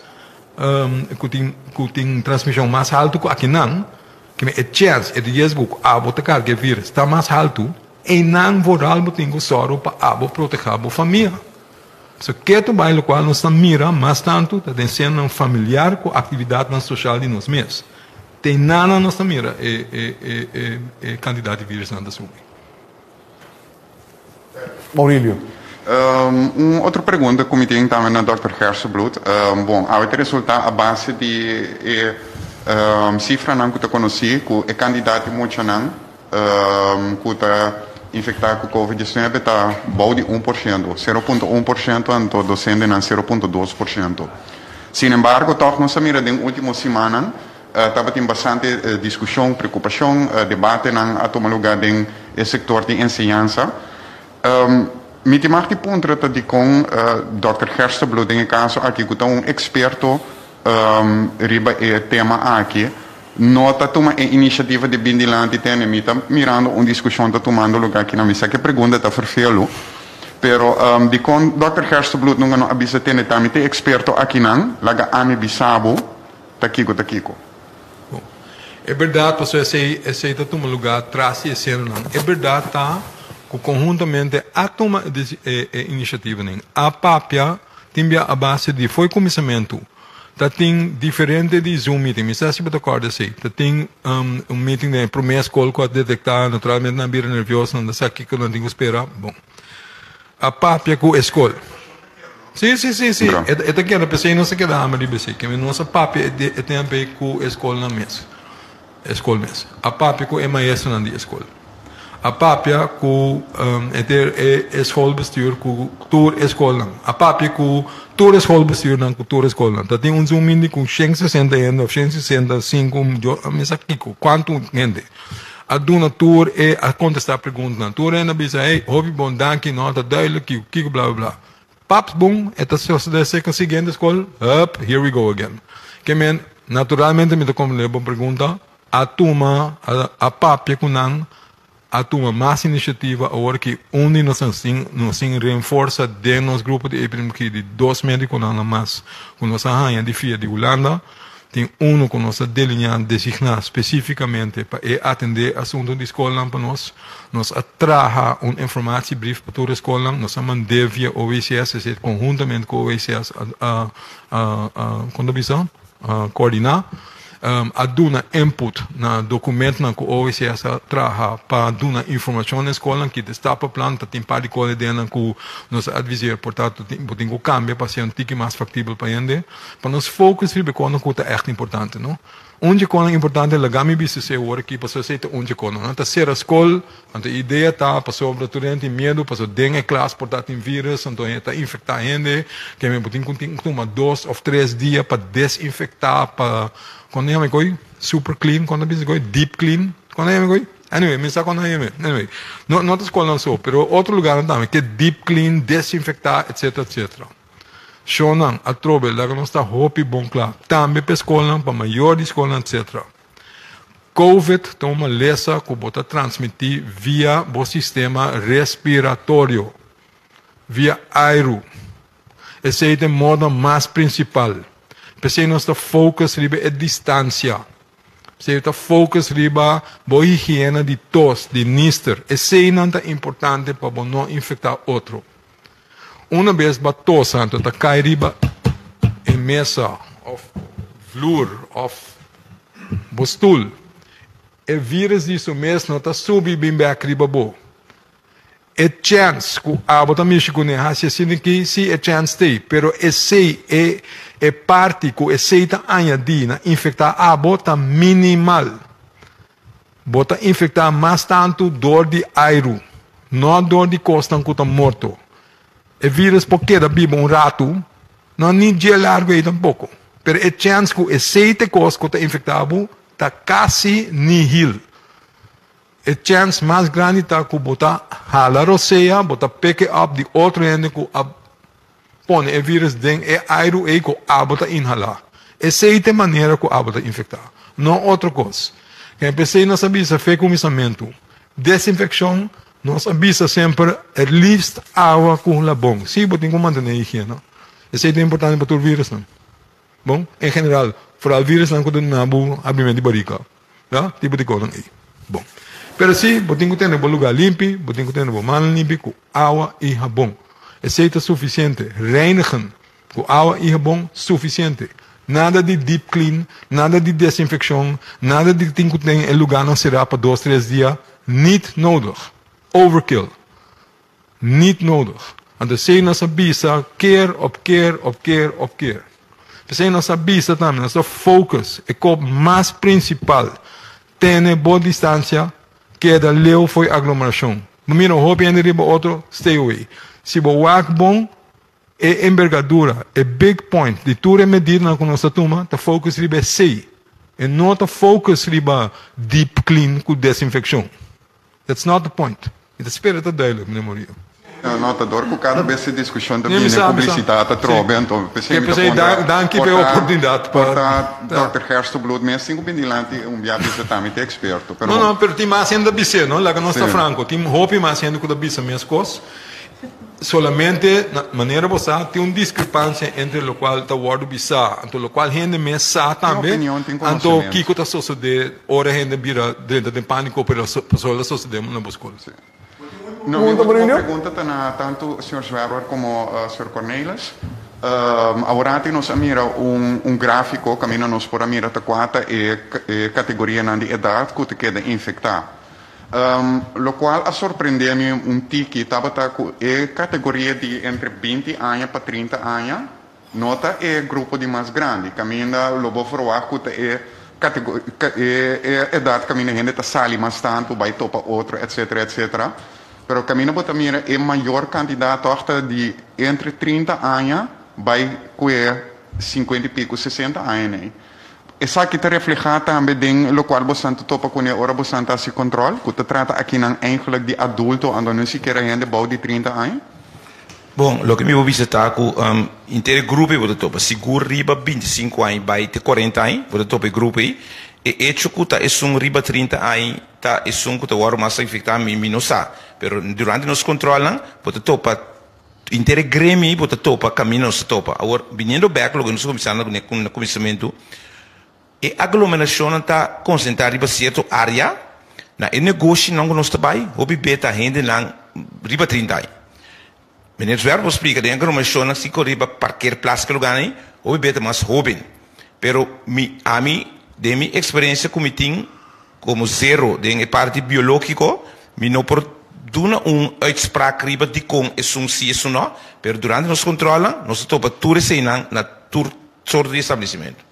ku tin ku tin transmishon mas haltu ku akinan, keme e chèns, e riesgo ku abo ta karga e vírus ta mas haltu, einan vooral bo tin ku sòru pa abo protehá bo famia. So ketu bai lokual nos ta mira mas tantu ta den senonan familiar ku aktividatnan soshal di nos mes. Te einan nos ta mira e e e e kantidat di vírusnan ta subi. Maurilio. Un otro pregunta ku mi tin tambe na dòkter Gerstenbluth. Bon, awe ta resultá a base di e sifranan ku ta konosí ku e kandidat di muchanan ku ta infektá ku covid 19 ta bou di 1%, 0.1% anto dosentenan 0.2%. Sinembargo, tòg nos a mira den último simannan Tabatin bastante diskushon, preokupashon, debatenan a tuma lugá den e sektor di enseñansa. Mi tin mag di puntra ta dikon dòkter Gerstenbluth den e kaso aki ku ta un eksperto riba e tema aki no ta tuma e inisiativa di bin dilanti tene. Mi ta mirando un diskushon ta tumando lugá aki na mi sa ku e pregunta ta ferfelu pero dikon dòkter Gerstenbluth nunka no a bisa tene ta mi ta e eksperto akinan laga ami bisa bo Ta kiko ta kiko? Bon, e berdad pasobra esey esey ta tuma lugar tras di e senonan. E berdad ta cu conhuntamente a tuma e e e iniciativanan, a papia tin bia a base di fo'i cuminsamentu ta tin diferente di Zoom meeting, mi sa si bo ta corda esey, ta tin un meeting den e prome scol cu a detecta, naturalmente nan a bira nervioso, nan ta sa kico nan tin cu spera, bon, a papia cu e scol. Sí, sí, sí, sí. E, e ta keda, p'esei nos a keda hamber di b'esei. Keme nos a papia e, e tempu ei ku e skolnan mes. E skol mes. A papia ku e maestronan di e skol. A papia ku um, e, ter, e, e schoolbestuur ku tur e skolnan. A papia ku tur e schoolbestuurnan ku tur e skolnan. Ta tin un Zoom meeting ku 160 hende of 165, yo, mi sa kiko, kuantu hende. A duna tur e, a kontestá preguntanan. Tur hende a bisa, hey, hopi bon, danki, no, ta duidelijk, kiko, kiko, bla, bla, bla. Paps bon, e ta sosodé serka siguiente skol, hup, here we go again. Ke men, naturalmente mi ta komprendé bo pregunta, a tuma, a, a papia ku nan, a tuma mas inisiativa awor ki un di nos tin, nos tin reenforsa den nos grupo di epidemiologia di dos médikonan na mas ku nos a haña di fia di Hulanda. Tin unu ku nos a delineá, designá spesífikamente pa e atendé asuntu di skolnan pa nos. Nos a traha un informatiebrief pa tur e skolnan. Nos a mand'é via OWCS, es decir, konhuntamente ku OWCS a a a kon ta bisa? A koordiná. A duna input na dokumentonan ku OWCS a traha pa duna informashon na e skolnan, ki ta e stappenplan. Ta tin par di kos aden ku nos a adviseer por ta bo tin ku kambia pa hasié un tiki mas faktibel pa hende. Pa nos focus riba e konan ku ta ègt importante, no? Un dje konan importante, laga mi bisa esei awor aki, pasobra esei ta un dje konan. Nan ta sera skol, anto e idea ta pasobra tur hende tin miedu, pasobra den e klas por ta tin virus, anto e ta infektá hende, ke men bo tin ku tin tuma dos òf tres dia pa desinfektá, pa, kon nan yama e koi? Super clean, kon nan bisa e koi? Deep clean, kon nan yama e koi? Anyway, mi sa kon nan yama e. Anyway, no no ta skolnan so, pero otro lugarnan tambe, ke deep clean, desinfektá, etcetera, etcetera. Shownan, atrobe, laga nos ta hopi bon kla. Tambe pa e skolnan, pa mayor di skolnan, etc. Covid ta un malesa ku bo ta transmití via bo sistema respiratorio, via airu. Esei ta e moda mas prinsipal. P'esei nos ta focus riba e distansia. P'esei ta focus riba bo higiena di tos, di nister. Eseinan ta importante pa bo no infektá otro. Una bes bo a tosa anto ta kai riba e mesa òf vloer òf bo stul. E vírus di su mes no ta subi bin bèk riba bo. E chèns ku abo ta mishi kuné hasi asina aki, sí e chèns t'ei, pero esei e e parti ku esei ta añadí na infektá abo ta minimal. Bo ta infektá mas tantu dor di airu, no dor di kosnan ku ta morto. E vírus por keda biba un ratu, no ni dje largu ei tampoko, pero e chèns ku esei ta e kos ku ta infektá bo ta kasi nihil. E chèns mas grandi ta ku bo ta hala rosea, bo ta pick up di otro hende ku a pone e vírus den e airu ei ku abo ta inhalá. Esei ta e manera ku abo ta infektá, no otro kos. Ken p'esei nos a bisa fe kuminsamentu, desinfekshon, nos a bisa semper het liefst awa ku labon. Sí, bo tin ku mantené higiena. Esei ta importante pa tur vírusnan. Bon, en general, foral vírusnan ku ta duna bo abrimentu di barika. Ya, tipo di kosnan ei. Bon. Pero si, bo tin ku tene bo lugá limpi, bo tin ku tene bo mannan limpi ku awa i habon. Esei ta sufisiente. Reinigen ku awa i habon, sufisiente. Nada di deep clean, nada di desinfekshon, nada di tin ku ten e lugánan será pa dos, tres dia. Niet nodig. Overkill. Niet nodig. Anto esei nos a bisa keer op keer op keer op keer. P'esei nos a bisa tambe, nos ta focus e kop mas principal, tene bo distancia, keda leu fo'i aglomeracion. Bo mira hopi hende riba otro, stay away. Si bo wak bon, e enbergadura, e big point di tur e medidanan ku nos ta tuma ta focus riba esei. E no ta focus riba deep clean ku desinfeccion. That's not the point. Mi ta spera ta duidelijk, meneer Murillo. No, no, ta dor ku kada bes e diskushon ta bini publisitat atrobe, anto p'esei mi ta puntra, Danki p'e oportunidat pa. Por ta dòkter Gerstenbluth mes tin ku bini dilanti un bia bisa ta mi ta eksperto, pero. No, no, pero tin mas hende ta bis'é, no? Laga nos ta franko, tin hopi mas hende ku ta bisa meskos. Solamente, na manera bo sa, tin un diskrepansia entre lokual ta wòrdu bisá anto lokual hende mes sa tambe, anto kiko ta sosodé ora hende bira drenta den pániko pero pasobra ta sosodé na bo skol. No, mi último pregunta ta na tantu señor Zwerwer komo señor Cornelis. Aworati nos a mira un gráfiko kaminda nos por a mira ta kua ta e kategorianan di edat ku ta keda infektá. Locual a sorprende mi un tiki tabata cu e categoria di entre binti aña pa trinta aña no ta e grupo di mas grandi. Caminda lo bo verwacht cu ta e e edad caminda hende ta sali mas tanto, bay topa otro etcetera etcetera. Pero caminda bo ta mira e mayor cantidad toch ta di entre trinta aña bay cu e cincuenta y pico sesenta aña ney. Esaki ta reflehá tambe den lokual bosan ta topa kuné ora bosan ta hasi kòntròl, ku ta trata akinan eigentlik di adulto, anto no sikiera hende bou di 30 aña. Bon, loke mi por bisa ta ku henter e grupo ei bo ta topa. Sigur riba 25 aña bai te 40 aña bo ta topa e grupo ei. E echo ku ta esun riba 30 aña ta esun ku ta wòrdu mas afektá mi no sa. Pero durante nos kòntròlnan bo ta topa Henter e gremi bo ta topa kaminda nos ta topa. Awor, biniendo bek loke nos a kuminsá na na kuminsamentu, e aglomerashonnan ta konsentrá riba sierto área. Na e negoshinan ku nos ta bai, hopi be ta hendenan riba 30 aña. Meneer Zwerf por splika, den aglomerashonnan si ku riba parkeerplaats ke lugánan ei, hopi be ta mas hóben. Pero mi, ami, den mi eksperensia ku mi tin, Como zero den e parti biológico, mi no por duna un uitspraak riba dikon esun si esun no, pero durante nos controlnan nos ta topa tur eseinan na tur soorto di establecimento.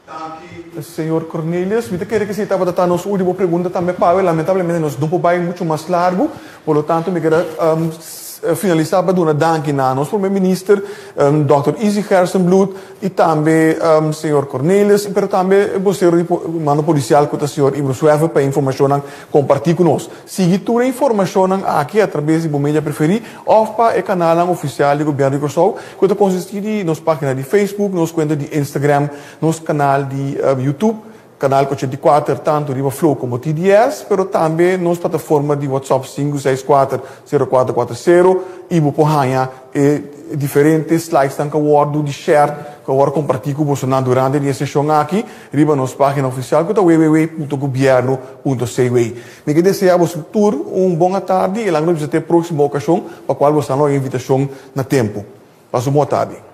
Danki, señor Cornelius. Mi ta kere ku esei tabata ta nos último pregunta tambe, Pawe. Lamentablemente nos no por bai muchu mas largu, por lo tanto mi kere finalisá pa duna danki na nos Prome Minister, Dòkter Izzy Gerstenbluth, I tambe señor Cornelis, pero tambe e bosero di mando policial cu ta señor Ibro Suerve pa e informacionnan comparti cu nos. Sigui tur e informacionnan aki a traves di bo media preferi of pa e canalnan oficial di Gobierno di Corsou cu ta consisti di nos pagina di Facebook, nos cuenta di Instagram, nos canal di YouTube. Kanal 84 tantu riba Flow komo TDS, pero tambe nos plataforma di WhatsApp 564 0440 i bo por haña e diferente slidesnan ku a wòrdu di share, ku a wòrdu kompartí ku bosonan durante di e seshon aki riba nos página ofisial ku ta www.gobierno.cw. Mi ke deseá boso tur un bon atardi i laga nos bisa te e próksimo okashon pa kual boso a haña invitashon na tempu. Pasa un bon atardi.